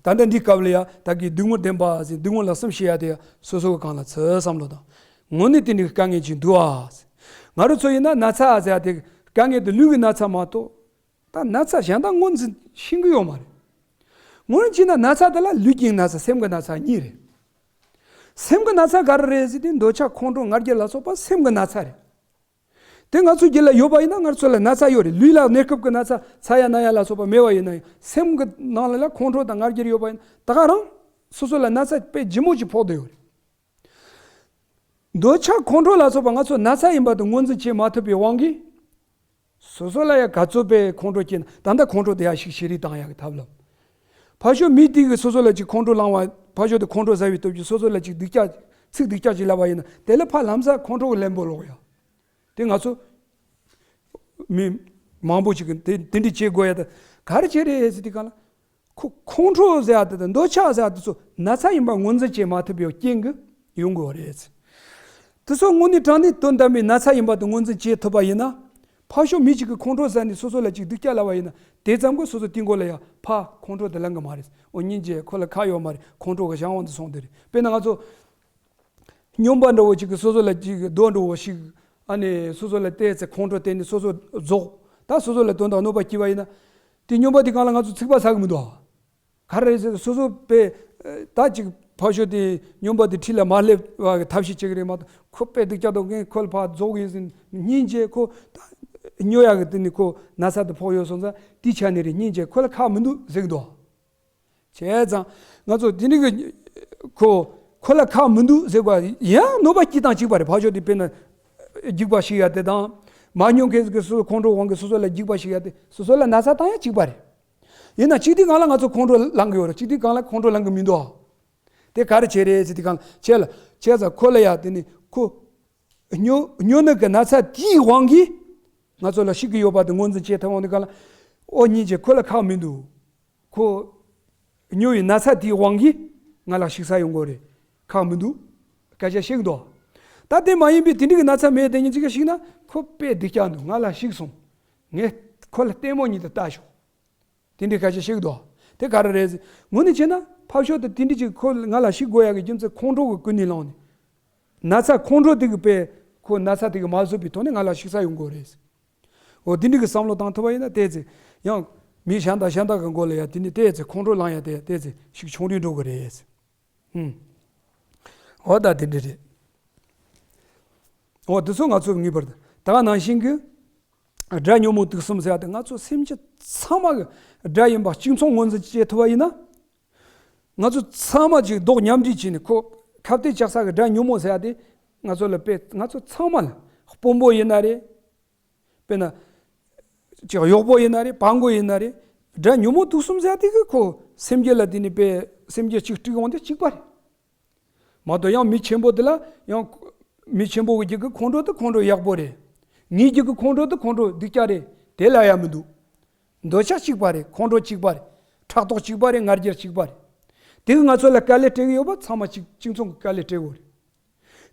ད་ལྟ་འདི་སྐབས་ལ་ཡ་ད་གི་སྡུག་བསྔལ་བདེན་པ་ཟེར་སྡུག་བསྔལ་ལ་གསུམ་བཤད་ཡ་དེ་ཡ་སོ་སོ་གི་གང་ལ་ཚུད་བསམ་བློ་དང་། དངོས་གནས་དེ་འདྲའི་དཀའ་ངལ་ཅིག་འདུག་ཨ། ང་རང་ཚོ་ཡིན་ན་ན་ཚ་ཟེར་ཡ་དེ་དཀའ་ངལ་དེ་ལུས་ཀྱི་ན་ཚ་མ་གཏོགས། ད་ན་ཚ་གཞན་དག་ངོས་འཛིན་ཤེས་ཀྱི་ཡོད་མ་རེད། ངོས་འཛིན་བྱས་ན་ན་ཚ་དེ་ལ་ལུས་ཀྱི་ན་ཚ་སེམས་ཀྱི་ན་ཚ་གཉིས་རེད། སེམས་ཀྱི་ན་ཚ་ག་རེ་རེད་ཟེར་དུས་འདོད་ཆགས་ཁོང་ཁྲོ་ང་རྒྱལ་ལ་སོགས་པ་སེམས་ཀྱི་ན་ཚ་རེད། དེ་ང་ཚོའི་རྒྱུད་ལ་ཡོད་པ་ཡིན་ན་ང་ཚོ་ལ་ན་ཚ་ཡོད་རེད། ལུས་ལ་གནས་སྐབས་ཀྱི་ན་ཚ་ཚ་ཡ་ན་ཡ་ལ་སོགས་པ་མེད་པ་ཡིན་ན་ཡང་སེམས་ཀྱི་ནང་ལ་ཁོང་ཁྲོ་དང་ང་རྒྱལ་ཡོད་པ་ཡིན་ན་ད་ག་རང་སོ་སོ་ལ་ན་ཚ་དཔེ་ལྗིད་མོ་ཅིག་ཕོག་བསྡད་ཡོད་རེད། འདོད་ཆགས་ཁོང་ཁྲོ་ལ་སོགས་པ་ང་ཚོ་ན་ཚ་ཡིན་པ་དེ་ངོས་འཛིན་བྱེད་མ་ཐུབ་པའི་དབང་གིས། སོ་སོ་ལ་ཡ་ག་ཚོད་པའི་ཁོང་ཁྲོ་སྐྱེས་ན་ད་ལྟ་ཁོང་ཁྲོ་དེ་ཡ་ཞིག་ཤེས་རིག་བཏང་ཡག་གི་ཐབས་ལམ། ཕ་ཤོ་མི་དེ་གིས་སོ་སོ་ལ་ཅིག་ཁོང་ཁྲོ་ལངས་པ་ཕ་ཤོ་དེ་ཁོང་ཁྲོ་ཟ་བའི་སྟོབས་ཀྱིས་སོ་སོ་ལ་ཅིག་སྡུག་ཅག་ཚིག་སྡུག་ཅག་ཅིག་ལབ་པ་ཡིན་ན་དེ་ལ་ཕ་ལམ་སང་ཁོང་ཁྲོ་གི་ལན་པོ་ལོག་ཡ། དེ་ང་ཚོ་མི་མང་པོ་ཅིག་གིས་དེ་དེ་འདྲ་བྱེད་དགོས་ཡ་ད་ག་རེ་བྱེད་རེད་ཟེར་དུས་གང་ལ། ཁོ་ཁོང་ཁྲོ་ཟེར་ཡ་དེ་དང་འདོད་ཆགས་ཟེར་ཡ་དེ་ཚོ་ན་ཚ་ཡིན་པ་ངོས་འཛིན་བྱེད་མ་ཐུབ་པའི་རྐྱེན་གྱིས་ཡོང་གི་ཡོད་རེད། དེ་ཚོ་དངོས་གནས་དྲང་གནས་དོན་དམ་པའི་ན་ཚ་ཡིན་པ་དེ་ངོས་འཛིན་བྱེད་ཐུབ་པ་ཡིན་ན། ཕ་ཤོ་མི་གཅིག་གིས་ཁོང་ཁྲོ་ཟ་ནས་སོ་སོ་ལ་ཅིག་སྡུག་ཅག་ལབ་པ་ཡིན་ན་དེ་ཙམ་གྱིས་སོ་སོ་དེ་མགོ་ལ་ཡ་ཕ་ཁོང་ཁྲོ་དེ་ལངས་གི་མ་རེད། འོ་སྙིང་རྗེ་ཁོ་ལ་ཁག་ཡོད་མ་རེད། ཁོང་ཁྲོ་གི་གཞན་དབང་དུ་སོང་དེ་རེད། དཔེར་ན་ང་ཚོ། སྨྱོན་པ་འདྲ་བོ་ཅིག་གིས་སོ་སོ་ལ་ཅིག་རྡོ་འདྲ་བོ་ཞིག་ཨ་ནི་སོ་སོ་ལ་བལྟས་ཚེ་ཁོང་ཁྲོ་བསྟན་ནས་སོ་སོ་རྫོགས། ད་སོ་སོ་ལ་དོན་དག་གནོད་པ་སྐྱེལ་བ་ཡིན་ན། དེ་སྨྱོན་པ་དེ་གང་ལ་ང་ཚོ་ཚིག་པ་ཟ་གི་མི་འདུག་ཨ། ག་རེ་རེད་ཟེར་སོ་སོ་དཔེ་ད་ཅིག་ཕ་ཤོ་དེ་སྨྱོན་པ་དེ་འཁྲིས་ལ་མ་སླེབས་པ་གི་ཐབས་ཤེས་བྱེད་གི་རེད་མ་གཏོགས་ཁོ་དཔེ་སྡུག་ཅག་འདུག་ངས་ཁོ་ལ་ཕར་རྫོགས་ཡིན་ཟེར་སྙིང་རྗེ་ཁོ་ད་སྨྱོ་ཡག་གི་དེ་ནི་ཁོ་ན་ཚ་དེ་ཕོག་ཡོད་སོང་ཙང་དེ་ཆ་ནས་རེད་སྙིང་རྗེ་ཁོ་ལ་ཁག་མི་འདུག་ཟེར་གི་འདུག་ཨ། བྱས་ཙང་ང་ཚོ་དེ་འདྲ་གི་ཁོ་ཁོ་ལ་ཁག་མི་འདུག་ཟེར་བ་ཡང་གནོད་པ་སྐྱེལ་སྟངས་གཅིག་པ་རེད། ཕ་ཤོ་དེ་དཔེར་ན་རྒྱུག་པ་ཞིག་ཡ་དེ་དང་མ་སྨྱོ་མཁན་གྱི་སོ་སོ་ཁོང་ཁྲོ་དབང་གིས་སོ་སོ་ལ་རྒྱུག་པ་ཞིག་ཡ་དེ་སོ་སོ་ལ་ན་ཚ་བཏང་ཡ་གཅིག་པ་རེད། ཡིན་ན་གཅིག་དུས་གང་ལ་ང་ཚོ་ཁོང་ཁྲོ་ལངས་གི་ཡོད་རེད། གཅིག་དུས་གང་ལ་ཁོང་ཁྲོ་ལངས་གི་མི་འདུག་ཨ། དེ་ག་རེ་བྱས་རེད་ཟེར་དུས་གང་ལ་བྱས་ལ་བྱས་ཙང་ཁོ་ལ་ཡ་དེ་ནི་ཁོ་སྨྱོ་སྨྱོ་ནད་ཀྱི་ན་ཚ་དེའི་དབང་གིས་ང་ཚོ་ལ་ཤི་གི་ཡོད་པ་དེ་ངོས་འཛིན་བྱེད་ཐུབ་འོང་དུས་གང་ལ་ཨོ་སྙིང་རྗེ་ཁོ་ལ་ཁག་མི་འདུག་ཁོ་སྨྱོ་བའི་ན་ཚ་དེའི་དབང་གིས་ང་ལ་ཤི་ས་ཡོང་གི་རེད། ཁག་མི་འདུག་སྐད་ཆ་བཤད་གི་འདུག་ད་དེ་མ་ཡིན་པའི་དེ་འདྲ་གི་ན་ཚ་མེད་དེ་ཉིན་གཅིག་ག་ཤི་ན་ཁོ་དཔེ་སྡུག་ཅག་འདུག་ང་ལ་ཤི་སོང་། ངས་ཁོ་ལ་ལྟད་མོ་ཉིད་དུ་ལྟ་ཤོག་དེ་འདྲའི་སྐད་ཆ་བཤད་གི་འདུག་དེ་ག་རེ་རེད་ཟེར། དངོས་གནས་བྱས་ན་ཕ་ཤོ་དེ་དེ་འདྲ་ཅིག་ཁོ་ང་ལ་ཤི་དགོས་ཡག་གི་རྒྱུ་མཚན་ཁོང་ཁྲོ་གི་ཀུན་ནས་བསླངས་ནས། ན་ཚ་ཁོང་ཁྲོ་དེ་གི་དཔེ་ཁོ་ན་ཚ་དེ་གི་མ་བཟོད་པའི་ཐོག་ནས་ང་ལ་ཤི་ས་ཡོང་གི་རེད་ཟེར། འོ་དེ་འདྲ་གི་བསམ་བློ་བཏང་ཐུབ་པ་ཡིན་ན་ཏོག་ཙམ་ཡང་མི་གཞན་དང་གཞན་དག་གི་མགོ་ལ་ཡ་དེ་འདྲ་ཏོག་ཙམ་ཁོང་ཁྲོ་ལངས་ཡ་དེ་ཏོག་ཙམ་ཤུགས་ཆུང་རུ་འགྲོ་གི་རེད་ཟེར། ཧུམ། འོ་ད་དེ་འདྲ་རེད། འོ་དེ་ཚོ་ང་ཚོས་ངེས་པར་དུ་ད་ག་ནང་བཞིན་གྱི་དགྲ་ཉོན་མོངས་དུག་གསུམ་ཟེར་ཡ་དེ་ང་ཚོ་སེམས་ཅན་ཚང་མ་གི་དགྲ་ཡིན་པ་གཅིག་མཚུངས་ངོས་འཛིན་བྱེད་ཐུབ་པ་ཡིན་ན། ང་ཚོ་ཚང་མ་གཅིག་རྡོག་མཉམ་འདྲེས་བྱས་ནས་ཁོ་ཁ་གཏད་བཅག་ས་གི་དགྲ་ཉོན་མོངས་ཟེར་ཡ་དེ་ང་ཚོ་ལ་དཔེ་ང་ཚོ་ཚང་མ་ལ་དཔོན་པོ་ཡིན་ན་རེད། དཔེར་ན། ཅིག་གཡོག་པོ་ཡིན་ན་རེད་བ་མགོ་ཡིན་ན་རེད། དགྲ་ཉོན་མོངས་དུག་གསུམ་ཟེར་དེ་གི་ཁོ་སེམས་རྒྱུད་ལ་དེ་ནི་དཔེ་སེམས་རྒྱུད་གཅིག་དཀྲུགས་འོང་དེ་གཅིག་པ་རེད། མ་གཏོགས་ཡང་མི་ཆེན་པོ་དེ་ལ་ཡང་མི་ཆེན་པོ་གི་རྒྱུད་ཀྱི་ཁོང་ཁྲོ་དེ་ཁོང་ཁྲོ་ཡག་པོ་རེད། ངའི་རྒྱུད་ཀྱི་ཁོང་ཁྲོ་དེ་ཁོང་ཁྲོ་སྡུག་ཅག་རེད། དེ་ལ་ཡ་མི་འདུག་འདོད་ཆགས་གཅིག་པ་རེད། ཁོང་ཁྲོ་གཅིག་པ་རེད། ཕྲག་དོག་གཅིག་པ་རེད། ང་རྒྱལ་གཅིག་པ་རེད། དེ་གི་ང་ཚོ་ལ་དཀའ་ལས་སྤྲད་གི་ཡོད་པ་ཚང་མ་གཅིག་གཅིག་མཚུངས་ཀྱི་དཀའ་ལས་སྤྲད་དགོས་རེད།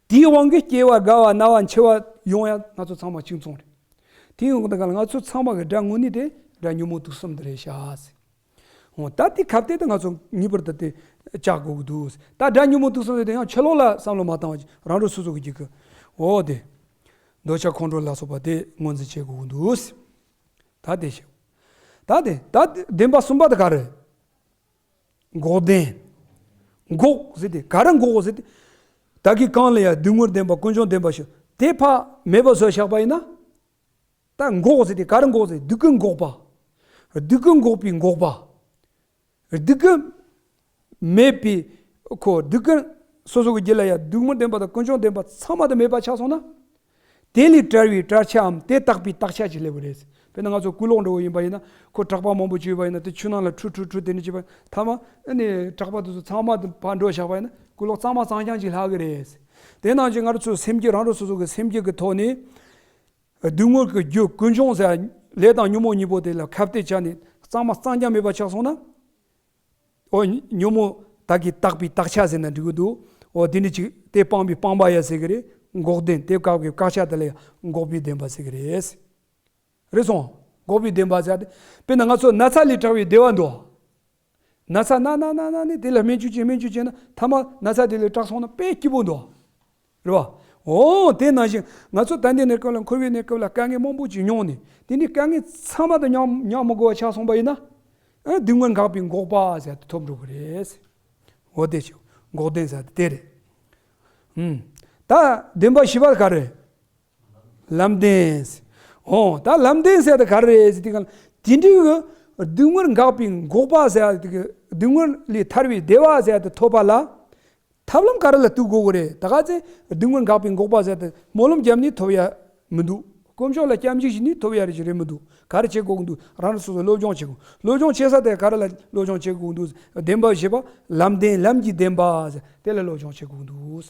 དེའི་དབང་གིས་སྐྱེ་བ་རྒ་བ་ན་བ་འཆི་བ་ཡོང་ཡ་ང་ཚོ་ཚང་མ་གཅིག་མཚུངས་རེད། དེ་ཡོང་དུས་ང་ཚོ་ཚང་མ་གི་དགྲ་དངོས་གནས་དེ་དགྲ་ཉོན་མོངས་དུག་གསུམ་དེ་རེད་ཤག་ཟེར། འོ་ད་དེ་ཁ་གཏད་དུ་ང་ཚོ་ངེས་པར་དུ་དེ་བཅག་དགོས་ཀྱི་འདུག་ད་དགྲ་ཉོན་མོངས་དུག་གསུམ་དེ་ཡང་ཕྱི་ལོགས་ལ་བསམ་བློ་མ་བཏང་བ་ཅིག་རང་རང་སོ་སོ་གི་རྒྱུད་ཀྱི་འོ་དེ་འདོད་ཆགས་ཁོང་ཁྲོ་ལ་སོགས་པ་དེ་ངོས་འཛིན་བྱེད་དགོས་ཀྱི་འདུག་ད་དེ་བཤད། ད་དེ་ད་བདེན་པ་གསུམ་པ་དེ་ག་རེ། འགོག་བདེན། འགོག་ཟེར་དེ་ག་རེ་འགོག་ཟེར་དེ། ད་གི་གང་ལ་ཡ་སྡུག་བསྔལ་བདེན་པ་ཀུན་འབྱུང་བདེན་པ་ཞིག་དེ་ཕ་མེད་པ་བཟོ་བཞག་པ་ཡིན་ན། ད་འགོག་ཟེར་དེ་ག་རེ་འགོག་ཟེར་སྡུག་གི་འགོག་པ། སྡུག་གི་འགོག་པའི་འགོག་པ། སྡུག་གི་མེད་པའི་ཁོ་སྡུག་གི་སོ་སོ་གི་རྒྱུད་ལ་ཡ་སྡུག་བསྔལ་བདེན་པ་དང་ཀུན་འབྱུང་བདེན་པ་ཚང་མ་དེ་མེད་པ་ཆགས་སོང་ན། དེ་ལས་བྲལ་བའི་བྲལ་ཆའམ་དེ་དག་པའི་དག་ཆ་ཅིག་སླེབས་པ་རེད། དཔེར་ན་ང་ཚོ་ཀུ་ལོག་འདྲ་བོ་ཡིན་པ་ཡིན་ན་ཁོ་གྲགས་པ་མང་པོ་བྱོས་པ་ཡིན་ན་དེ་ཆུ་ནང་ལ་ཁྲུ་ཁྲུ་ཁྲུ་དེ་ནས་བྱས་པ་ཐ་མ་ཨ་ནི་གྲགས་པ་དེ་ཚོ་ཚང་མ་དེ་ཕར་འགྲོ་བཞག་པ་ཡིན་ན་ཀུ་ལོག་གཙང་མ་གཙང་རྐྱང་ཅིག་ལྷག་གི་རེད། དེ་ནང་བཞིན་ང་ཚོ་སེམས་རྒྱུད་རང་རང་སོ་སོ་གི་སེམས་རྒྱུད་ཀྱི་ཐོག་ནས་སྡུག་བསྔལ་གྱི་རྒྱུ་ཀུན་འབྱུང་ཟེར་ལས་དང་ཉོན་མོངས་གཉིས་པོ་དེ་ལ་ཁ་གཏད་བཅག་ནས་གཙང་མ་གཙང་རྐྱང་མེད་པ་ཆགས་སོང་ན། ཨོ་ཉོན་མོངས་ བདག་གིས་བཏགས་པའི་བཏགས་ཆ་ཟེར་ན་འགྲིག་གི་འདུག་འོ་དེ་ནི་ཅིག་དེ་སྤངས་པའི་སྤངས་པ་ཡ་ཟེར་གི་རེད། འགོག་བདེན་དེ་བཀག་པའི་བཀག་ཆ་དེ་ལ་ཡང་འགོག་པའི་བདེན་པ་ཟེར་གི་རེད། རེད་སོང་། འགོག་པའི་བདེན་པ་ཟེར་ཏེ། དཔེར་ན་ང་ཚོ་ན་ཚ་ལས་དྲག་པའི་བདེ་བ་འདུག་ན་ཚ་ན་ན་ན་ན་ནི་དེ་ལ་སྨན་བཅོས་བྱེད་སྨན་བཅོས་བྱས་ན་ཐ་མ་ན་ཚ་དེ་ལས་དྲག་སོང་ན་དཔེ་སྐྱིད་པོ་འདུག་རེད་བ། འོ་དེ་ནང་བཞིན་ང་ཚོ་ད་ལྟའི་གནས་སྐབས་ལ་འཁོར་བའི་གནས་སྐབས་ལ་དཀའ་ངལ་མང་པོ་ཅིག་མྱོང་ནས་དེ་ནི་དཀའ་ངལ་ཚང་མ་དང་མཉམ་མཉམ་མི་དགོས་པ་ཆགས་སོང་པ་ཡིན་ན། ཨ་སྡུག་བསྔལ་འགག་པའི་འགོག་པ་ཟེར་ཏེ་ཐོབ་འགྲོ་གི་རེད། འོ་དེ་ཆོ་འགོག་བདེན་ཟེར་ཏེ་དེ་རེད། ཨུམ། ད་བདེན་པ་བཞི་པ་ག་རེ། ལམ་བདེན། འོ་ད་ལམ་བདེན་ཟེར་ཏེ་ག་རེ་རེད་ཟེར་དུས་གང་ལ་དེ་འདྲའི་གི་སྡུག་བསྔལ་འགག་པའི་འགོག་པ་ཟེར་ཏེ་གི་སྡུག་བསྔལ་ལས་ཐར་བའི་བདེ་བ་ཟེར་ཏེ་ཐོབ་པ་ལ། ཐབས་ལམ་ག་རེ་ལ་གཏུག་དགོས་གི་རེད། ད་ག་ཚེ་སྡུག་བསྔལ་འགག་པའི་འགོག་པ་ཟེར་ཏེ་སྨོན་ལམ་བརྒྱབ་ནས་ཐོབ་ཡ་མི་འདུག་དཀོན་མཆོག་ལ་སྐྱབས་འཇུག་བྱས་ནས་ཐོབ་ཡ་རེ་ཞིག་རེད་མི་འདུག་ག་རེ་བྱེད་དགོས་ཀྱི་འདུག་རང་རང་སོ་སོ་སློབ་སྦྱོང་བྱེད་དགོས། སློབ་སྦྱོང་བྱེད་ས་དེ་ག་རེ་ལ་སློབ་སྦྱོང་བྱེད་དགོས་ཀྱི་འདུག་བདེན་པ་བཞི་པ་ལམ་བདེན་ལམ་གྱི་བདེན་པ་ཟེར་དེ་ལ་སློབ་སྦྱོང་བྱེད་དགོས་ཀྱི་འདུག་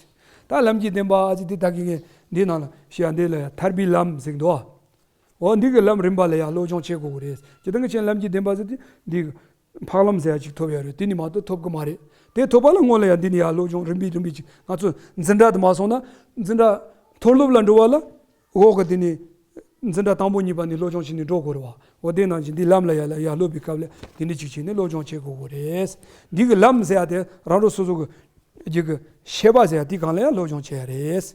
ད་ལམ་གྱི་བདེན་པ་ཟེར་དེ་ད་གི་ངས་འདི་ནང་ལ་བཤད་ཡ་འདི་ལ་ཡ་ཐར་པའི་ལམ་ཟེར་གྱི་འདུག་འོ་འདི་གི་ལམ་རིམ་པ་ལ་ཡ་སློབ་སྦྱོང་བྱེད་དགོས་ཀྱི་རེད། ཇི་ལྟར་ངས་ཆེན་ལམ་གྱི་བདེན་པ་ཟེར་དེ་འདི་གི་འཕགས་ལམ་ཟེར་ཡ་ཅིག་ཐོབ་ཡ་རེད། དེ་ནི་མ་གཏོགས་ཐོབ་གི་མ་རེད། དེ་ཐོབ་པ་ལ་སྔོན་ལ་ཡ་འདི་ནི་ཡ་སློབ་སྦྱོང་རིམ་པས་རིམ་པས་ཅིག་ང་ཚོ་འཛིན་གྲྭ་དུ་མ་སོང་ན་འཛིན་གྲྭ་མཐོ་སློབ་ལ་འགྲོ་བ་ལ་འོག་གི་དེ་ནི་འཛིན་གྲྭ་དང་པོ་གཉིས་པ་ནི་སློབ་སྦྱོང་བྱས་ནས་འགྲོ་དགོས་རེད་བ། འོ་དེ་ནང་བཞིན་འདི་ལམ་ལ་ཡ་ལ་ཡ་སློབ་པའི་སྐབས་ལ་དེ་འདྲ་ཅིག་བྱས་ནས་སློབ་སྦྱོང་བྱེད་དགོས་ཀྱི་རེད། འདི་གི་ལམ་ཟེར་ཡ་དེ་རང་རང་སོ་སོ་གི་རྒྱུད་ཀྱི་ཤེས་པ་ཟེར་ཡ་དེ་གང་ལ་ཡང་སློབ་སྦྱོང་བྱེད་ཡ་རེད།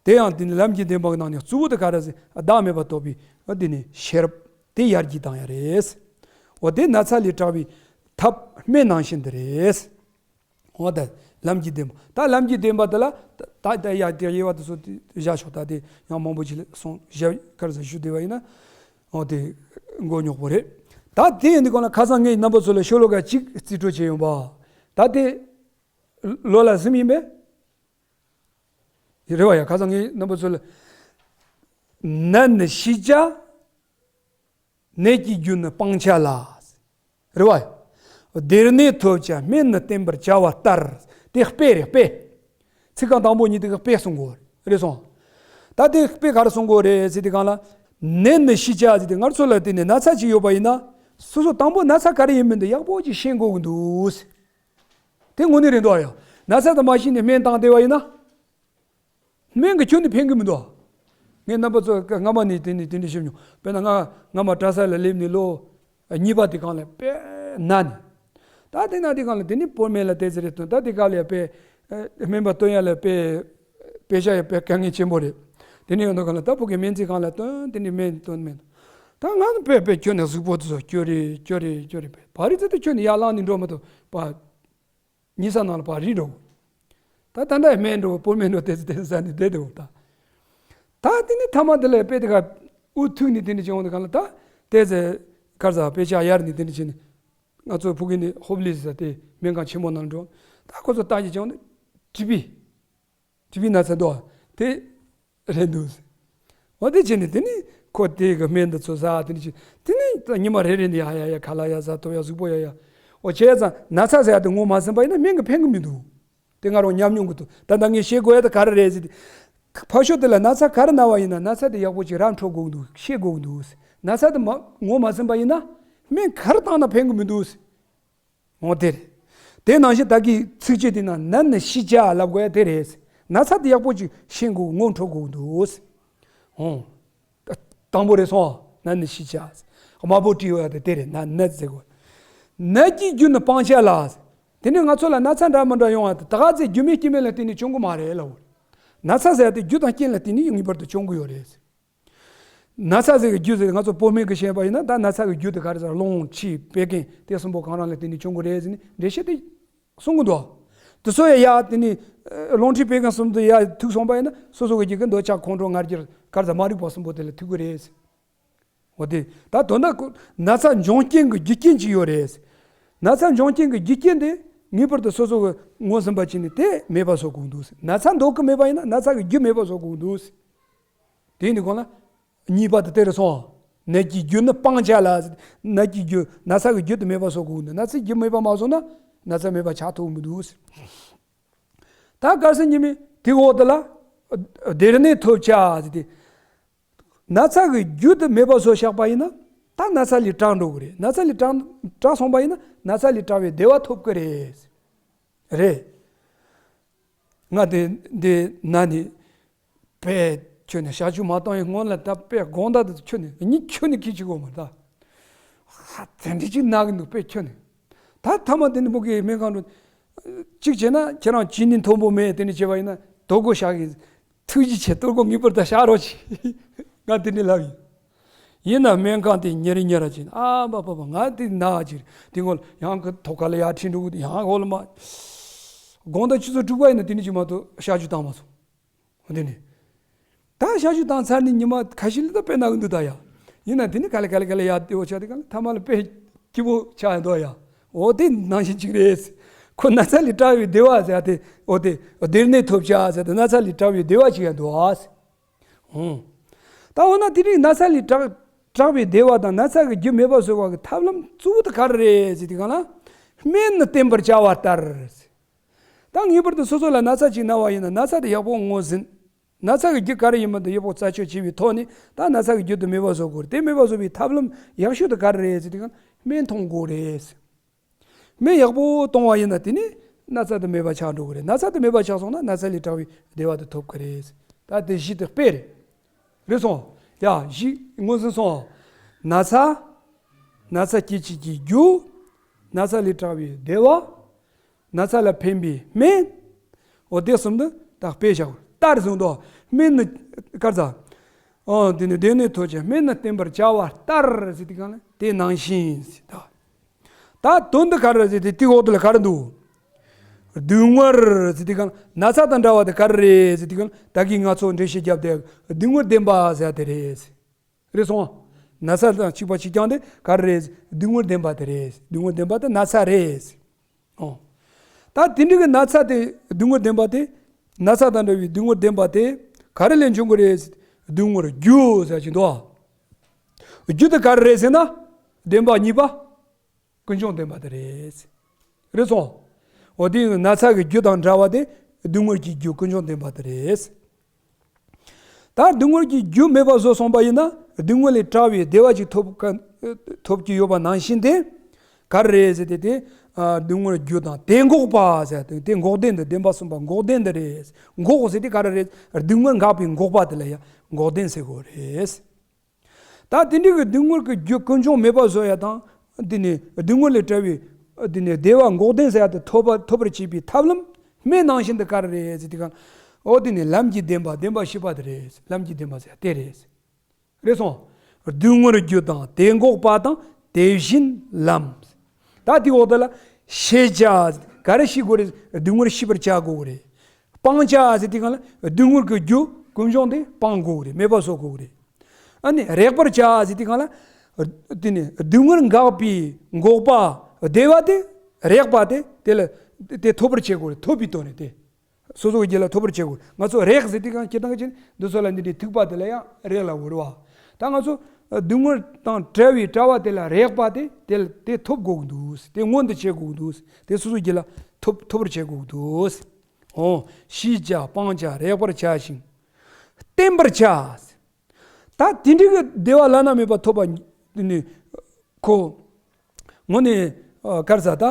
དེ་ཡང་དེ་ནི་ལམ་གྱི་བདེན་པ་གི་ནང་ནས་གཙོ་བོ་དེ་ག་རེ་ཟེར་བདག་མེད་པར་རྟོགས་པའི་དེ་ནི་ཤེས་རབ་དེ་ཡར་རྒྱས་བཏང་ཡ་རེད། འོ་དེ་ན་ཚ་ལས་དྲག་པའི་ཐབས་སྨན་ནང་བཞིན་དུ་རེད། འོ་ད་ལམ་གྱི་བདེན་པ་ད་ལམ་གྱི་བདེན་པ་དེ་ལ་ད་ད་ཡ་དེ་དབྱེ་བ་དེ་ཚོ་དེ་བཞག་ཆོག་ད་དེ་ཡང་མང་པོ་ཅིག་ལ་སོང་བཞག་ག་རེ་ཟེར་ཞུ་བདེ་བ་ཡིན་ན། འོ་དེ་མགོ་རྙོག་པོ་རེད། ད་དེ་ཡིན་དུས་གང་ལ་ཁ་སང་ངས་རྣམ་པ་ཚོ་ལ་ཤོ་ལོ་ཀ་གཅིག་རྩིས་སྤྲོད་བྱས་ཡོང་པ། ད་དེ་ལོ་ལ་གསུམ་ཡིན་པས། རེད་བ་ཡ། ཁ་སང་ངས་རྣམ་པ་ཚོ་ལ་ནད་ནི་ཤི་བྱ། ནད་ཀྱི་རྒྱུ་ནི་སྤང་བྱ་ལ། རེད་བ་ཡ། བདེར་གནས་ཐོབ་བྱ་སྨན་ནི་བསྟེན་པར་བྱ་བ་ལྟར། དེ་དཔེ་རེད་དཔེ། ཚིག་རྐང་དང་པོ་གཉིས་དེ་ག་དཔེ་གསུང་གོ་རེད་སོང་། ད་དེ་དཔེ་ག་རེ་གསུང་གོ་རེད་ཟེར་དུས་གང་ལ། ནད་ནི་ཤི་བྱ་ཟེར་དུས་ང་ཚོ་ལ་དེ་ནི་ན་ཚ་ཅིག་ཡོད་པ་ཡིན་ན། སོ་སོ་དང་པོ་ན་ཚ་ག་རེ་ཡིན་མིན་དེ་ཡག་པོ་ཅིག་ཤེས་དགོས་ཀྱི་འདུག་དེ་དངོས་གནས་རེད་འདུག་ཡ། ན་ཚ་དེ་མ་ཤེས་ནས་སྨན་བཏང་བསྡད་པ་ཡིན་ན། སྨན་གྱིས་ཁྱོན་ནས་ཕན་གྱི་མི་འདུག་ངས་རྣམ་པ་ཚོ་སྔ་མ་ནས་དེ་ནས་དེ་འདྲ་ཞུས་མྱོང་། དཔེར་ན་ང་སྔ་མ་གྲྭ་ས་ལ་སླེབས་ནས་ལོ་གཉིས་པ་དེ་གང་ལ་དཔེ་ན་ནས། ད་དེ་ན་དེ་གང་ལ་དེ་ནི་བོད་སྨན་ལ་བལྟས་ཚེ་རེད་དོན། ད་དེ་ག་ལ་ཡ་དཔེ་སྨན་པ་སྟོན་ཡ་ལ་དཔེ་དཔེ་ཆ་ཡ་དཔེ་དཀའ་ངལ་ཆེན་པོ་རེད། དེ་ནས་ཡོང་དུས་གང་ལ་ད་བོད་ཀྱི་སྨན་རྩིས་ཁང་ལ་སྟོན། དེ་ནས་སྨན་སྟོན་སྨན། ད་ང་ནི་དཔེ་དཔེ་ཁྱོན་ནས་གཟུགས་པོ་དེ་ཚོ་སྐྱོ་རེ་སྐྱོ་རེ་སྐྱོ་རེ་དཔེ་བ་རི་ཚེ་དེ་ཁྱོན་ནས་ཡར་ལངས་ནས་འགྲོ་མ་ཐུབ་པ། ཉི་ས་ནང་ལ་ཕར་རི་འགྲོ། ད་ད་ལྟ་སྨན་འགྲོ་བོད་སྨན་འགྲོ་དེ་ཚོ་དེ་ཚོ་ཟ་ནས་བསྡད་འདུག་ད། ད་དེ་ནི་ཐ་མ་དེ་ལ་དཔེ་དེ་ག་དབུ་ཐུག་ནས་དེ་ནི་བྱུང་དེ་ག་ལ་ད་དེ་ཚོ་གར་ཟ་དཔེ་ཆ་གཡར་ནས་དེ་ནི་བྱས་ནས་ང་ཚོ་ཕུག་གི་ནི་ཧོབ་ལི་ཟ་དེ་སྨན་ཁང་ཆེན་མོ་ནང་འགྲོ། ད་ཁོ་ཚོ་ལྟ་ཞིག་བྱུང་ནས་ཀྲི་པི། ཀྲི་པི་ན་ཚ་འདུག་དེ་རེད་འདུག་འོ་དེ་བྱས་ནས་དེ་ནི་ཁོ་དེ་གི་སྨན་འདི་ཚོ་ཟ་དེ་ནི་བྱས་དེ་ནི་ཉི་མ་རེ་རེ་ནས་ཡ་ཡ་ཡ་ཁ་ལག་ཡ་ཟ་ཐོབ་ཡ་གཟུགས་པོ་ཡ་ཡ། འོ་བྱས་ཙང་ན་ཚ་ཟེར་ཡ་དེ་ངོ་མ་ཟིན་པ་ཡིན་ན་སྨན་གྱིས་ཕན་གི་མི་འདུག་དེ་ང་རང་ཉམས་མྱོང་གི་འདུག་ད་ལྟ་ངས་བཤད་དགོས་ཡ་དེ་ག་རེ་རེད་ཟེར་ཏེ། ཕར་ཕྱོགས་དེ་ལ་ན་ཚ་ག་རེ་ན་བ་ཡིན་ན་ན་ཚ་དེ་ཡག་པོ་ཅིག་ར་འཕྲོད་དགོས་འདུག་ཤེས་དགོས་འདུག་ན་ཚ་དེ་མ་ངོ་མ་ཟིན་པ་ཡིན་ན་སྨན་ག་རེ་བཏང་ན་ཕན་གི་མི་འདུག་འོ་དེ་རེད། དེ་ནང་བཞིན་ད་གི་ཚིགས་བཅད་དེ་ན་ནད་ནི་ཤི་བྱ་ལབ་དགོས་ཡ་དེ་རེད། ན་ཚ་དེ་ཡག་པོ་ཅིག་ཤེས་དགོས་ངོ་འཕྲོད་དགོས་འདུག་འོ། དང་པོ་རེད་སོང་། ནད་ནི་ཤི་བྱ། དམར་པོ་བྲིས་ཡོད་ཡ་དེ་དེ་རེད། ན་ནད་ཟེར་དགོས། ནད་ཀྱི་རྒྱུ་ནི་སྤང་བྱ་ལ། དེ་ནི་ང་ཚོ་ལ་ན་ཚ་འདྲ་མི་འདྲ་ཡོང་བ་དེ་ད་ག་ཚོད་རྒྱུ་མེད་རྐྱེན་མེད་ལ་བརྟེན་ནས་བྱུང་གི་མ་རེད་ལབ། ན་ཚ་ཟེར་ཡ་དེ་རྒྱུ་དང་རྐྱེན་ལ་བརྟེན་ནས་ངེས་པར་དུ་བྱུང་གི་ཡོད་རེད། ན་ཚ་ཟེར་གི་རྒྱུ་ཟེར་ང་ཚོ་བོད་སྨན་གི་བཤད་པ་ཡིན་ན་ད་ན་ཚ་གི་རྒྱུ་དེ་ག་རེ་ཟེར་རླུང་མཁྲིས་བད་ཀན་དེ་གསུམ་པོ་གང་རང་ལ་བརྟེན་ནས་བྱུང་གི་རེད་ཟེར་ནས་འགྲེལ་བཤད་དེ་གསུང་གི་འདུག་དེ་ཚོ་ཡ་ཡ་དེ་ནི་རླུང་མཁྲིས་བད་ཀན་གསུམ་དུ་ཡ་ཐུག་སོང་པ་ཡིན་ན་སོ་སོ་གི་རྒྱུད་ཀྱི་འདོད་ཆགས་ཁོང་ཁྲོ་ང་རྒྱལ་ག་རེ་ཟེར་མ་རིག་པ་གསུམ་པོ་དེ་ལ་ཐུག་གི་རེད། འོ་དེ་ད་དོན་དག་ན་ཚ་འབྱུང་རྐྱེན་གྱི་རྒྱུ་རྐྱེན་ཅིག་ཡོད་རེད། ན་ཚ་འབྱུང་རྐྱེན་གྱི་རྒྱུ་རྐྱེན་དེ་ངེས་པར་དུ་སོ་སོ་གི་ངོས་ཟིན་པ་བྱས་ནས་དེ་མེད་པ་བཟོ་དགོས་འདུག་ན་ཚ་འདོད་ཀྱི་མེད་པ་ཡིན་ན་ན་ཚ་གི་རྒྱུ་མེད་པ་བཟོ་དགོས་འདུག་དེ་ནི་གོང་ལ་གཉིས་པ་དེ་དེ་རེད་སོང་། ནད་ཀྱི་རྒྱུ་ནི་སྤང་བྱ་ལ། ནད་ཀྱི་རྒྱུ་ན་ཚ་གི་རྒྱུ་དེ་མེད་པ་བཟོ་དགོས་འདུག་ན་ཚའི་རྒྱུ་མེད་པ་མ་བཟོ་ན་ན་ཚ་མེད་པ་ཆགས་ཐུབ་མི་འདུག་ད་གལ་སྲིད་ཉི་མ་དེ་འོག་དེ་ལ་བདེར་གནས་ཐོབ་བྱ་ཟེར་ཏེ། ན་ཚ་གི་རྒྱུ་དེ་མེད་པ་བཟོ་བཞག་པ་ཡིན་ན་ད་ན་ཚ་ལས་དྲག་འགྲོ་གི་རེད། ན་ཚ་ལས་དྲག་དྲག་སོང་པ་ཡིན་ན་ན་ཚ་ལས་དྲག་པའི་བདེ་བ་ཐོབ་གི་རེད། རེད། ང་དེ་འདི་ན་ནི་དཔེ་ཁྱོད་ནི་ཞག་བཅུ་མ་གཏོང་ཡི་སྔོན་ལ་ད་དཔེ་དགོང་དག་དེ་ཁྱོད་ནི་གཉིད་ཁྱོད་ནི་ཁྱི་གཅིག་གོ་མ་ད། ཧ་དེ་འདྲི་གཅིག་ན་གི་འདུག་དཔེ་ཁྱོད་ནི། ད་ཐ་མ་དེ་ནི་མུ་གེ་སྨན་ཁང་དུ་གཅིག་བྱས་ན་ཁྱེད་རང་གཅིན་སྙི་མཐོན་པོ་མེད་དེ་ནི་བྱས་པ་ཡིན་ན་དོ་དགོས་ཤག་གི། ཐུགས་རྗེ་ཆེ། ལྟོ་གོས་ངེས་པར་དུ་བཞག་རོགས་གྱིས། ང་དེ་ནི་ལབ་ཡིན། ཡིན་ན་སྨན་ཁང་དེ་ཉེ་རེ་ཉེ་ར་ཕྱིན། ཨ་མ་པ་པ་ང་དེ་ན་ཅིག་དེ་སྔོན་ཡང་གི་ཐོག་ཁ་ལ་ཡར་ཁྲིད་འགྲོ་གི་ཡང་འོག་ལ་མ། དགོང་དག་ཆུ་ཚོད་དྲུག་པ་ཡིན་ན་དེ་ནི་ཅི་མ་གཏོགས་གཤག་བཅོས་བཏང་མ་སོང་། དེ་ནི། ད་གཤག་བཅོས་བཏང་ཚར་ནི་ཉི་མ་ཁ་ཤས་ལ་ད་དཔེ་ན་གི་འདུག་ད་ཡ། ཡིན་ན་དེ་ནི་ག་ལེ་ག་ལེ་ག་ལེ་ཡར་དེ་འོ་ཆ་དེ་ག་ལེ་ཐ་མ་ལ་དཔེ་སྐྱིད་པོ་ཆགས་ཡ་འདུག་ཡ། འོ་དེ་ནང་བཞིན་ཅིག་རེད། ཁོ་ན་ཚ་ལས་དྲག་པའི་བདེ་བ་ཟེར་ཡ་དེ་འོ་དེ་བདེར་གནས་ཐོབ་བྱ་ཟེར་དེ་ན་ཚ་ལས་དྲག་པའི་བདེ་བ་ཅིག་ཡ་འདུག་ཨ། ཨོ། ད་འོ་ན་དེ་རིང་ན་ཚ་ལས་དྲག་དྲག་པའི་བདེ་བ་དང་ན་ཚ་གི་རྒྱུ་མེད་པ་བཟོ་བ་གི་ཐབས་ལམ་གཙོ་བོ་དེ་ག་རེ་རེད་ཟེར་དེ་གང་ལ། སྨན་ནི་བསྟེན་པར་བྱ་བ་ལྟར། ད་ངེས་པར་དུ་སོ་སོ་ལ་ན་ཚ་ཅིག་ན་བ་ཡིན་ན་ན་ཚ་དེ་ཡག་པོ་ངོས་ཟིན། ན་ཚ་གི་རྒྱུ་ག་རེ་ཡིན་མིན་དེ་ཡག་པོ་རྩད་གཅོད་བྱས་པའི་ཐོག་ནས་ད་ན་ཚ་གི་རྒྱུ་དེ་མེད་པ་བཟོ་དགོས་རེད། དེ་མེད་པ་བཟོ་བའི་ཐབས་ལམ་ཡག་ཤོས་དེ་ག་རེ་རེད་ཟེར་དེ་གང་ལ་སྨན་འཐུང་དགོས་རེད། སྨན་ཡག་པོ་གཏོང་བ་ཡིན་ན་དེ་ནི་ན་ཚ་དེ་མེད་པ་ཆགས་འགྲོ་གི་རེད། ན་ཚ་དེ་མེད་པ་ཆགས་སོང་ན་ན་ཚ་ལས་དྲག་པའི་བདེ་བ་དེ་ཐོབ་ཀྱི་རེད། ད་དེ་བཞི་དེ་དཔེ་རེད། རེད་སོང་། ཡ་བཞི་ངོས་ཟིན་སོང་། ན་ཚ། ན་ཚ་སྐྱེད་བྱེད་ཀྱི་རྒྱུ། ན་ཚ་ལས་དྲག་པའི་བདེ་བ། ན་ཚ་ལ་ཕན་པའི་སྨན། འོ་དེ་གསུམ་དུ་ད་དཔེ་བཞག་ལྟར་གསུངས་འདུག་སྨན་ནི་དཀར་ཚ། ཨོ་དེ་ནི་བདེར་གནས་ཐོབ་བྱ་སྨན་ནི་བསྟེན་པར་བྱ་བ་ལྟར་ཟེར་དེ་གང་ལ་དེ་ནང་བཞིན་ཟེར་ད། ད་དོན་འདི་ག་རེ་ཟེར་དེ་དེའི་འོག་ཏུ་ལ་ག་རེ་འདུག་སྡུག་བསྔལ་ཟེར་དེ་གང་ན་ཚ་དང་འདྲ་བ་དེ་ག་རེ་རེད་ཟེར་དེ་གང་ད་གིན་ང་ཚོ་འགྲེལ་བཤད་བརྒྱབ་སྟེ་སྡུག་བསྔལ་བདེན་པ་ཟེར་དེ་རེད། རེད་སོང་། ན་ཚ་དང་གཅིག་པ་གཅིག་རྐྱང་དེ་ག་རེ་རེད། སྡུག་བསྔལ་བདེན་པ་དེ་རེད། སྡུག་བསྔལ་བདེན་པ་དེ་ན་ཚ་རེད། ཨོ། ད་དེ་འདྲ་གི་ན་ཚ་དེ་སྡུག་བསྔལ་བདེན་པ་དེ། ན་ཚ་དང་འདྲ་བའི་སྡུག་བསྔལ་བདེན་པ་དེ་ག་རེ་ལས་འབྱུང་གི་རེད། སྡུག་བསྔལ་རྒྱུ་ཟེར་གྱི་འདུག་རྒྱུ་དེ་ག་རེ་རེད་ཟེར་ན། བདེན་པ་གཉིས་པ། ཀུན་འབྱུང་བདེན་པ་དེ་རེད། རེད་སོང་། འོ་དེ་ཡིན་ན་ཚ་གི་རྒྱུ་དང་འདྲ་བ་དེ་སྡུག་བསྔལ་གྱི་རྒྱུ་ཀུན་འབྱུང་བདེན་པ་དེ་རེད། ད་སྡུག་བསྔལ་གྱི་རྒྱུ་མེད་པ་བཟོ་སོང་པ་ཡིན་ན་སྡུག་བསྔལ་ལས་དྲག་པའི་བདེ་བ་ཅིག་ཐོབ་ཀ་ཐོབ་ཀྱི་ཡོད་པ་ནང་བཞིན་དེ། ག་རེ་རེད་ཟེར་ཏེ་དེ། ཨ་སྡུག་བསྔལ་རྒྱུ་དང་དེ་འགོག་པ་ཟེར་ཏེ་དེ་འགོག་བདེན་དེ་བདེན་པ་གསུམ་པ་འགོག་བདེན་དེ་རེད། འགོག་ཟེར་ཏེ་ག་རེ་རེད། སྡུག་བསྔལ་འགག་པའི་འགོག་པ་དེ་ལ་ཡང་འགོག་བདེན་ཟེར་དགོས་རེད། ད་དེ་འདྲའི་གི་སྡུག་བསྔལ་གྱི་རྒྱུ་ཀུན་འབྱུང་མེད་པ་བཟོ་ཡ་དང་། དེ་ནི་སྡུག་བསྔལ་ལས་བྲལ་བའི། དེ་ནི་བདེ་བ་འགོག་བདེན་ཟེར་ཡ་དེ་ཐོབ་པ་ཐོབ་པར་བྱེད་པའི་ཐབས་ལམ་སྨན་ནང་བཞིན་དུ་ག་རེ་རེད་ཟེར་དེ་གང་། འོ་དེ་ནི་ལམ་གྱི་བདེན་པ་བདེན་པ་བཞི་པ་དེ་རེད། ལམ་གྱི་བདེན་པ་ཟེར་ཡ་དེ་རེད། རེད་སོང་། སྡུག་བསྔལ་རྒྱུ་དང་དེ་འགོག་པ་དང་དེ་བཞིན་ལམ། ད་དེ་འོག་དེ་ལ་ཤེས་བྱ། ག་རེ་ཤེས་དགོས་རེད། སྡུག་བསྔལ་ཤེས་པར་བྱ་དགོས་རེད། སྤང་བྱ་ཟེར་དེ་གང་ལ་སྡུག་བསྔལ་གྱི་རྒྱུ་ཀུན་འབྱུང་དེ་སྤང་དགོས་རེད། མེད་པ་བཟོ་དགོས་རེད། ཨ་ནི་རེག་པར་བྱ་ཟེར་དེ་གང་ལ། དེ་ནི་སྡུག་བསྔལ་འགག་པའི་འགོག་པ་བདེ་བ་དེ་རེག་པ་དེ་དེ་ལ་དེ་ཐོབ་པར་བྱེད་དགོས་རེད། ཐོབ་པའི་དོན་རེད་དེ། སོ་སོ་གི་རྒྱུད་ལ་ཐོབ་པར་བྱེད་དགོས། ང་ཚོ་རེག་ཟེར་དེ་གང་སྤྱིར་བཏང་གི་ཅིག་འདི་ཚོ་ལ་འདི་འདྲའི་ཐིགས་པ་དེ་ལ་ཡང་རེག་ལབ་དགོས་རེད་བ། ད་ང་ཚོ་སྡུག་བསྔལ་དང་བྲལ་བའི་བྲལ་བ་དེ་ལ་རེག་པ་དེ་དེ་ལ་དེ་ཐོབ་དགོས་ཀྱི་འདུག་དེ་མངོན་དུ་བྱེད་དགོས་ཀྱི་འདུག་དེ་སོ་སོའི་རྒྱུད་ལ་ཐོབ་ཐོབ་པར་བྱེད་དགོས་ཀྱི་འདུག་འོ། ཤེས་བྱ་སྤང་བྱ་རེག་པར་བྱ་ཞིང་། བསྟེན་པར་བྱ། ད་དེ་འདྲའི་གི་བདེ་བ་བླ་ན་མེད་པ་ཐོབ་པ་ནི། ཁོ། དངོས་ནས། ཨ་ག་རེ་ཟེར་ད།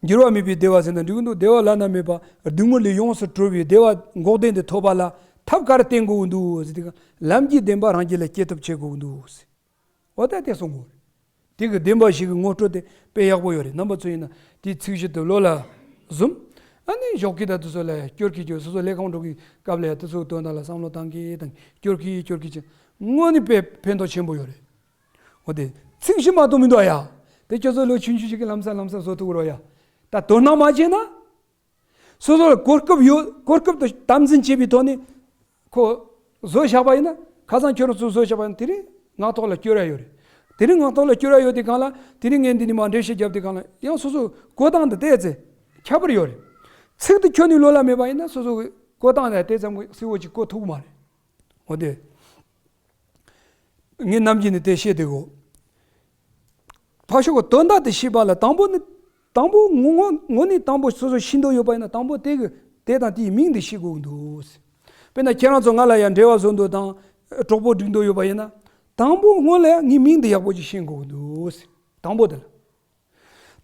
འགྱུར་བ་མེད་པའི་བདེ་བ་ཟེར་ན་འགྲིག་གི་འདུག་བདེ་བ་བླ་ན་མེད་པ་སྡུག་བསྔལ་ལས་ཡོངས་སུ་གྲོལ་བའི་བདེ་བ་འགོག་བདེན་དེ་ཐོབ་པ་ལ་ཐབས་ག་རེ་བསྟེན་དགོས་ཀྱི་འདུག་ཟེར་དེ་ག་ལམ་གྱི་བདེན་པ་རང་རྒྱུད་ལ་སྐྱེ་ཐབས་བྱེད་དགོས་ཀྱི་འདུག་འོ་ད་དེ་གསུང་དགོས་རེད། དེ་གི་བདེན་པ་བཞི་གི་ངོ་སྤྲོད་དེ་དཔེ་ཡག་པོ་ཡོད་རེད། རྣམ་པ་ཚོ་ཡིན་ན་དེའི་ཚིག་གཞི་དེ་བློ་ལ་ཟུམ། ཨ་ནི་ཞོགས་ཀས་དང་དེ་ཚོ་ལ་སྐྱོར་གི་སྐྱོར། སོ་སོ་ལས་ཁུངས་འགྲོ་གི་སྐབས་ལ་ཡང་དེ་ཚོའི་དོན་དག་ལ་བསམ་བློ་བཏང་གི་དང་སྐྱོར་གི་སྐྱོར་གི་ཅིག་དངོས་ནི་དཔེ་ཕན་ཐོགས་ཆེན་པོ་ཡོད་རེད། འོ་དེ་ཚིག་བཞི་མ་གཏོགས་མི་འདུག་ཨ་ཡ། དེ་ཁྱོད་ཚོ་ལོ་ཆུང་ཆུང་ཞིག་གི་ལམ་སང་ལམ་སང་བཟོ་ཐུབ་རོགས་ཡ། ད་དོ་སྣང་མ་བྱས་ན། སོ་སོ་ལ་གོ་སྐབས་ཡོད། གོ་སྐབས་དེ་དམ་འཛིན་བྱས་པའི་ཐོག་ནས་ཁོ་བཟོས་བཞག་པ་ཡིན་ན། ཁ་སང་ཁྱོད་རང་ཚོ་བཟོས་བཞག་པ་ཡིན་ན་དེ་རིང་ངག་ཐོག་ལ་སྐྱོར་ཡ་ཡོད་རེད། དེ་རིང་ངག་ཐོག་ལ་སྐྱོར་ཡ་ཡོད་དེ་གང་ལ་དེ་རིང་ངས་འདི་ནས་མར་འགྲེལ་བཤད་བརྒྱབ་དེ་གང་ལ་ཡང་སོ་སོ་གོ་སྟངས་དེ་བལྟས་ཚེ་ཁྱད་པར་ཡོད་རེད། ཚིག་དེ་ཁྱོན་ནས་བློ་ལ་མེད་པ་ཡིན་ན་སོ་སོ་གི་གོ་སྟངས་དེ་དེ་ཙམ་གྱིས་གསལ་བོ་ཅིག་གོ་ཐུབ་ཀྱི་མ་རེད། འོ་དེ། ངས་ནམ་རྒྱུན་ནས་དེ་བཤད་བསྡད་གོ། ཕར་ཕྱོགས་ཀྱི་དོན་དག་དེ་ཤེས་པ་ལ་དང་པོ་ནི། དང་པོ་ངོ་ངོ་ངོ་ནས་དང་པོ་སོ་སོ་ཤེས་འདོད་ཡོད་པ་ཡིན་ན་དང་པོ་དེ་གི་དེ་དང་དེའི་མིང་དེ་ཤེས་དགོས་ཀྱི་འདུག་དཔེར་ན་ཁྱེད་རང་ཚོ་ང་ལ་ཡང་འབྲེལ་བ་བཟོ་འདོད་དང་གྲོགས་པོ་སྒྲིག་འདོད་ཡོད་པ་ཡིན་ན། དང་པོ་སྔོན་ལ་ཡང་ངའི་མིང་དེ་ཡག་པོ་ཅིག་ཤེས་དགོས་ཀྱི་འདུག་དང་པོ་དེ་ལ།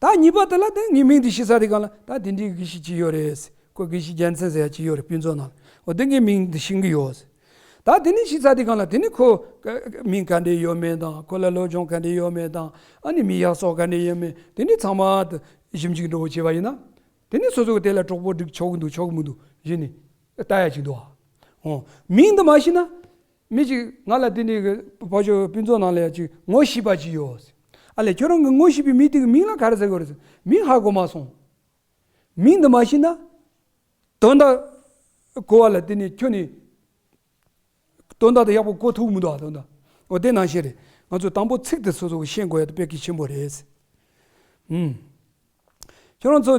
ད་གཉིས་པ་དེ་ལ་དེ་ངའི་མིང་དེ་ཤེས་ཚར་དུས་སྒང་ལ། ད་དེ་འདྲའི་དགེ་བཤེས་ཅིག་ཡོད་རེད། ཁོ་དགེ་བཤེས་རྒྱལ་མཚན་ཟེར་ཡ་ཅིག་ཡོད་རེད། ཕུན་ཚོགས་ནང་ལ། འོ་དེ་ངའི་མིང་དེ་ཤེས་ཀྱི་ཡོད། ད་དེ་ནས་ཤེས་ཚར་དུས་སྒང་ལ། དེ་ནས་ཁོ་མིང་ག་འདྲས་ཡོད་མེད་དང་། ཁོ་ལ་སློབ་སྦྱོང་ག་འདྲས་ཡོད་མེད་དང་། ཨ་ནི་མི་ཡག་བཙོག་ག་འདྲས་ཡོད་མེད། དེ་འདྲས་ཚང་མ་དེ་ཞིབ་འཇུག་འདྲ་བོ་བྱས་པ་ཡིན་ན། དེ་ནས་སོ་སོ་གི་དེ་ལ་གྲོགས་པོ་སྒྲིག་ཆོག་གི་འདུག་ཆོག་གི་མི་འདུག་ཞུས་ནས་ལྟ་ཡ་ཅིག་འདུག་ཨ། འོ། མིང་འདི་མ་ཤེས་ན། མི་ཅིག་ང་ལ་དེ་ནས་གི་ཕ་ཤོ་ཕུན་ཚོགས་ནང་ལ་ཡ་ཅིག་ངོ་ཤེས་པ་ཅིག་ཡོད། ཨ་ལས། ཁྱོད་རང་གི་ངོ་ཤེས་པའི་མི་དེ་གི་མིང་ལ་ག་རེ་ཟེར་དགོས་རེད་ཟེར། མིང་ཧ་གོ་མ་སོང་། མིང་འདི་མ་ཤེས་ན། དོན་དག་གོ་བ་ལ་དེ་ནས་ཁྱོད་ནས་དོན་དག་དེ་ཡག་པོ་གོ་ཐུབ་མི་འདུག་ཨ། དོན་དག་འོ་དེ་ནང་བཞིན་རེད། ང་ཚོས་དང་པོ་ཚིག་དེ་སོ་སོ་གི་ཤེས་དགོས་ཡ་དེ་དཔེ་གལ་ཆེན་པོ་རེད། ཨུམ། ཁྱོད་རང་ཚོ་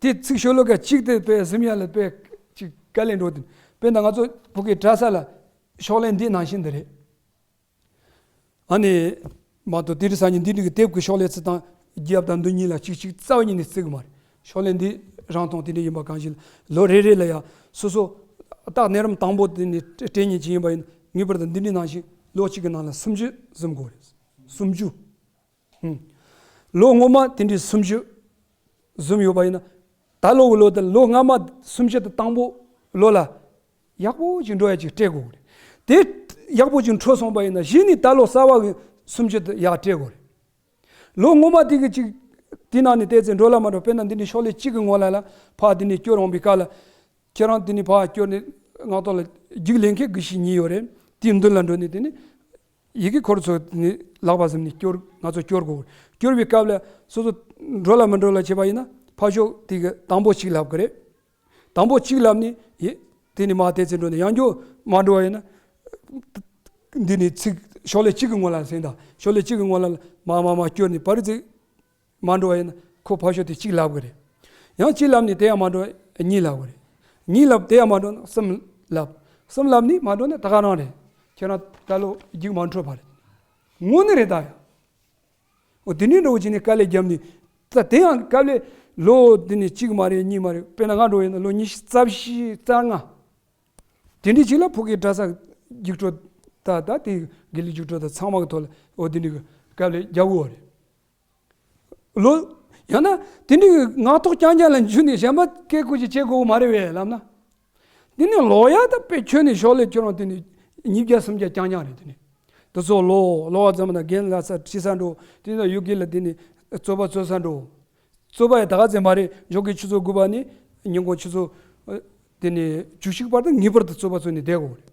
དེ་ཚིག་ཤོ་ལོ་ཀ་གཅིག་དེ་དཔེ་གཟིམ་ཡ་ལ་དཔེ་ཅིག་དཀའ་ལས་འགྲོ་དེ། དཔེར་ན་ང་ཚོ་བོད་སྐད་གྲྭ་ས་ལ་ཤོག་ལྷེ་འདི་ནང་བཞིན་དེ་རེད། ཨ་ནི་མ་གཏོགས་དེ་རིང་སང་ཉིན་འདི་འདྲ་གི་དེབ་ཀྱི་ཤོག་ལྷེ་ཚིག་དང་རྒྱབ་དང་མདུན་གཉིས་ལ་གཅིག་གཅིག་རྩ་བ་ཉིད་ནས་བརྩི་གི་མ་རེད། ཤོག་ལྷེ་འདི་རང་མཐོང་དེ་འདྲ་ཡིན་པ་གང་ཞིག་ལ། ལོ་རེ་རེ་ལ་ཡ་སོ་སོ་རྟགས་གནས་རིམ་དང་པོ་དེ་ནས་སྤྲད་མཁན་ཅིག་ཡིན་པ་ཡིན་ན། ངེས་པར་དུ་འདི་འདྲའི་ནང་བཞིན་ལོ་གཅིག་གི་ནང་ལ་སུམ་ཅུ་གཟིམ་དགོས་རེད། སུམ་ཅུ། ཧུམ། ལོ་སྔོན་མ་དེ་འདྲའི་སུམ་ཅུ་གཟིམ་ཡོད་པ་ཡིན་ན། ད་ལོ་གི་ལོ་དེ། ལོ་སྔ་མ་སུམ་ཅུ་དང་དང་པོ་ལོ་ལ་ཡག་པོ་ཅིག་འགྲོ་ཡ་ཅིག་སྤྲད་དགོས་རེད། དེ་ཡག་པོ་ཅིག་འཕྲོད་སོང་པ་ཡིན་ན། གཞི་ནས་ད་ལོ་གསར་པ་གི་སུམ་ཅུ་དེ་ཡར་སྤྲད་དགོས་རེད། ལོ་སྔོན་མ་དེ་གི་ཅིག་དེ་ནང་ནས་བལྟས་ཚེ་འགྲོ་ལ་མ་འགྲོ། དཔེར་ན་འདི་འདྲའི་ཤོག་ལྷེ་གཅིག་གི་ངོ་ལ་ལ་ཕར་དེ་ནས་སྐྱོར་འོང་པའི་སྐབས་ལ། ཁྱེད་རང་དེ་ནས་ཕར་སྐྱོར་ནས་ངག་ཐོག་ལ་རྒྱུགས་ལེན་མཁན་དགེ་བཤེས་གཉིས་ཡོད་རེད། དེའི་མདུན་ལ་འགྲོ་ནས་དེ་ནས་ཡི་གེ་འཁོར་ཚོ་དེ་ནས་ལག་པ་གཟིམ་ནས་སྐྱོར། ང་ཚོ་སྐྱོར་དགོས། སྐྱོར་བའི་སྐབས་ལ་སོ་སོ་འགྲོ་ལ་མི་འགྲོ་ལ་བྱས་པ་ཡིན་ན། ཕར་ཕྱོགས་དེ་གི་དང་པོ་གཅིག་ལབ་གི་རེད། དང་པོ་གཅིག་ལབ་ནས། ཡེ། དེ་ནས་མར་བལྟས་ཚེ་འགྲོ་ནས་ཡང་མགྱོགས་མར་འགྲོ་བ་ཡིན་ན། འདི་ནས་ཚིག་ཤོག་ལྷེ་གཅིག་གི་ངོ་ལ་ཟེར་ད། ཤོག་ལྷེ་གཅིག་གི་ངོ་ལ་མར་མར་མར་སྐྱོར་ནས་བར་ཚིག་མར་འགྲོ་བ་ཡིན་ན། ཁོ་ཕར་ཕྱོགས་དེ་གཅིག་ལབ་གི་རེད། ཡང་གཅིག་ལབ་ནས་དེ་ཡང་མར་འགྲོ་གཉིས་ལབ་གི་རེད། གཉིས་ལབ་དེ་ཡང་མར་འགྲོ་ན་གསུམ་ལབ། གསུམ་ལབ་ནས་མར་འགྲོ་ན་ད་ག་རང་རེད། ཁྱེད་རང་ད་ལོ་རྒྱུགས་མ་འཕྲོད་པ་རེད། དངོས་གནས་རེད་ད་ཡ། འོ་དེ་འདྲའི་འདྲ་བོ་བྱས་ནས་དཀའ་ལས་བརྒྱབ་ནས། ད་དེ་ཡང་དཀའ་ལས་ལོ་དེ་ནས་གཅིག་མ་རེད་གཉིས་མ་རེད། དཔེར་ན་ང་འདྲ་བོ་ཡིན་ན་ལོ་ཉི་ཤུ་རྩ་བཞི་རྩ་ལྔ། དེ་འདྲའི་ཅིག་ལ་ཕ་གིའི་གྲྭ་ས་རྒྱུགས་སྤྲོད་ད། ད་དེ་དགེ་ལས་རྒྱུགས་སྤྲོད་ད་ཚང་མ་གི་ཐོག་ལ་འོ་དེ་འདྲའི་གི་དཀའ་ལས་རྒྱག་དགོས་རེད། ལོ། ཡང་ན་དེ་འདྲའི་གི་ངག་ཐོག་རྐྱང་རྐྱང་ལ་འཇུས་ནས་གཞན་པ་སྐད་ཁུར་ཅིག་བྱེད་དགོས་མ་རེད་པས་ལབ་ན། དེ་ནས་ལོ་ཡ་ད་དཔེ་ཁྱོན་ནས་ཤོག་ལྷེ་ཁྱོད་རང་དེ་ནས་ཉིས་བརྒྱ་སུམ་བརྒྱ་རྐྱང་རྐྱང་རེད། དེ་ནས་དེ་ཚོ་ལོ་ལོ་བ་ཙམ་ན་རྒན་ལགས་ས་ཁྲིད་ས་འགྲོ། དེ་ནས་ཡུལ་དགེ་ལ་དེ་ནས་རྩོད་པ་རྩོད་ས་འགྲོ། རྩོད་པ་ཡ་ད་ག་ཚད་མ་རེད། ཞོགས་ཀའི་ཆུ་ཚོད་དགུ་པ་ནས་ཉིན་གུང་ཆུ་ཚོད་དེ་ནས་བཅུ་གཅིག་བར་དུ་ངེས་པར་དུ་རྩོད་པ་རྩོད་ནས་བསྡད་དགོས་རེད།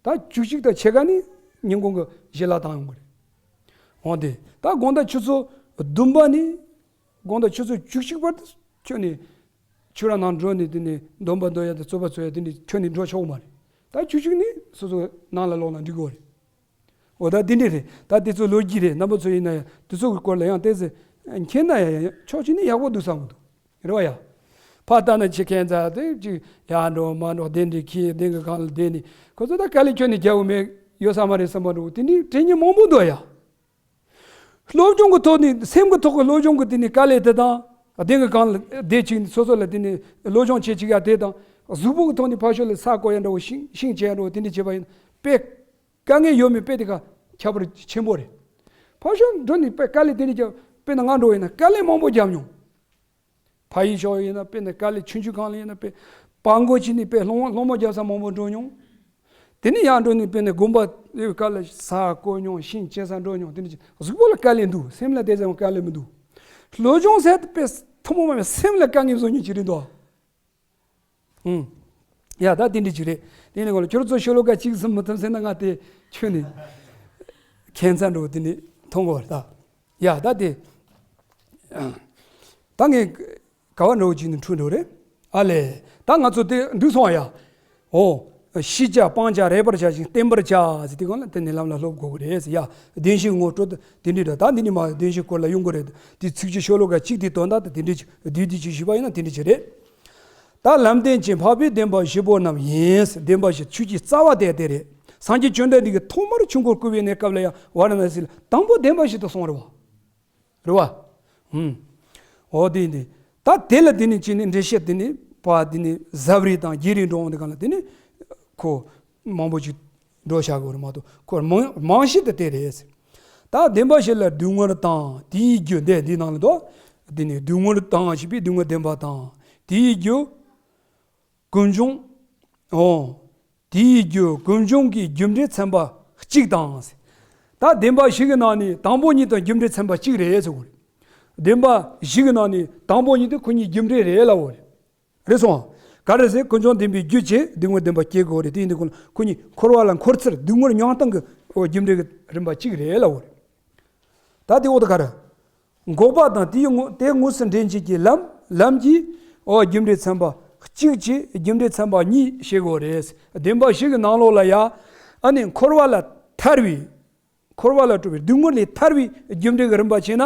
ད་བཅུ་གཅིག་དང་ཕྱེད་ཀ་ནས་ཉིན་གུང་གི་ཞལ་ལག་བཏང་ཡོང་གི་རེད། འོང་དེ་ད་དགོང་དག་ཆུ་ཚོད་བདུན་པ་ནས་དགོང་དག་ཆུ་ཚོད་བཅུ་གཅིག་བར་དུ་ཁྱོད་ནས་ཆུ་ར་ནང་འགྲོ་ནས་དེ་ནས་འདོན་པ་འདོན་ཡ་དང་རྩོད་པ་རྩོད་ཡ་དེ་འདྲ་ཁྱོད་ནས་འགྲོ་ཆོག་གི་མ་རེད། ད་བཅུ་གཅིག་ནས་སོ་སོ་ནང་ལ་ལོག་ན་འགྲིག་གི་རེད། འོ་ད་དེ་འདྲ་རེད། ད་དེ་ཚོ་ལོ་རྒྱུས་རེད། རྣམ་པ་ཚོ་ཡིན་ན་ཡང་དེ་ཚོ་གི་སྐོར་ལ་ཡང་བལྟས་ཚེ་མཁྱེན་ན་ཡང་ཡང་ཕྱོགས་གཅིག་ནས་ཡག་པོ་འདུག་བསམ་གི་འདུག་རེད་བ་ཡ། ཕར་ལྟ་ན་ཁྱེད་ཁྱད་མཚར་དེ་ཅིག་ཡར་འགྲོ་མར་འགྲོ་གདན་འདྲེན་གྱིས་གདན་གྱི་སྒང་ལ་བསྡད་ནས་ཁོ་ཚོ་ད་དཀའ་ལས་ཁྱོན་ནས་རྒྱག་གི་མེད་ཡོད་ས་མ་རེད་བསམ་པ་འདྲ་བོ་དེ་འདྲའི་དྲན་མཁན་མང་པོ་འདུག་ཡ། སློབ་སྦྱོང་གི་ཐོག་ནས་སེམས་ཀྱི་ཐོག་གི་སློབ་སྦྱོང་གི་དེ་ནས་དཀའ་ལས་དེ་དང་། གདན་གྱི་སྒང་ལ་བསྡད་ཅིག་སོ་སོ་ལ་དེ་ནས་སློབ་སྦྱོང་བྱེད་ཅིག་ཡ་དེ་དང་། གཟུགས་པོ་གི་ཐོག་ནས་ཕར་ཕྱོགས་ལ་ས་བརྐོ་ཡ་འདྲ་བོ་ཤིང་ཤིང་བྱེད་ཡ་འདྲ་བོ་དེ་འདྲ་བྱེད་པ་ཡིན་ན་དཔེ་དཀའ་ངལ་ཡོད་མེད་དཔེ་དེ་ག་ཁྱད་པར་ཆེན་པོ་རེད། ཕར་ཕྱོགས་འགྲོ་ནས་དཔེ་དཀའ་ལས་དེ་འདྲ་རྒྱབ། དཔེར་ན་ང་འདྲ་བོ་ཡིན་ན་དཀའ་ལས་མང་པོ་རྒྱབ་མྱོང་། ཕ་ཡུལ་ཕྱོགས་ཡིན་ན་དཔེར་ན་དཀའ་ལས་ཆུང་ཆུང་སྒང་ལ་ཡིན་ན་དཔེ་སྤྲང་པོ་བྱས་ནས་དཔེ་སློང་སློང་མོ་རྒྱག་ས་མང་པོ་འགྲོ་མྱོང་། དེ་ནས་ཡར་འགྲོ་ནས་དཔེར་ན་དགོན་པ་ཡོད་སྐབས་ལ་ས་བརྐོ་མྱོང་ཤིང་བཅད་ས་འགྲོ་མྱོང་། དེ་ནས་གཟུགས་པོ་ལ་དཀའ་ལས་འདུག་སེམས་ལ་དེ་ཙམ་དཀའ་ལས་མི་འདུག་སློབ་སྦྱོང་ཟེར་དེ་དཔེ་ཐུན་མོང་མ་མེད་སེམས་ལ་དཀའ་ངལ་བཟོ་མྱོང་ཅིག་རེད་འདུག་ཨུམ། ཡ་ད་དེ་འདྲ་ཅིག་རེད། དེ་ནས་གོ་ལ་ཁྱོད་ཚོ་ཤོ་ལོ་ཀ་གཅིག་གསུམ་མི་ཐུབ་ཟེར་ན་ང་དེ་ཁྱོན་ནས་ཁྱད་མཚར་འདྲ་བོ་དེ་ནས་མཐོང་གི་བ་རེད་ད། ཡ་ད་དེ། ད་ངས་ག་བ་འདྲ་བོ་ཅིག་ནས་འཁྲུལ་འགྲོ་རེད། ཨ་ལས། ད་ང་ཚོ་དེ་འགྲིག་སོང་ཨ་ཡ། འོ། ཤེས་བྱ་སྤང་བྱ་རེག་པར་བྱ་ཞིང་བརྟན་པར་བྱ་ཟེར་དེ་གང་ལ་དེ་ནས་ལམ་ལ་སློབ་དགོས་ཀྱི་རེད་ཟེར་ཡ། བདེན་བཞིའི་ངོ་སྤྲོད་དེ་འདྲ་རེད། ད་འདི་ནས་མ་བདེན་བཞིའི་སྐོར་ལ་ཡོང་གི་རེད། དེ་ཚིགས་བཅད་ཤོ་ལོ་ཀ་གཅིག་དེའི་དོན་དག་དེ་དེ་འདྲ་ཅིག་བསྡུས་བསྡུས་ཅིག་ཞུས་པ་ཡིན་ན་དེ་འདྲ་ཅིག་རེད། ད་ལམ་བདེན་བཞི་འཕགས་པའི་བདེན་པ་བཞི་པོ་རྣམས་ཡིན། བདེན་པ་བཞི་ཆོས་ཀྱི་རྩ་བ་དེ་དེ་རེད། སངས་རྒྱས་བཅོམ་ལྡན་འདས་ཀྱིས་ཐོག་མར་ཆོས་འཁོར་བསྐོར་བའི་གནས་སྐབས་ལ་ཡང་ཝཱ་ར་ཎཱ་སི་ལ་དང་པོ་བདེན་པ་བཞི་དེ་གསུངས་རེད་བ། རེད་བ། ཧུམ། འོ་དེ་ཡིན་ཏེ། ད་དེ་ལ་དེ་ནས་ཅི་ནས་འགྲེལ་བཤད་དེ་ནས་པ་དེ་ནས་ཟབ་རིས་དང་རྒྱས་རིས་འགྲོ་འོང་དེ་གང་ལ་དེ་ནས་ཁོ་མང་པོ་ཅིག་འགྲོ་བྱ་དགོས་རེད་མ་གཏོགས་ཁོ་རྨང་རྨང་གཞི་དེ་དེ་རེད། ད་བདེན་པ་བཞི་ལ་སྡུག་བསྔལ་དང་དེའི་རྒྱུ་འདི་འདི་ནང་ལ་འདུག་དེ་ནི་སྡུག་བསྔལ་དང་ཞེས་པའི་སྡུག་བསྔལ་བདེན་པ་དང་། དེའི་རྒྱུ་ཀུན་འབྱུང་། འོ། དེའི་རྒྱུ་ཀུན་འབྱུང་གི་རྒྱུ་འབྲས་ཚན་པ་གཅིག་དང་། ད་བདེན་པ་བཞི་གི་ནང་ནས་དང་པོ་གཉིས་དང་རྒྱུ་འབྲས་ཚན་པ་གཅིག་རེད་ཟེར་བ་རེད། བདེན་པ་བཞི་གི་ནང་ནས་དང་པོ་གཉིས་དེ་ཁོ་གཉིས་རྒྱུ་འབྲས་རེད་ལབ་བ་རེད། རེད་སོང་། ག་རེ་ཟེར། ཀུན་འབྱུང་བདེན་པའི་རྒྱུ་བྱས་སྡུག་བསྔལ་བདེན་པ་སྐྱེ་དགོས་རེད། དེ་ཡིན་དུས་ཁོ་ཁོ་གཉིས་འཁོར་བ་ལ་འཁོར་ཚུལ་སྡུག་བསྔལ་མྱོང་སྟངས་ཀྱི་རྒྱུ་འབྲས་ཀྱི་རིམ་པ་གཅིག་རེད་ལབ་བ་རེད། ད་དེ་འོག་ཏུ་ག་རེ། འགོག་པ་དང་དེའི་དངོས་དེ་དངོས་སུ་འདྲེན་བྱེད་ཀྱི་ལམ། ལམ་གྱི་འོ་རྒྱུ་འབྲས་ཚན་པ་གཅིག་བྱས་རྒྱུ་འབྲས་ཚན་པ་གཉིས་བྱེད་དགོས་རེད། བདེན་པ་བཞི་གི་ནང་ལོགས་ལ་ཡ། ཨ་ནི་འཁོར་བ་ལ་ཐར་བའི། འཁོར་བ་ལ་སྤྲོ་བའི་སྡུག་བསྔལ་ལས་ཐར་བའི་རྒྱུ་འབྲས་ཀྱི་རིམ་པ་བྱས་ན།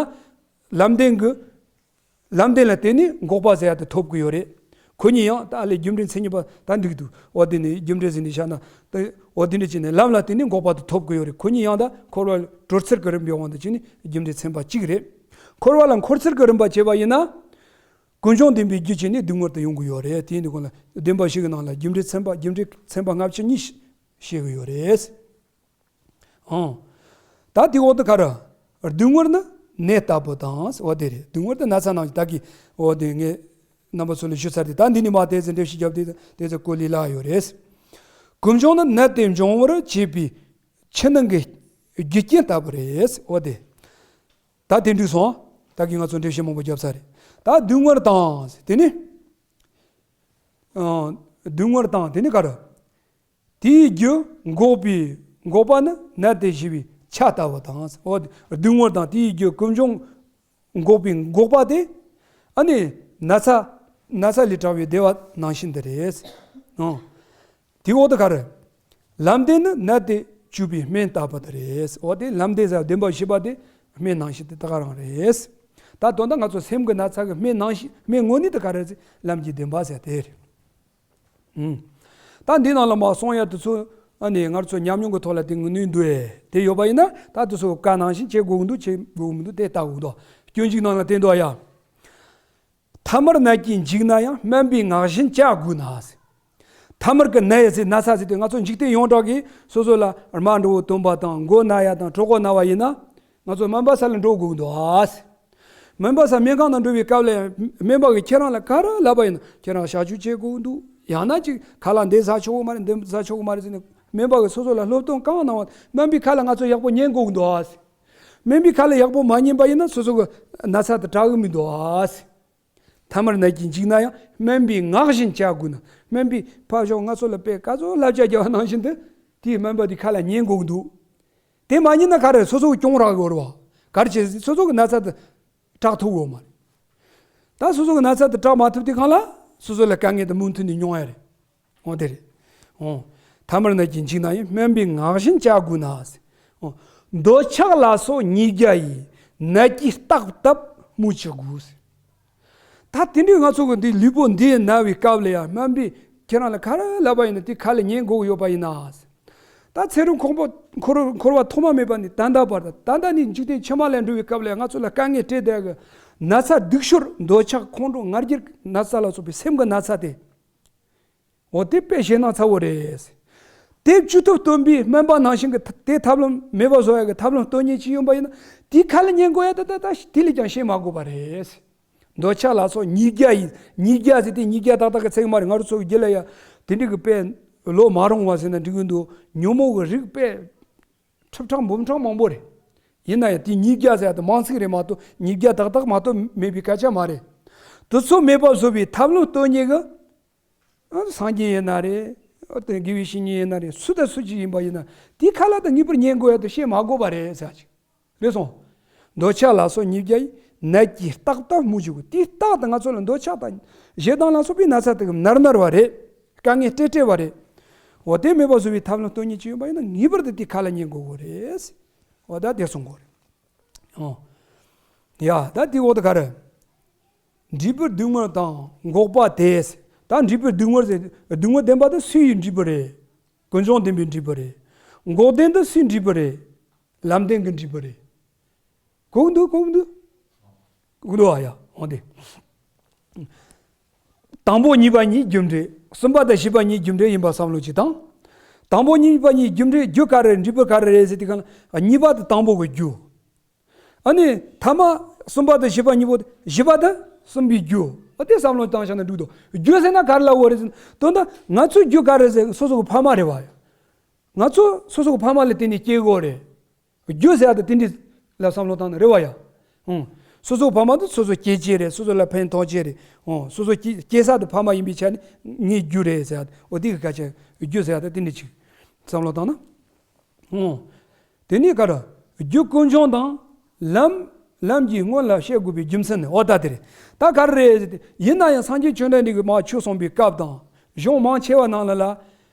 ལམ་བདེན་གྱི། ལམ་བདེན་ལ་བརྟེན་ནས་འགོག་པ་ཟེར་ཡ་དེ་ཐོབ་ཀྱི་ཡོད་རེད། ཁོ་གཉིས་ཡང་ད་ཨ་ལས་རྒྱུ་འབྲས་མཚན་ཉིད་པ་ད་འགྲིག་འདུག་འོ་དེ་ནི་རྒྱུ་འབྲས་ཟིན་ནས་བཞག་ན། ད་འོ་དེ་འདྲ་བྱས་ནས་ལམ་ལ་བརྟེན་ནས་འགོག་པ་དེ་ཐོབ་ཀྱི་ཡོད་རེད། ཁོ་གཉིས་ཡང་ད་འཁོར་བ་གྲོལ་ཚུལ་གྱི་རིམ་པའི་དབང་དུ་བྱས་ནས་རྒྱུ་འབྲས་ཚན་པ་གཅིག་རེད། འཁོར་བ་ལ་འཁོར་ཚུལ་གྱི་རིམ་པ་བྱས་པ་ཡིན་ན། ཀུན་འབྱུང་བདེན་པའི་རྒྱུ་བྱས་ནས་སྡུག་བསྔལ་དུ་ཡོང་གི་ཡོད་རེད། དེ་ཡིན་དུས་གོང་ལ་བདེན་པ་བཞི་གི་ནང་ལ་རྒྱུ་འབྲས་ཚན་པ་རྒྱུ་འབྲས་ཚན་པ་ལྔ་བཅུ་གཉིས་བཤད་ཀྱི་ཡོད་རེད། ཨང་། ད་དེའི་འོག་ཏུ་ག་རེ། སྡུག་བསྔལ་ནི་ནད་ལྟ་བུ་དང་། འོ་དེ་རེད། སྡུག་བསྔལ་དེ་ན་ཚ་ནང་བཞིན་ད་གི་འོ་དེ་ངས་རྣམ་པ་ཚོ་ལ་ཞུ་ཚར་ཏེ། ད་འདི་ནི་མ་དེ་ཚེ་འགྲེལ་བཤད་རྒྱབ་དེ་དེ་ཚེ་གོ་ལི་ལ་ཡོད་རེད། ཀུན་འབྱུང་ནི་ནད་དེ་འབྱུང་བར་བྱེད་པའི་ཕྱི་ནང་གི་རྒྱུ་རྐྱེན་ལྟ་བུ་རེད། འོ་དེ། ད་དེ་འགྲིག་སོང་། ད་གི་ང་ཚོ་འགྲེལ་བཤད་མང་པོ་བརྒྱབ་ཚར་རེད། ད་སྡུག་བསྔལ་དང་དེ་ནི། ཨང་། སྡུག་བསྔལ་དང་དེ་ནི་ག་རེ། དེའི་རྒྱུ་འགོག་པའི་འགོག་པ་ནི་ནད་དེ་ཞི་བའི་ཆ་ལྟ་བུ་དང་། འོ་སྡུག་བསྔལ་དང་དེའི་རྒྱུ་ཀུན་འབྱུང་འགོག་པའི་འགོག་པ་དེ། ཨ་ནི་ན་ཚ་ན་ཚ་ལས་དྲག་པའི་བདེ་བ་ནང་བཞིན་དུ་རེད། ཨང་། དེའི་འོག་ཏུ་ག་རེ། ལམ་བདེན་ནི་ནད་དེ་བཅོས་པའི་སྨན་ལྟ་བུ་དེ་རེད། འོ་དེ་ལམ་བདེན་ཟེར་བདེན་པ་བཞི་པ་དེ་སྨན་ནང་བཞིན་དེ་ད་ག་རང་རེད། ད་དོན་དག་ང་ཚོ་སེམས་ཀྱི་ན་ཚ་གི་སྨན་ནང་བཞིན་སྨན་དངོས་གནས་དེ་ག་རེ་ཟེར། ལམ་གྱི་བདེན་པ་ཟེར་དེ་རེད། ཨུམ། ད་འདི་ནང་ལ་མ་སོང་ཡ་དེ་ཚོ་ཨ་ནི་ང་ཚོ་ཉམས་མྱོང་གི་ཐོག་ལ་དེ་ངོས་ནས་འདུག་ཨེ། དེ་ཡོད་པ་ཡིན་ན་ད་དེ་ཚོ་བཀའ་ནང་བཞིན་བྱེད་དགོས་ཀྱི་འདུག་བྱེད་དགོས་ཀྱི་མི་འདུག་དེ་ལྟ་དགོས་འདུག་སྐྱོན་འཇུག་ནང་ལ་བསྟན་འདུག་ཡ། ཐ་མལ་ནད་ཀྱིས་འཇིགས་ན་ཡང་སྨན་པའི་ངག་བཞིན་བྱ་དགོས་ན། ཐ་མལ་གྱི་ནད་ཟེར་ན་ཚ་ཟེར་དུས་ང་ཚོ་འཇིག་རྟེན་ཡོངས་གྲགས་ཀྱིས་སོ་སོ་ལ་རྨ་འགྲོ་བོ་སྟོན་པ་དང་མགོ་ན་ཡ་དང་གྲོད་ཁོག་ན་བ་ཡིན་ན། ང་ཚོ་སྨན་པ་ས་ལ་འགྲོ་དགོས་ཀྱི་འདུག་ཨ། སྨན་པ་ས་སྨན་ཁང་ནང་འགྲོ་བའི་སྐབས་ལ་ཡང་སྨན་པ་གིས་ཁྱེད་རང་ལ་ག་རེ་ལབ་པ་ཡིན་ན་ཁྱེད་རང་གཤག་བཅོས་བྱེད་དགོས་ཀྱི་འདུག་ཡང་ན་ཅིག་ཁ་ལག་འདི་ཟ་ཆོག་གི་མ་རེད། འདི་ཟ་ཆོག་གི་མ་རེད་ཟེར་ནས་སྨན་པ་གིས་སོ་སོ་ལ་སློབ་སྟོན་གང་གནང་བ། སྨན་པའི་ཁ་ལ་ང་ཚོ་ཡག་པོ་ཉན་དགོས་ཀྱི་འདུག་ཨ། སྨན་པའི་ཁ་ལ་ཡག་པོ་མ་ཉན་པ་ཡིན་ན་སོ་སོ་གི་ན་ཚ་དེ་དྲག་གི་མི་འདུག་ཨ། ཐ་མལ་ནད་ཀྱིས་འཇིགས་ན་ཡང་སྨན་པའི་ངག་བཞིན་བྱ་དགོས་ན། སྨན་པས་ཕར་ཞོག་ང་ཚོ་ལ་དཔེ་ག་ཚོད་བསླབ་བྱ་རྒྱག་པ་ནང་བཞིན་དུ་དེའི་སྨན་པ་དེའི་ཁ་ལ་ཉན་དགོས་ཀྱི་འདུག་དེ་མ་ཉན་ན་ག་རེ་སོ་སོ་གི་གྱོང་རག་གི་ཡོད་རེད་བ། ག་རེ་བྱས་ཟེར་སོ་སོ་གི་ན་ཚ་དེ་དྲག་ཐུབ་ཡོད་མ་རེད། ད་སོ་སོ་གི་ན་ཚ་དེ་དྲག་མ་ཐུབ་དུས་སྒང་ལ་སོ་སོ་ལ་དཀའ་ངལ་དེ་མུ་མཐུད་ནས་མྱོང་ཡ་རེད། འོ་དེ་རེད། འོ། ཐ་མལ་ནད་ཀྱིས་འཇིགས་ན་ཡང་སྨན་པའི་ངག་བཞིན་བྱ་དགོས་ན། འོ། འདོད་ཆགས་ལ་སོགས་ཉིས་བརྒྱ་ཡིས། ནད་ཀྱིས་བརྟག་བཏབ་སྨོས་ཅི་དགོས། ད་དེ་འདྲའི་ང་ཚོ་གི་འདི་ལུས་པོ་འདི་ན་བའི་སྐབས་ལ་ཡང་སྨན་པས་ཁྱེད་རང་ལ་ག་རེ་ལབ་པ་ཡིན་ན་དེ་ཁ་ལ་ཉན་དགོས་ཀྱི་ཡོད་པ་ཡིན་ན། ད་ཚེ་རབས་འཁོར་བ་འཁོར་འཁོར་བ་ཐོག་མ་མེད་པ་ནས་ད་ལྟ་བར་དུ་ད་ལྟ་ནས་འཇིག་རྟེན་ཕྱི་མ་ལ་འགྲོ་བའི་སྐབས་ལ་ཡང་ང་ཚོ་ལ་དཀའ་ངལ་འཕྲད་བསྡད་གི་ན་ཚ་སྡུག་ཤོས་འདོད་ཆགས་ཁོང་ཁྲོ་ང་རྒྱལ་ན་ཚ་ལ་སོགས་པའི་སེམས་ཀྱི་ན་ཚ་དེ། འོ་དེ་དཔེ་ཞེད་སྣང་ཚ་བོ་རེད། དེ་བཅོས་ཐབས་སྟོན་པའི་སྨན་པ་ནང་བཞིན་གྱི་དེ་ཐབས་ལམ་མེད་པ་བཟོ་ཡ་གི་ཐབས་ལམ་སྟོན་མཁན་ཅིག་ཡོང་པ་ཡིན་ན་དེའི་ཁ་ལ་ཉན་དགོས་ཡ་ད་ད་ད་དེ་ལས་ཀྱང་བཤད་མ་དགོས་པ་རེད། འདོད་ཆགས་ལ་སོགས་ཉིས་བརྒྱ་ཡིས། ཉིས་བརྒྱ་ཟེར་དེ་ཉིས་བརྒྱ་ཏག་ཏག་གི་ཚད་མ་རེད། ང་རང་ཚོ་གི་རྒྱུད་ལ་ཡ་དེ་འདྲ་གི་དཔེ་ལོ་མ་རུང་བ་ཟེར་ན་འགྲིག་གི་འདུག་ཉོན་མོངས་ཀྱི་རིགས་དཔེ་ཁྲི་ཕྲག་འབུམ་ཕྲག་མང་པོ་རེད། ཡིན་ན་ཡང་དེ་ཉིས་བརྒྱ་ཟེར་ཡ་དེ་མང་ཚིག་རེད་མ་གཏོགས་ཉིས་བརྒྱ་ཏག་ཏག་མ་གཏོགས་མེད་པའི་སྐད་ཆ་མ་རེད། དེ་ཚོ་མེད་པ་བཟོ་བའི་ཐབས་ལམ་སྟོན་མཁན་གྱི། ཨ། སངས་རྒྱས་ཡིན་ན་རེད། ཨ། དེ་དགེ་བའི་བཤེས་གཉེན་ཡིན་ན་རེད། སུ་དང་སུ་ཅིག་ཡིན་པ་ཡིན་ན་དེའི་ཁ་ལ་ད་ངེས་པར་ཉན་དགོས་ཡ་དེ་བཤད་མ་དགོས་པ་རེད་ཟེར་ཅིག་རེད་སོང་། འདོད་ཆགས་ལ་སོགས་ཉིས་བརྒྱ་ཡིས། ནད་ཀྱིས་བརྟག་བཏབ་སྨོས་ཅི་དགོས། དེའི་རྟགས་དེ་ང་ཚོ་ལ་འདོད་ཆགས་དང་ཞེ་སྡང་ལ་སོགས་པའི་ན་ཚ་དེ་གི་མནར་མནར་བ་རེད། དཀའ་ངལ་སྤྲད་སྤྲད་བ་རེད། འོ་དེ་མེད་པ་བཟོ་བའི་ཐབས་ལམ་སྟོན་མཁན་ཅིག་ཡོང་པ་ཡིན་ན་ངེས་པར་དུ་དེའི་ཁ་ལ་ཉན་དགོས་གོ་རེད། འོ་ད་དེ་གསུང་གོ་རེད། ཨོ། ཡ། ད་དེའི་འོག་ཏུ་ག་རེ། འབྲས་བུའི་སྡུག་བསྔལ་དང་འགོག་པ་དེས། ད་འབྲས་བུའི་སྡུག་བསྔལ་ཟེར། སྡུག་བསྔལ་བདེན་པ་དེ་སུའི་འབྲས་བུ་རེད། ཀུན་འབྱུང་བདེན་པའི་འབྲས་བུ་རེད། འགོག་བདེན་དེ་སུའི་འབྲས་བུ་རེད། ལམ་བདེན་གྱི་འབྲས་བུ་རེད། གོ་གི་འདུག་གོ་གི་འདུག་གོ་གི་འདུག་ཨ། ཡ། འོ་དེ། དང་པོ་གཉིས་པ་གཉིས་རྒྱུ་འབྲས། གསུམ་པ་དང་བཞི་པ་གཉིས་རྒྱུ་འབྲས་ཡིན་པ་བསམ་བློ་ཅིག་དང་། དང་པོ་གཉིས་པ་གཉིས་རྒྱུ་འབྲས་རྒྱུ་ག་རེ་འབྲས་བུ་ག་རེ་རེད་ཟེར་དུས་སྒང་ལ་གཉིས་པ་དེ་དང་པོ་གི་རྒྱུ། ཨ་ནི་ཐ་མ་ གསུམ་པ་དང་བཞི་པ་གཉིས་པོ། བཞི་པ་དང་གསུམ་པའི་རྒྱུ། ཨ་དེ་བསམ་བློ་བཏང་བཞག་ན་འགྲིག་འདུག་རྒྱུ་ཟེར་ན་ག་རེ་ལབ་དགོས་རེད་ཟེར་ན། དོན་དག་ང་ཚོའི་རྒྱུ་ག་རེ་ཟེར། སོ་སོ་གི་ཕ་མ་རེད་བ། ང་ཚོ་སོ་སོ་གི་ཕ་མ་ལ་བརྟེན་ནས་སྐྱེ་དགོས་རེད། རྒྱུ་ཟེར་ཡ་དེ་དེ་འདྲ་ལ་བསམ་བློ་བཏང་ན་རེད་བ་ཡ། ཨང་། སོ་སོའི་ཕ་མ་དེ་སོ་སོ་སྐྱེ་ཅན་རེད། སོ་སོ་ལ་ཕན་ཐོགས་ཅན་རེད། ཨང་། སོ་སོ་སྐྱེ་སྐྱེ་ས་དེ་ཕ་མ་ཡིན་པའི་ཆ་ནས་ངའི་རྒྱུ་རེད་ཟེར་ཡ། འོ་དེ་གི་སྐད་ཆ་རྒྱུ་ཟེར་ཡ་དེ་དེ་འདྲ་ཅིག་བསམ་བློ་བཏང་ན། ཨང་། དེ་ནས་ག་རེ། རྒྱུ་ཀུན་འབྱུང་དང་། ལམ། ལམ་གྱི་སྔོན་ལ་བཤད་དགོས་པའི་རྒྱུ་མཚན་ནི། འོ་ད་དེ་རེད། ད་ག་རེ་རེད། ཡིན་ན་ཡང་སངས་རྒྱས་བཅོམ་ལྡན་འདས་ཀྱིས་མར་ཆོས་གསུངས་པའི་སྐབས་དང་གཞུང་མང་ཆེ་བ་ནང་ལ་ལ།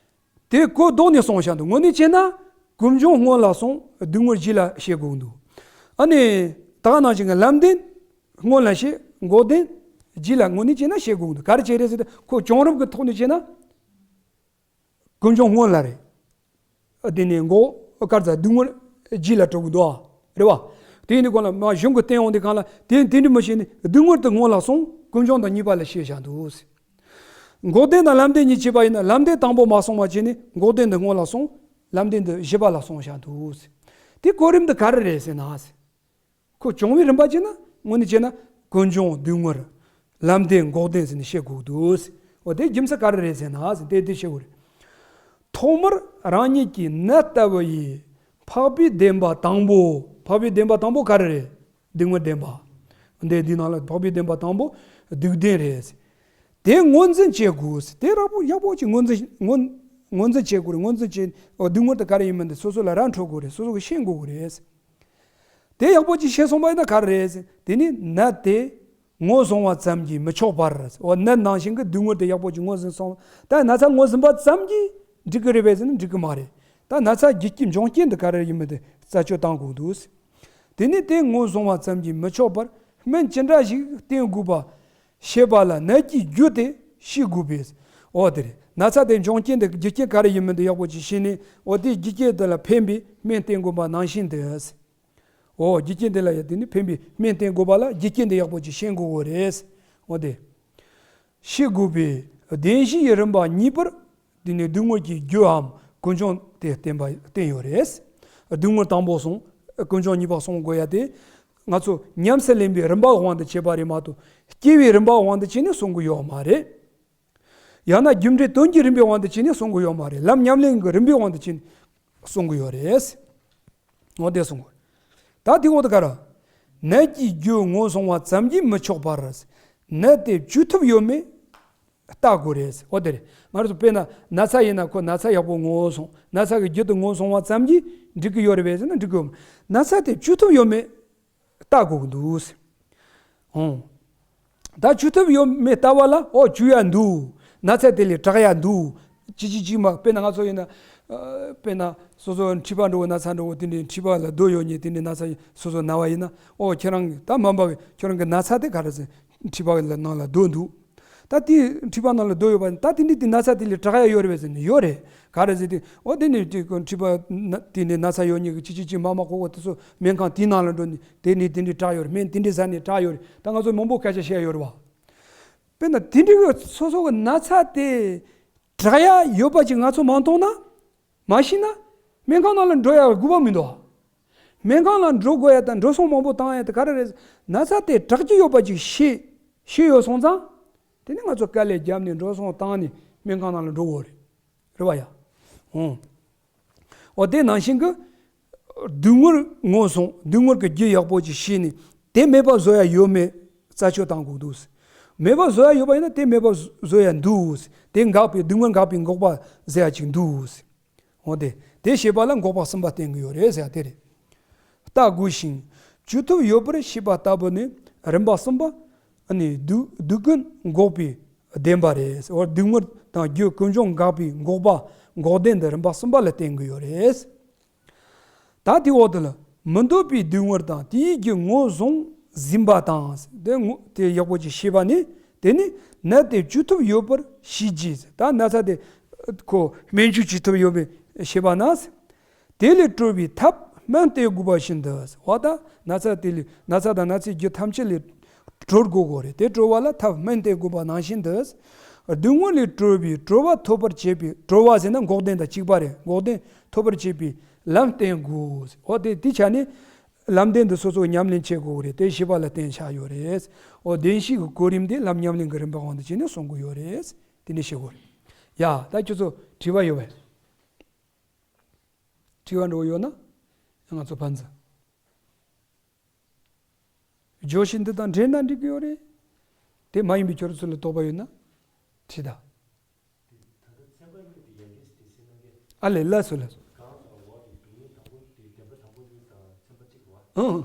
དེ་གོ་ལྡོག་ནས་གསུངས་བཞག་འདུག་དངོས་གནས་བྱས་ན་ཀུན་འབྱུང་སྔོན་ལ་གསུངས། སྡུག་བསྔལ་རྗེས་ལ་བཤད་དགོས་འདུག་ཨ་ནི་ད་ག་ནང་བཞིན་གྱི་ལམ་བདེན་སྔོན་ལ་བཤད། འགོག་བདེན་རྗེས་ལ་དངོས་གནས་བྱས་ན་བཤད་དགོས་འདུག་ག་རེ་བྱས་རེད་ཟེར་ན་ཁོ་བྱུང་རབས་ཀྱི་ཐོག་ནས་བྱས་ན་ཀུན་འབྱུང་སྔོན་ལ་རེད། དེ་ནས་འགོག་ག་རེ་ཟེར། སྡུག་བསྔལ་རྗེས་ལ་འགྲོ་གི་འདུག་ཨ། རེད་བ། དེ་ཡིན་དུས་གང་ལ་མ་གཞུང་གི་བསྟན་འོང་དུས་གང་ལ་དེ་དེ་འདྲ་མི་བྱེད་ནས་སྡུག་བསྔལ་དེ་སྔོན་ལ་གསུངས། ཀུན་འབྱུང་དང་གཉིས་པ་ལ་བཤད་བཞག་འདུག་འགོག་བདེན་དང་ལམ་བདེན་གཉིས་བྱས་པ་ཡིན་ན་ལམ་བདེན་དང་པོ་མ་གསུངས་པ་བྱས་ནས་འགོག་བདེན་དེ་སྔོན་ལ་གསུངས། ལམ་བདེན་དེ་བཞི་པ་ལ་གསུངས་བཞག་འདུག་དེ་གོ་རིམ་དེ་ག་རེ་རེད་ཟེར་ན། ཁོ་བྱུང་བའི་རིམ་པ་བྱས་ན་དངོས་གནས་བྱས་ན་ཀུན་འབྱུང་སྡུག་བསྔལ། ལམ་བདེན་འགོག་བདེན་ཟེར་ནས་བཤད་དགོས་འདུག་འོ་དེ་རྒྱུ་མཚན་ག་རེ་རེད་ཟེར་ན་ཟེར་དེ་དེ་བཤད་དགོས་རེད། ཐོག་མར་རང་ཉིད་ཀྱི་ནད་ལྟ་བུ་ཡི། འཕགས་པའི་བདེན་པ་དང་པོ། འཕགས་པའི་བདེན་པ་དང་པོ་ག་རེ་རེད། སྡུག་བསྔལ་བདེན་པ། འདི་འདི་ནང་ལ་འཕགས་པའི་བདེན་པ་དང་པོ་སྡུག་བདེན་རེད། དེ་ངོས་འཛིན་བྱེད་དགོས། དེ་རགས་པོ་ཡག་པོ་ཅིག་ངོས་འཛིན་ངོས་ངོས་འཛིན་བྱེད་དགོས་རེད། ངོས་འཛིན་བྱེད། འོ་སྡུག་བསྔལ་དེ་ག་རེ་ཡིན་མིན་དེ་སོ་སོ་ལ་ར་འཕྲོད་དགོས་རེད། སོ་སོ་གིས་ཤེས་དགོས་རེད། དེ་ཡག་པོ་ཅིག་ཤེས་སོང་བ་ཡིན་ན་ག་རེ་རེད། དེ་ནི་ནད་དེ་ངོས་བཟུང་བ་ཙམ་གྱིས་མི་ཆོག་པར། འོ་ནད་ནང་བཞིན་གྱི་སྡུག་བསྔལ་དེ་ཡག་པོ་ཅིག་ངོས་ཟིན་སོང་། ད་ན་ཚ་ངོས་ཟིན་པ་ཙམ་གྱིས་འགྲིག་གི་རེད་པས་ཟེར་ན་འགྲིག་གི་མ་རེད། ད་ན་ཚ་རྒྱུ་རྐྱེན་འབྱུང་རྐྱེན་དེ་ག་རེ་ཡིན་མིན་དེ་རྩད་གཅོད་གཏང་དགོས་འདུག་དེ་ནི་དེ་ངོས་བཟུང་བ་ཙམ་གྱིས་མི་ཆོག་པར་སྨན་ཅི་འདྲ་ཞིག་བསྟེན་དགོས་པ་ཤེས་པ་ལ་ནད་ཀྱི་རྒྱུ་དེ་ཤེས་དགོས་པས། འོ་དེ་རེད། ན་ཚ་དེ་འབྱུང་རྐྱེན་དེ་རྒྱུ་རྐྱེན་ག་རེ་ཡིན་མིན་དེ་ཡག་པོ་ཅིག་ཤེས་ནས། འོ་དེ་རྒྱུ་རྐྱེན་དེ་ལ་ཕན་པའི་སྨན་བསྟེན་དགོས་པ་ནང་བཞིན་དུ། འོ་རྒྱུ་རྐྱེན་དེ་ལ་ཡང་དེ་ནི་ཕན་པའི་སྨན་བསྟེན་དགོས་པ་ལ་རྒྱུ་རྐྱེན་དེ་ཡག་པོ་ཅིག་ཤེས་དགོས་པ་རེད། འོ་དེ། ཤེས་དགོས་པས་བདེན་བཞིའི་རིམ་པ་གཉིས་པར་དེ་ནི་སྡུག་བསྔལ་གྱི་རྒྱུའམ་ཀུན་འབྱུང་དེ་བསྟན་པ་བསྟན་ཡོད་རེད། སྡུག་བསྔལ་དང་པོ་གསུངས། ཀུན་འབྱུང་གཉིས་པ་གསུང་དགོས་ཡ་དེ། ང་ཚོ་ཉམས་སུ་ལེན་པའི་རིམ་པའི་དབང་དུ་བྱས་པ་རེད་མ་གཏོགས་སྐྱེ་བའི་རིམ་པའི་དབང་དུ་བྱས་ནས་གསུང་གི་ཡོད་མ་རེད། ཡང་ན་རྒྱུ་འབྲས་དོན་གྱི་རིམ་པའི་དབང་དུ་བྱས་ནས་གསུང་གི་ཡོད་མ་རེད། ལམ་ཉམས་ལེན་གྱི་རིམ་པའི་དབང་དུ་བྱས་ནས་གསུང་གི་ཡོད་རེད། འོ་དེ་གསུང་གི། ད་དེ་འོག་ཏུ་ག་རེ། ནད་ཀྱི་རྒྱུ་ངོས་བཟུང་བ་ཙམ་གྱིས་མི་ཆོག་པར། ནད་དེ་བཅོས་ཐུབ་ཡོད་མེད་བལྟ་དགོས་རེད། འོ་དེ་རེད། ང་རང་ཚོ་དཔེར་ན་ན་ཚ་ཡིན་ན་ཁོ་ན་ཚ་ཡག་པོ་ངོས་བཟུང་། ན་ཚ་གི་རྒྱུ་དེ་ངོས་བཟུང་བ་ཙམ་གྱིས་འགྲིག་གི་ཡོད་རེད་པས་ཟེར་ན་འགྲིག་གི་ཡོད་མ་རེད། ན་ཚ་དེ་བཅོས་ཐུབ་ཡོད་མེད་བལྟ་དགོས་ཀྱི་འདུག་ཨོ། ད་བཅོས་ཐུབ་ཡོད་མེད་བལྟ་བ་ལ། ཨོ་བཅོས་ཡ་འདུག་ན་ཚ་དེ་ལས་དྲག་ཡ་འདུག་ཅི་ཅི་ཅི་མ། དཔེར་ན་ང་ཚོ་ཡིན་ན། ཨ། དཔེར་ན་སོ་སོ་མཁྲིས་པ་འདྲ་བོ་ན་ཚ་འདྲ་བོ་དེ་འདྲའི་མཁྲིས་པ་ལ་རྡོ་གཡོགས་ནས་དེ་འདྲའི་ན་ཚ་སོ་སོ་ན་བ་ཡིན་ན། ཨོ་ཁྱེད་རང་གི་ད་མ་འབར་བའི་ཁྱེད་རང་གི་ན་ཚ་དེ་ག་རེ་ཟེར་མཁྲིས་པ་ལ་ནང་ལ་རྡོ་འདུག་ད་དེ་མཁྲིས་པ་ནང་ལ་རྡོ་ཡོད་པ་ཡིན་ད་དེ་འདྲའི་དེ་ན་ཚ་དེ་ལས་དྲག་ཡ་ཡོད་རེད་པས་ཟེར་ནས་ཡོད་རེད། ག་རེ་ཟེར་དུས་ཨོ་དེ་ནས་དེ་མཁྲིས་པ་ན་དེ་ནས་ན་ཚ་ཡོད་མཁན་གྱི་ཅི་ཅི་ཅི་མ་མ་ཁོ་ཁོ་དེ་ཚོ་སྨན་ཁང་དེའི་ནང་ལ་འགྲོ་ནས་དེ་ནས་དེ་འདྲའི་དྲག་ཡོད་རེད། སྨན་དེ་འདྲའི་ཟ་ནས་དྲག་ཡོད་རེད། ད་ང་ཚོ་མང་པོ་སྐད་ཆ་བཤད་ཡ་ཡོད་རེད་བ། དཔེར་ན་དེ་འདྲའི་གི་སོ་སོ་གི་ན་ཚ་དེ་དྲག་ཡ་ཡོད་པ་ཅིག་ང་ཚོ་མ་མཐོང་ན། མ་ཤེས་ན། སྨན་ཁང་ནང་ལ་འགྲོ་ཡ་དགོས་པ་མི་འདུག་སྨན་ཁང་ལ་འགྲོ་དགོས་ཡ་དང་འགྲོ་སོང་མང་པོ་བཏང་ཡ་དེ་ག་རེ་རེད། ན་ཚ་དེ་དྲག་གི་ཡོད་པ་ཅིག་ཤེས་ཤེས་ཡོད་སོང་ཙང་། དེ་ནི་ང་ཚོ་དཀའ་ལས་བརྒྱབ་ནས་འགྲོ་སོང་བཏང་ནས་སྨན་ཁང་ནང་ལ་འགྲོ་དགོས་རེད། རེད་བ་ཡ། ཨོ། འོ་དེ་ནང་བཞིན་གྱི། སྡུག་བསྔལ་ངོས་བཟུང་། སྡུག་བསྔལ་གྱི་རྒྱུ་ཡག་པོ་ཅིག་ཤེས་ནས་དེ་མེད་པ་བཟོ་ཡ་ཡོད་མེད་རྩད་གཅོད་གཏང་དགོས་འདུག་མེད་པ་བཟོ་ཡ་ཡོད་པ་ཡིན་ན་དེ་མེད་པ་བཟོ་ཡ་འདུག་དེ་འགག་པའི་སྡུག་བསྔལ་འགག་པའི་འགོག་པ་ཟེར་ཡ་ཅིག་འདུག་འོ་དེ་དེ་ཤེས་པ་ལ་འགོག་པ་གསུམ་པ་བསྟེན་གྱི་ཡོད་རེད་ཟེར་ཡ་དེ་རེད། བལྟ་དགོས་ཤིང་བཅོས་ཐུབ་ཡོད་པར་ཤེས་པ་ལྟ་བུ་ནི་རིམ་པ་གསུམ་པ། ཨ་ནི་སྡུག་སྡུག་ཀུན་འགོག་པའི་བདེན་པ་རེད། འོ་སྡུག་བསྔལ་དང་རྒྱུ་ཀུན་འབྱུང་འགག་པའི་འགོག་པ་འགོག་བདེན་དེ་རིམ་པ་གསུམ་པ་ལ་བསྟེན་གྱི་ཡོད་རེད། ད་དེ་འོག་ཏུ་ལ་མི་འདོད་པའི་སྡུག་བསྔལ་དང་དེའི་རྒྱུ་ངོས་བཟུང་ཟིན་པ་དང་། དེ་ངོ་དེ་ཡག་པོ་ཅིག་ཤེས་པ་ནི་དེ་ནི་ནད་དེ་བཅོས་ཐུབ་ཡོད་པར་ཤེས་རྗེས། ད་ན་ཚ་དེ་ཁོ་སྨན་བཅོས་བྱེད་ཐུབ་ཡོད་པའི་ཤེས་པ་ན། དེ་ལས་གྲོལ་བའི་ཐབས་སྨན་བསྟེན་དགོས་པ་བཞིན་དུ། འོ་ད་ན་ཚ་དེ་ལས་ན་ཚ་དང་ན་ཚའི་རྒྱུ་ཐམས་ཅད་ལས་གྲོལ་དགོས་དགོས་རེད། དེ་གྲོལ་བ་ལ་ཐབས་སྨན་བསྟེན་དགོས་པ་ནང་བཞིན་དུ། སྡུག་བསྔལ་ལས་གྲོལ་བའི་གྲོལ་བ་ཐོབ་པར་བྱེད་པའི་གྲོལ་བ་ཟེར་ན་འགོག་བདེན་དང་གཅིག་པ་རེད། འགོག་བདེན་ཐོབ་པར་བྱེད་པའི་ལམ་བསྟེན་དགོས། འོ་དེ་དེ་ཆ་ནས་ ལམ་བདེན་དེ་སོ་སོ་ཉམས་ལེན་བྱེད་དགོས་རེད། དེ་བཞི་པ་ལ་བརྟེན་བཞག་ཡོད་རེད། འོ་བདེན་བཞི་གི་གོ་རིམ་དེ་ལམ་ཉམས་ལེན་གྱི་རིམ་པའི་དབང་དུ་བྱས་ནས་གསུང་གི་ཡོད་རེད། དེ་འདྲ་ཤེས་དགོས་རེད། ཡ་ད་ཁྱོད་ཚོ་དྲི་བ་ཡོད་པས། དྲི་བ་འགྲོ་ཡོད་ན་ང་ཚོ་ཕན་ཚུན། བརྗོད་གཞི་འདི་དང་འབྲེལ་ན་འགྲིག་གི་ཡོད་རེད། དེ་མ་ཡིན་པའི་ཁྱོད་ཚོ་ལ་དོགས་པ་ཡོད་ན་དྲིས་དང་། ཨ་ལས། ལགས་སོ། ལགས་སོ། ཨང་།